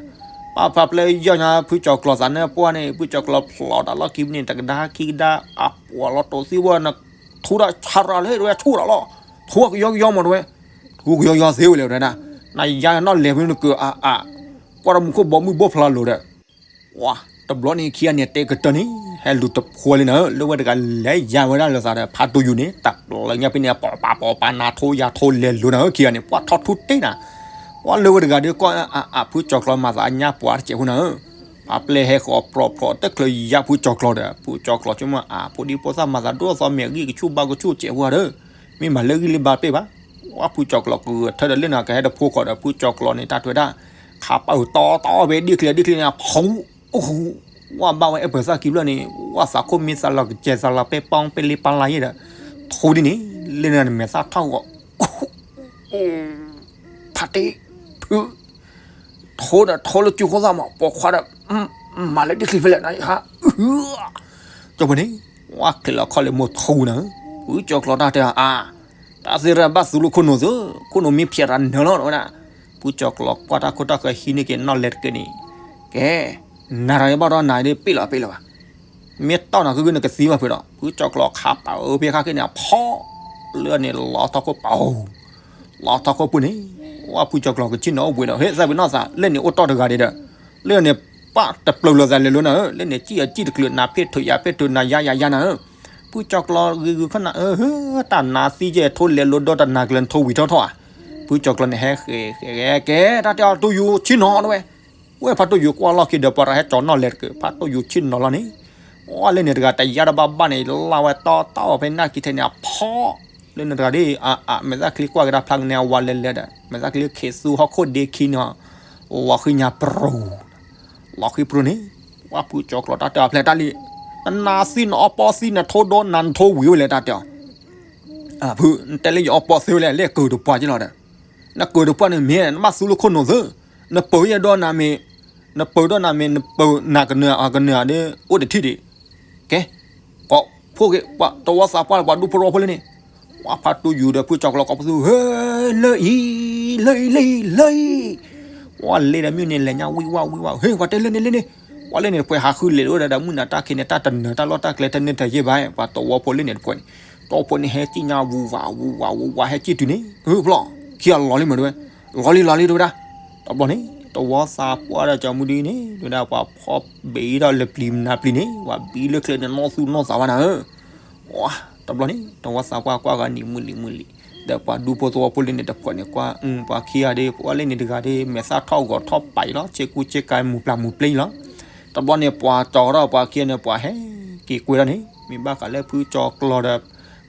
ပၢ်ဖါပျဲယီၢ်ညါဖုကၠီၤကျီၤသးနါပှၢ်န့ၣ် ဖုကၠီၤကျီၤဖျိးတၢ်လီၢ်ခံန့ၣ် တကဒါခံကဒါ အပှီၤလီၤတိာ်သံဝဲန ထူဒၣ်ဆါရၤလၢဝဲဆူၣ်ဒီးလီၤ, ထူကယီကယီမးတဝဲ, ထူကယီကယီသ့ဝဲလဲၣ်ဝဲဒၣ်, နယါနီၣ်လဲၤဖဲနကၢၤအါအါ, ကွၢ်တၢ်မူခိၣ်ဘီမုၢ်ဘိဖျါလိၤဒီး, ဝါ, တဘျီန့ၣ်ခံဂၤန့ၣ်တဲကတၢၢ်န့ၣ် ဟဲလူၤတဖိလံနၤဧၢ, လၢဝဲတဂၤလဲၤယါဝဲဒၣ်လၢသးဒီး ဖါတူယူၤန့ၣ် တၢ်ပျၢၤညါဖဲန့ၣ် ပီၤပာ်ပီၤပာ်နၤထိယၤထိလဲၤလိၤနၤဧၢ, ခံဂၤန့ၣ် ပှၤထီၣ်ထူတ့ၢ်နၤ, ပှၤလၢဝဲတဂၤဒီးကွၢ်အါအါ ဖုကၠီၤကျီၤမၤသးအညါပှၢ်တစဲးဖိနၤဧၢ, ပှၤပျဲဟဲဃီၤပြီဖျိးတချုးယါဖုကၠီၤကျီၤဒီး ဖုကၠီၤကျီၤဆိကမိၣ်အါ ဖိဒံဖိသၣ်မၤသးဒိၣ်သီမဲာ်ဂံၢ်ကဆူၣ်ဘါကဆူၣ်စဲးဖိဧါဒီး, မ့ၢ်မၤလၢဂံၢ်လၢဘါတပ့ၢ်ဘၣ်, ပှၤဖုကၠီၤကျီၤကဂဲၤထၢၣ်ဒီးလၢနၤကဟဲတဖိဃီၤဒီး ဖုကၠီၤကျီၤန့ၣ် တၢ်ထွဲဒၣ်, ခးပာ်အုးတီတီဝဲဒ့ၣ်ချံဒ့ၣ်ချံန့ၣ် ဖူ အိၣ်ဃူ, ဝဲဘၣ်ဝဲအဲၣ်ပၢၤသၣ်ခံဖျၢၣ်န့ၣ် ဝဲသးခိၣ်မ့ၢ်သးလီၤကစဲးသးလီၤပဲပီပဲလ့ပာ်လၢ်ယဲၢ်ဒီး, ထိဒ်န့ၣ်, လၢနမဲာ်သၣ်ထီၣ်ဂီၤ, ဖးတ့ၢ်, ဖု, ထိဒီးထိလၢစုခိၣ်သၣ်မး ပိာ်ခွါဒီး, မၤလၢဒ့ၣ်ချံဖဲလဲၣ်နဟါ, ကၠီၤပှဲၤန့ၣ်, ဝဲချ့လီၤခီၣ်လၢမိၢ်ထူနၤ, ဖုကၠီၤကျီၤတၢ်တဲအါ တၢ်သ့ၣ်ရၣ်ဘၣ်သူလၢခိၣ်နူာ်သု, ခိၣ်နူာ်မ့ၢ်ဖျဲးတၢ်နၢၤလီၤဝဲဒၣ်, ဖုကၠီၤကျီၤကွၢ်တၢ်ခိၣ်တၢ်ဃၢၤဟံးန့ၢ်က့ၤနီၣ်လဲၤတက့ၢ်န့ၣ်, ကဲ, နၤတၢ်ယဘၣ်ဒီးနၤဒ်ပ့ၢ်လီၤပ့ၢ်လီၤဘၣ်, မ့ၢ်တီၢ်နၤဂ့ၤဂ့ၤနကသံဘၣ်ဖုးဒီး ဖုကၠီၤကျီၤခးပာ်အုးဖဲခါက့ၤန့ၣ် ဖီ, လၢန့ၣ်လီၤထီၣ်ခိၣ်ပာ်, လီၤထီၣ်ခိၣ်ပူၤန့ၣ်, ဝဲဖုကၠီၤကျီၤကဆ့ၣ်နီၤအိၣ်ဘှံးဒီး ဟ့ၣ်သၣ်ဝံၤနီၢ်သး လၢန့ၣ်အိၣ်တီၢ်တဂၤဒံးဒီး, လၢန့ၣ် ပှၤတပျၢၤလိာ်သးလဲၤလိာ်နၤဧၢ, လၢန့ၣ် စံၣ်အစံၣ်တချုး နၤဖ့ၣ်ထုးယၤဖ့ၣ်ထုး နၤယါယၤယါနၤဧၢ, ဖုကၠီၤကျီၤဂ့ၤဂ့ၤခီနၤဧၢ, တၢ်နါသံယဲၢ်ထိလဲၤလိာ်ဒီးတနၤကျၢၤ နထိဝံၤထီၣ်ထီၣ်ဧါ, ဖုကၠီၤကျီၤန့ၣ်ဟဲဃဲၤဃဲၤဃဲၤကဲ တၢ်တဲအီၤတူယူၤဆ့ၣ်နီၤနဝဲ, ဝဲဖါတူယူၤကွၢ်လီၢ်ခံဒီး ပှၤတၢ်ဟဲကၠီၤနီၣ်လဲၤတက့ၢ် ဖါတူယူၤဆ့ၣ်နီၤလီၤန့ၣ်, ဝဲလၢန့ၣ်တဂၤတယါတဘၣ်ဘၣ်န့ၣ် လၢဝဲတီတီဖဲနၢ်ခံထဲန့ၣ် အဖီ, လၢန့ၣ်တဂၤဒ်, အါအါ မဲာ်သၣ်ချံကွၢ်ကဒါဖျါကနဲအဝါလဲၤလဲၤဒီး မဲာ်သၣ်ချံခ့သူဟီၣ်ခိၣ်ဒ့ခံန့ၣ်, လီၤဃံညါပရိၤ လီၤဃံပရိၤန့ၣ်, ဝဲဖုကၠီၤကျီၤတၢ်တဲအီၤဖျဲၣ်တၢ်လံ, နနါသံနအီပီသံနထိဒီနၤနထိဝံၤဝဲလဲၣ်တၢ်တဲအီၤ, ဖု, နတဲလၢယအီပီသ့ဝဲလဲၣ် လၢကၢၤတပှၢ်က့လီၤဒီး, နကၢၤတပှၢ်န့ၣ်မ့ၢ် နဘၣ်သူလၢခိၣ်နူာ်သု, နပၢၤယဲၢ်ဒီနၤမ့ၢ်, နပၢၤဒီနၤမ့ၢ် နပၢၤနၤကနၢၤအကနၢၤဒီး အိၣ်တထံၣ်ဒံး, ကဲ, ကိးဖှိၣ်က့ၤ ပှၤတဝီသးပှၢ်လၢပှၤဒူဖိတဝီဖိလၢန့ၣ်, ဝဲဖါတူယူၤဒီးဖုကၠီၤကျီၤကိးပသူ, ဟ့, လၢအံၤ, လၢအံၤ, လၢအံၤ, ဝဲလ့ဒီးမ့ၢ်န့ၣ်လဲၤညါဝံၣ်ဝါဝံၣ်ဝါ, ဟ့, ပှၤတဲလၢန့ၣ်လၢန့ၣ်, ပှၤလၢန့ၣ်တပှဲၤဟးဃုလဲၤလိာ်ဒီး မုၢ်နၤတၢ်ခံးန့ၣ် တၢ်တနၢၤတၢ်လီၢ်တၢ်ကျဲတန့ၢ်တယဲၢ်ဘၣ်, ပှၤတဝီဖိလၢန့ၣ်တပှဲၤန့ၣ်, တဝီဖိန့ၣ်ဟဲစံၣ်ညါဝူၤဝးဝူၤဝးဝူၤဝးဟဲစံၣ်တုၤန့ၣ်, ဖျီ, ခံဂၤလီၤလံမ့ၢ်တဝဲ, လီၤလံလီၤလံတဝဲဒၣ်, တဘျီန့ၣ် တဝီသးပှၢ်ဒီးကၠီၤမုၢ်ဒုန့ၣ် တဝဲဒၣ်ပှၤဖီဘ့းဒီးလၢပျံၤမနၤပျံၤန့ၣ် ပှၤဘံလၢချ့န့ၣ်နီၢ်သူၣ်နီၢ်သးဝဲနၤဧၢ, ဝဲ, တဘျီန့ၣ် တဝီသးပှၢ်ကွၢ်ဂၤနံၤမုၢ်လံၤမုၢ်လံၤ, ဒီးပှၤဒူဖိသဝီဖိလၢန့ၣ်တပှဲၤန့ၣ်ကွၢ်, ပှၤခံဂၤဒ် ပှၤလၢန့ၣ်တဂၤဒ် မဲာ်သၣ်ထီၣ်ဂီၤထီၣ်ပာ်အံၤလီၤ ဆ့ကူဆ့ကၤမူၤပျၢ်မူၤပျ့လီၤ, တဘျီန့ၣ် ပှၤကၠီၤထီၣ်ပှၤခံဂၤန့ၣ် ပှၤဟဲက့ၤကွဲထီၣ်န့ၣ် မ့ၢ်ဘၣ်ဃးလၢဖုကၠီၤကျီၤဒီး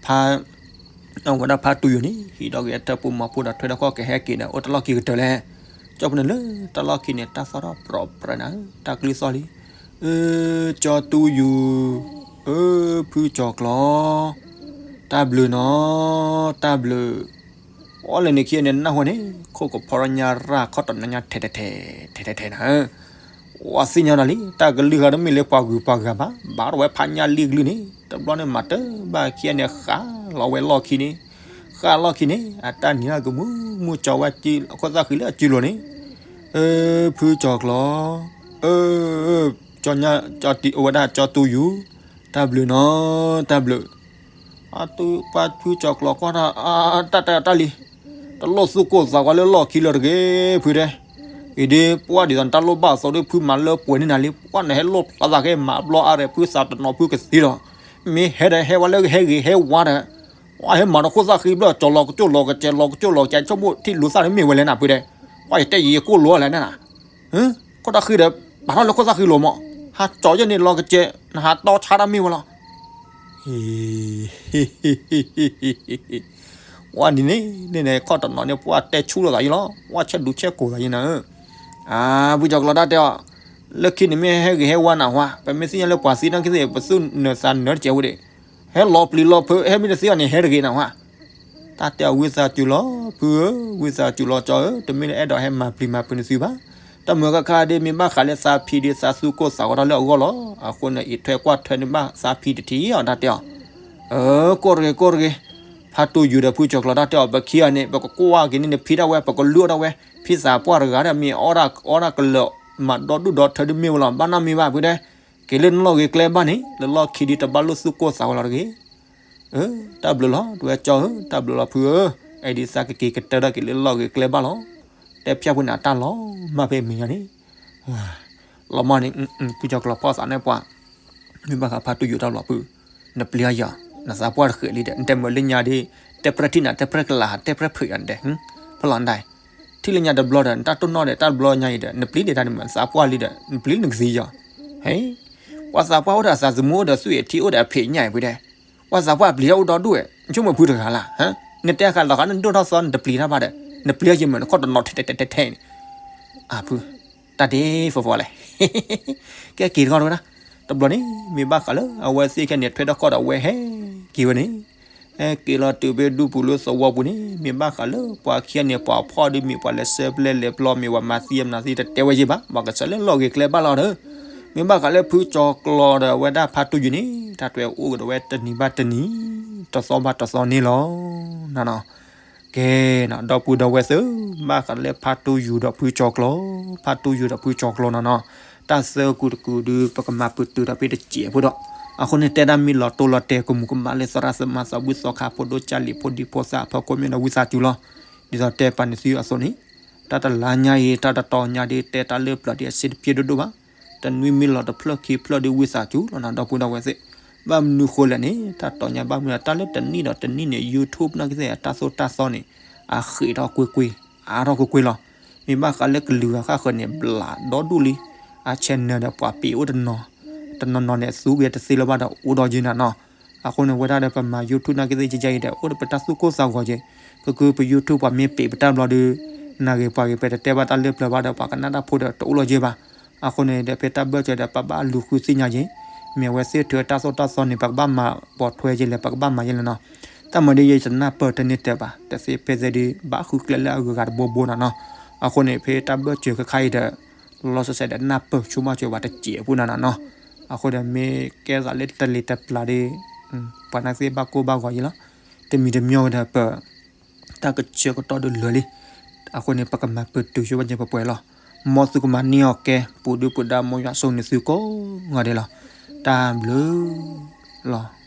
ဖါ အဝဲဒၣ်ဖါတူယူၤန့ၣ် ဟံးဒီးဂ့ၤအထၢၣ်ဖိမၤဖိဒီးထွဲဒီးခီၣ်ကဟဲက့ၤဒီး အိၣ်တၢ်လီၢ်ခံကတၢၢ်လဲၣ်, ကၠီဖဲန့ၣ်လၢတၢ်လီၢ်ခံန့ၣ် တၢ်သီၣ်ထီၣ်ပြီပြၢနၤဧၢ, တၢ်ကလုၢ်သီၣ်လံ, အၢ ကၠီတူယူၤ, အၢ ဖုကၠီၤကျီၤ, တၢ်ဘျုးနီၤ, တၢ်ဘျုး, အီၣ်လဲၣ်န့ၣ်ခံဂၤန့ၣ် နၢ်ဟူန့ၣ် ခိၣ်ကဖီထီၣ်ညါရၣ်ခီၣ်တနီၤညါထဲထဲထဲထဲထဲထဲနၤဧၢ ဝဲသ့ၣ်ညါနၤလံ တၢ်ကလုၢ်ဂၤတမ့ၢ်လၢပှၤဂုၤပှၤဂၤဘၣ်, ဘၣ်ထီၣ်ဝဲဖးညၣ်လံၢ်ကလုၢ်န့ၣ် တဘျီန့ၣ်မၤတၢ်ဘၣ်ခံဂၤန့ၣ် ဃၣ်လီၤဝဲလီၢ်ခံန့ၣ်, ဃၣ်လီၢ်ခံန့ၣ် အတၢ်နံၤလၢကမူမူကၠီဝဲ ခိၣ်သၣ်ဃံလၢအစုလိၤန့ၣ်, အၢ ဖုကၠီၤကျီၤ, အၢ ကၠီညါ ကၠီတံ အဝဲဒၣ်ကၠီတူယူၤ, တၢ်ဘျုးနီၤ, တၢ်ဘျုး အတုပှၤဖုကၠီၤကျီၤကွၢ်တၢ် တၢ်တၢ်တၢ်လံ, တလိၣ်သူၣ်ကိၢ်သးဝါလၢလီၢ်ခံလၢၤတဂ့ၤ ဖုတဲ, အံၤဒ်ပှၢ်ဒ်သိး နတၢ်လိၣ်ဘၣ်အသိးဒီး ဖုမၤလၢပှဲၤန့ၢ်နၤလံ, ပှၢ်နဟဲလိၣ်ဖျါသးက့ၤမၤဘျီအါရဲၣ် ဖုသးတနီၤဖုကသံဒီး, မ့ၢ်ဟဲဒီးဟဲဝဲလၢဟဲဂ့ၤဟဲဝါဒီး, ပှၢ်ဟဲမၤဒီးခိၣ်သၣ်ဃံဘျီၣ် ကၠီၤလီၤကကၠိၣ်လီၤကစဲး လီၤကကၠိၣ်လီၤကစဲး ဆိကမိၣ်ထံၣ်လိာ်သၣ်န့ၣ်မ့ၢ်ဝဲလဲၣ်နၤဖုတဲ, ပှၢ်ယတဲယံာ်ယကိၣ်လိာ်လဲၣ်နၤ ခိၣ်သၣ်ဃံဒီး ပာ်ထီၣ်လၢခိၣ်သၣ်ဃံလိၤမး, ဟးကၠီၤယဲၢ်န့ၣ်လီၤကစဲး နဟးတီဆါတၢ်မ့ၢ်ဝဲလီၤ. ဝဲဒ်န့ၣ်န့ၣ် ခီၣ်တနီၤန့ၣ် ပှၤတဲဆူလိာ်သးယံလီၤ, ပှၤဆဲးဒူဆဲးကိာ်သးယံနၤဧၢ. အၢ ဖုကၠီၤကျီၤတၢ်တဲအီၤ, လၢခံန့ၣ်မ့ၢ်ဟဲဂ့ၤဟဲဝါနၢ်ဟါ, ပမ့ၢ်သ့ၣ်ညါလၢပှၤသံနီၢ်ကသ့ၣ် ပသူၣ်နၢၤသးနၢၤတကဲးဝဲဒၣ်, ဟဲလီၤပျံၤလီၤဖုး ဟဲမ့ၢ်တသ့အီၤန့ၣ် ဟဲတဂ့ၤနၢ်ဟါ. တၢ်တဲအီၤဝံသးစူၤလီၤ ဖုဧၢ, ဝံသးစူၤလီၤကၠီဧၢ, တမ့ၢ်လၢအဲၣ်ဒိးဟဲမၤပျံၤမၤဖုးနသုဘၣ်. တၢ်မုာ်ခါခါဒ်မ့ၢ်ဘၣ်ဃးလၢသးဖံဒီးသးသူၣ်ကိၢ်သးဂီၤထီၣ်လၢအဂီၢ်လီၤ. အဃိန့ၣ် အံးထွဲကွၢ်ထွဲန့ၢ်ဘၣ်သးဖံတထံၣ်အီၤတၢ်တဲအီၤ. အၢ ကိးတဂ့ၤ ကိးတဂ့ၤ, ဖါတူယူၤဒီးဖုကၠီၤကျီၤတၢ်တဲအီၤ ပခံဂၤန့ၣ် ပကကွၢ်က့ၤန့ၢ်နဖံဒၣ်ဝဲ ပကလုၢ်အီၣ်ဒၣ်ဝဲ, ဖံသးပှၢ်တဂၤဒီးမ့ၢ်အီၣ်ဒၣ်ကလၢာ် မၤဒီဒူၣ်ဒီထၢဒ်မ့ၢ်ဝဲလီၤ ဘၣ်နီတမံၤဘၣ်ဖုတဲ, က့ၤလၢနလီၢ်ဂ့ၤကျဲဘၣ်န့ၣ် လၢလီၢ်ခံဒ်တဘၣ်လိၣ်သူၣ်ကိၢ်သးဂီၤလီၤတဂ့ၤ. အၢ တၢ်ဘျုးလီၤ တဝဲကၠီဧၢ, တၢ်ဘျုးလီၤဖုဧၢ, အဲၣ်ဒိးသးကက့ၤကတၢၢ်ဒီးက့ၤလၢလီၢ်ဂ့ၤကျဲဘၣ်လီၤ. တဲဖျါဖုန့ၣ်အတၢ်လီၤမၢ်ဖဲမုၢ်ညါန့ၣ် လီၤမၢ်န့ၣ် ဖုကၠီၤကျီၤဖီၣ်သးန့ၣ်ပှၤ, မ့ၢ်ဘၣ်ဃးဖါတူယူၤတၢ်ဘျုးဖု, နပျံၤအီၤယီၤ, နသးပှၢ်တဃဲးလံဒီး နတဲမုာ်လၢညါဒ် တဲပြၢထံၣ်နၤ တဲပြၢကလၤ တဲပြၢဖုးယၤနဒဲး, ဖလီၤနဒဲး, ထံၣ်လၢညါတဘျီဒီး နတၢ်တိၢ်နီၣ်ဒီး တၢ်တဘျီညါအံၤဒီး နပျံၤဒံးတၢ်န့ၣ်မး နသးပှၢ်လံဒီး နပျံၤလၢနကသံယီၤ, ဟဲ ပှၤသးပှၢ်အိၣ်ဒီးအသးသမူအိၣ်ဒီးသွံၣ်အထံအိၣ်ဒီးအဖံးညၣ်အံၤဖုတဲ, ပှၤသးပှၢ်ပျံၤတၢ်အိၣ်ဒီဒူၣ်ဝဲ, နဆိကမိၣ်ဖုတဂၤလၢ်, နတဲဃာ်လီၤဃာ်န့ၣ်ဒိၣ်ထီၣ်သီ နတပျံၤတၢ်ဘၣ်ဒီး, နပျံၤအီၤယမုာ်နခီၣ်တနီၤထဲထဲထဲထဲန့ၣ်, အၢ ဖု, တၢ်ဒ်ဖီဖီလဲၣ်, ကဲက့ၤတဂီၢ်တဝဲဒၣ်, တဘျီန့ၣ် မ့ၢ်ဘၣ်ဃးလၢအဝဲသ့ၣ်ခဲန့ၣ် ထွဲထီၣ်ခီၣ်ဒီးအဝဲဟဲက့ၤဝဲန့ၣ် ဟဲက့ၤလီၤတုၤဖဲဒူပူၤလၢသဝီပူၤန့ၣ် မ့ၢ်ဘၣ်ဃးလၢပှၤခံဂၤန့ၣ် ပှၤဖီၣ်ဒ်မ့ၢ်ပှၤလဲၤဆဲးပျဲလဲၤပျီ မ့ၢ်ပှၤမၤသံမၤသံတတဲဝဲယဲၢ်ဘၣ်, ပှၤကစၢ်လၢလီၢ်ဂ့ၤကျဲဘၣ်လီၤဒီး, မ့ၢ်ဘၣ်ဃးလၢဖုကၠီၤကျီၤဒီးအဝဲဒၣ်ဖါတူယူၤန့ၣ် တၢ်တွဲအိၣ်ကဒီးဝဲတနံၤဘၣ်တနံၤ, တသီဘၣ်တသီန့ၣ်လီၤ. နနီၤ, ကဲနီၤ ဒီပုၢ်ဒီဝဲၢ်သ့ၣ်, ဘၣ်ဃးလၢဖါတူယူၤဒီးဖုကၠီၤကျီၤ, ဖါတူယူၤဒီးဖုကၠီၤကျီၤနီၤနီၤ, တၢ်သၢကူတကူဒုး ပကမၤပတုာ်ဒီးဖဲတစဲးဖိဒီး, အဃိန့ၣ်တဲဒၣ်မ့ၢ်လီၤတိၢ်လီၤတဲာ်ကမူးကမၣ်လၢသရၣ်သမါသးဝံၣ်သီခါဖိဒိၣ်ကၢ်လံာ်ဖိဒံဖိသၣ်အဖီခိၣ်မ့ၢ်ဒီးဝံသးစူၤလီၤ. ဒ်သိးတဲပာ်န့ၢ်သုအသိးန့ၣ်, တၢ်တလါညါအံၤ တၢ်တတီၤညါဒ် တဲတၢ်လၢပျၢၤဒ်အဆံးတဖျၢၣ်ဒိၣ်ဒိၣ်ဘၣ်, တနွံမ့ၢ်လီၤတဖျၢၣ်ခံဖျၢၣ်ဒ်ဝံသးစူၤလီၤနီၤ ဒီပုၢ်ဒီဝဲၢ်သ့ၣ်, ဘၣ်မနုၤဃိလဲၣ်န့ၣ် တၢ်တီၤညါဘၣ်မနုၤ တၢ်လၢတနံၣ်ဒီးတနံၣ်န့ၣ် YouTube နာ်က့သ့ၣ် အတၢ်သိၣ်တၢ်သီန့ၣ် အဃံးထီၣ်ကွ့ၢ်ကွ့ၢ်, အါထီၣ်ကွ့ၢ်ကွ့ၢ်လီၤ. မ့ၢ်ဘၣ်ဃးလၢကလုာ်ဂၤဃၣ်ဃၢၤန့ၣ် ဘျးဒီဒူၣ်လံ, အ channel ဒီးပှၤပ့ၤအိၣ်တနီၤ, တနီၤနီၤန့ၣ် သူက့ၤတသ့လၢၤဘၣ်ဒီးအိၣ်ဒီးယဲၢ်နၤနီၤ. အဃိန့ၣ် ဝဲဒၣ်ဒီးပမၤ YouTube နာ်က့သ့ၣ်ကဲကဲအံၤဒီး အိၣ်ဒီးပတၢ်သူၣ်ကိၢ်သးဂီၤက့ၤ, ကကုပ YouTube ပှၤမ့ၢ်ပ့ၤပတၢ်ဘျီဒီး, နာ်ဂ့ၤပှၤဂ့ၤ ပတတဲဘၣ်တၢ်လၢပျၢၤဘၣ်ဒီး ပှၤကနၣ်တၢ်ဖိဒီးတအိၣ်လီၤယဲၢ်ဘၣ်. အဃိန့ၣ်ဒီး ဖဲတၢ်ဘၢၣ်စၢၤဒီး ပဘၣ်လူၤဃုသ့ၣ်ညါက့ၤ, မ့ၢ်အဝဲသ့ၣ်ထုးတၢ်သိၣ်တၢ်သီန့ၣ် ပကဘၣ်မၤပိာ်ထွဲက့ၤလဲၣ် ပကဘၣ်မၤယဲၢ်လဲၣ်နီၤ. တၢ်မၤဒ်ယဲၢ်တနၢ်ပၢၢ်တန့ၢ်တဲဘၣ်, တသ့ဖဲသ့ဒီး ဘၣ်ဃုကျဲလၢအဂုၤအဂၤတဘိဘိနီၤနီၤ. အဃိန့ၣ် ဖဲတၢ်ဘၢၣ်စၢၤခဲခါအံၤဒီး လီၤစဲးစဲးဒီးနၢ်ပၢၢ်ဆိကမိၣ်စၢၤဝဲတစဲးအပူၤနီၤနီၤနီၤ. အဃိဒီးမ့ၢ်ကဲသးလၢတလံၤတပျၢၤဒီး ပှၤနာ်က့သ့ၣ်ဘၣ်ကိၢ်ဘၣ်ဂီၤယဲၢ်လီၤ. တမံၤတမံၤဝဲဒီးပ တၢ်ကဆၢကတီၢ်ဒုးလၢာ်လံ. အဃိန့ၣ် ပကမၤပတုာ်ဆိပာ်စၢၤပှဲၤပှဲၤလီၤ. မ်သုကမၤန့ၢ်အီၤကဲ ပူၤဒုပူၤဒါ မ်ယွၤဆိၣ်ဂ့ၤန့ၢ်သုကိးဂၤဒဲးလီၤ. တၢ်ဘျုးလီၤ.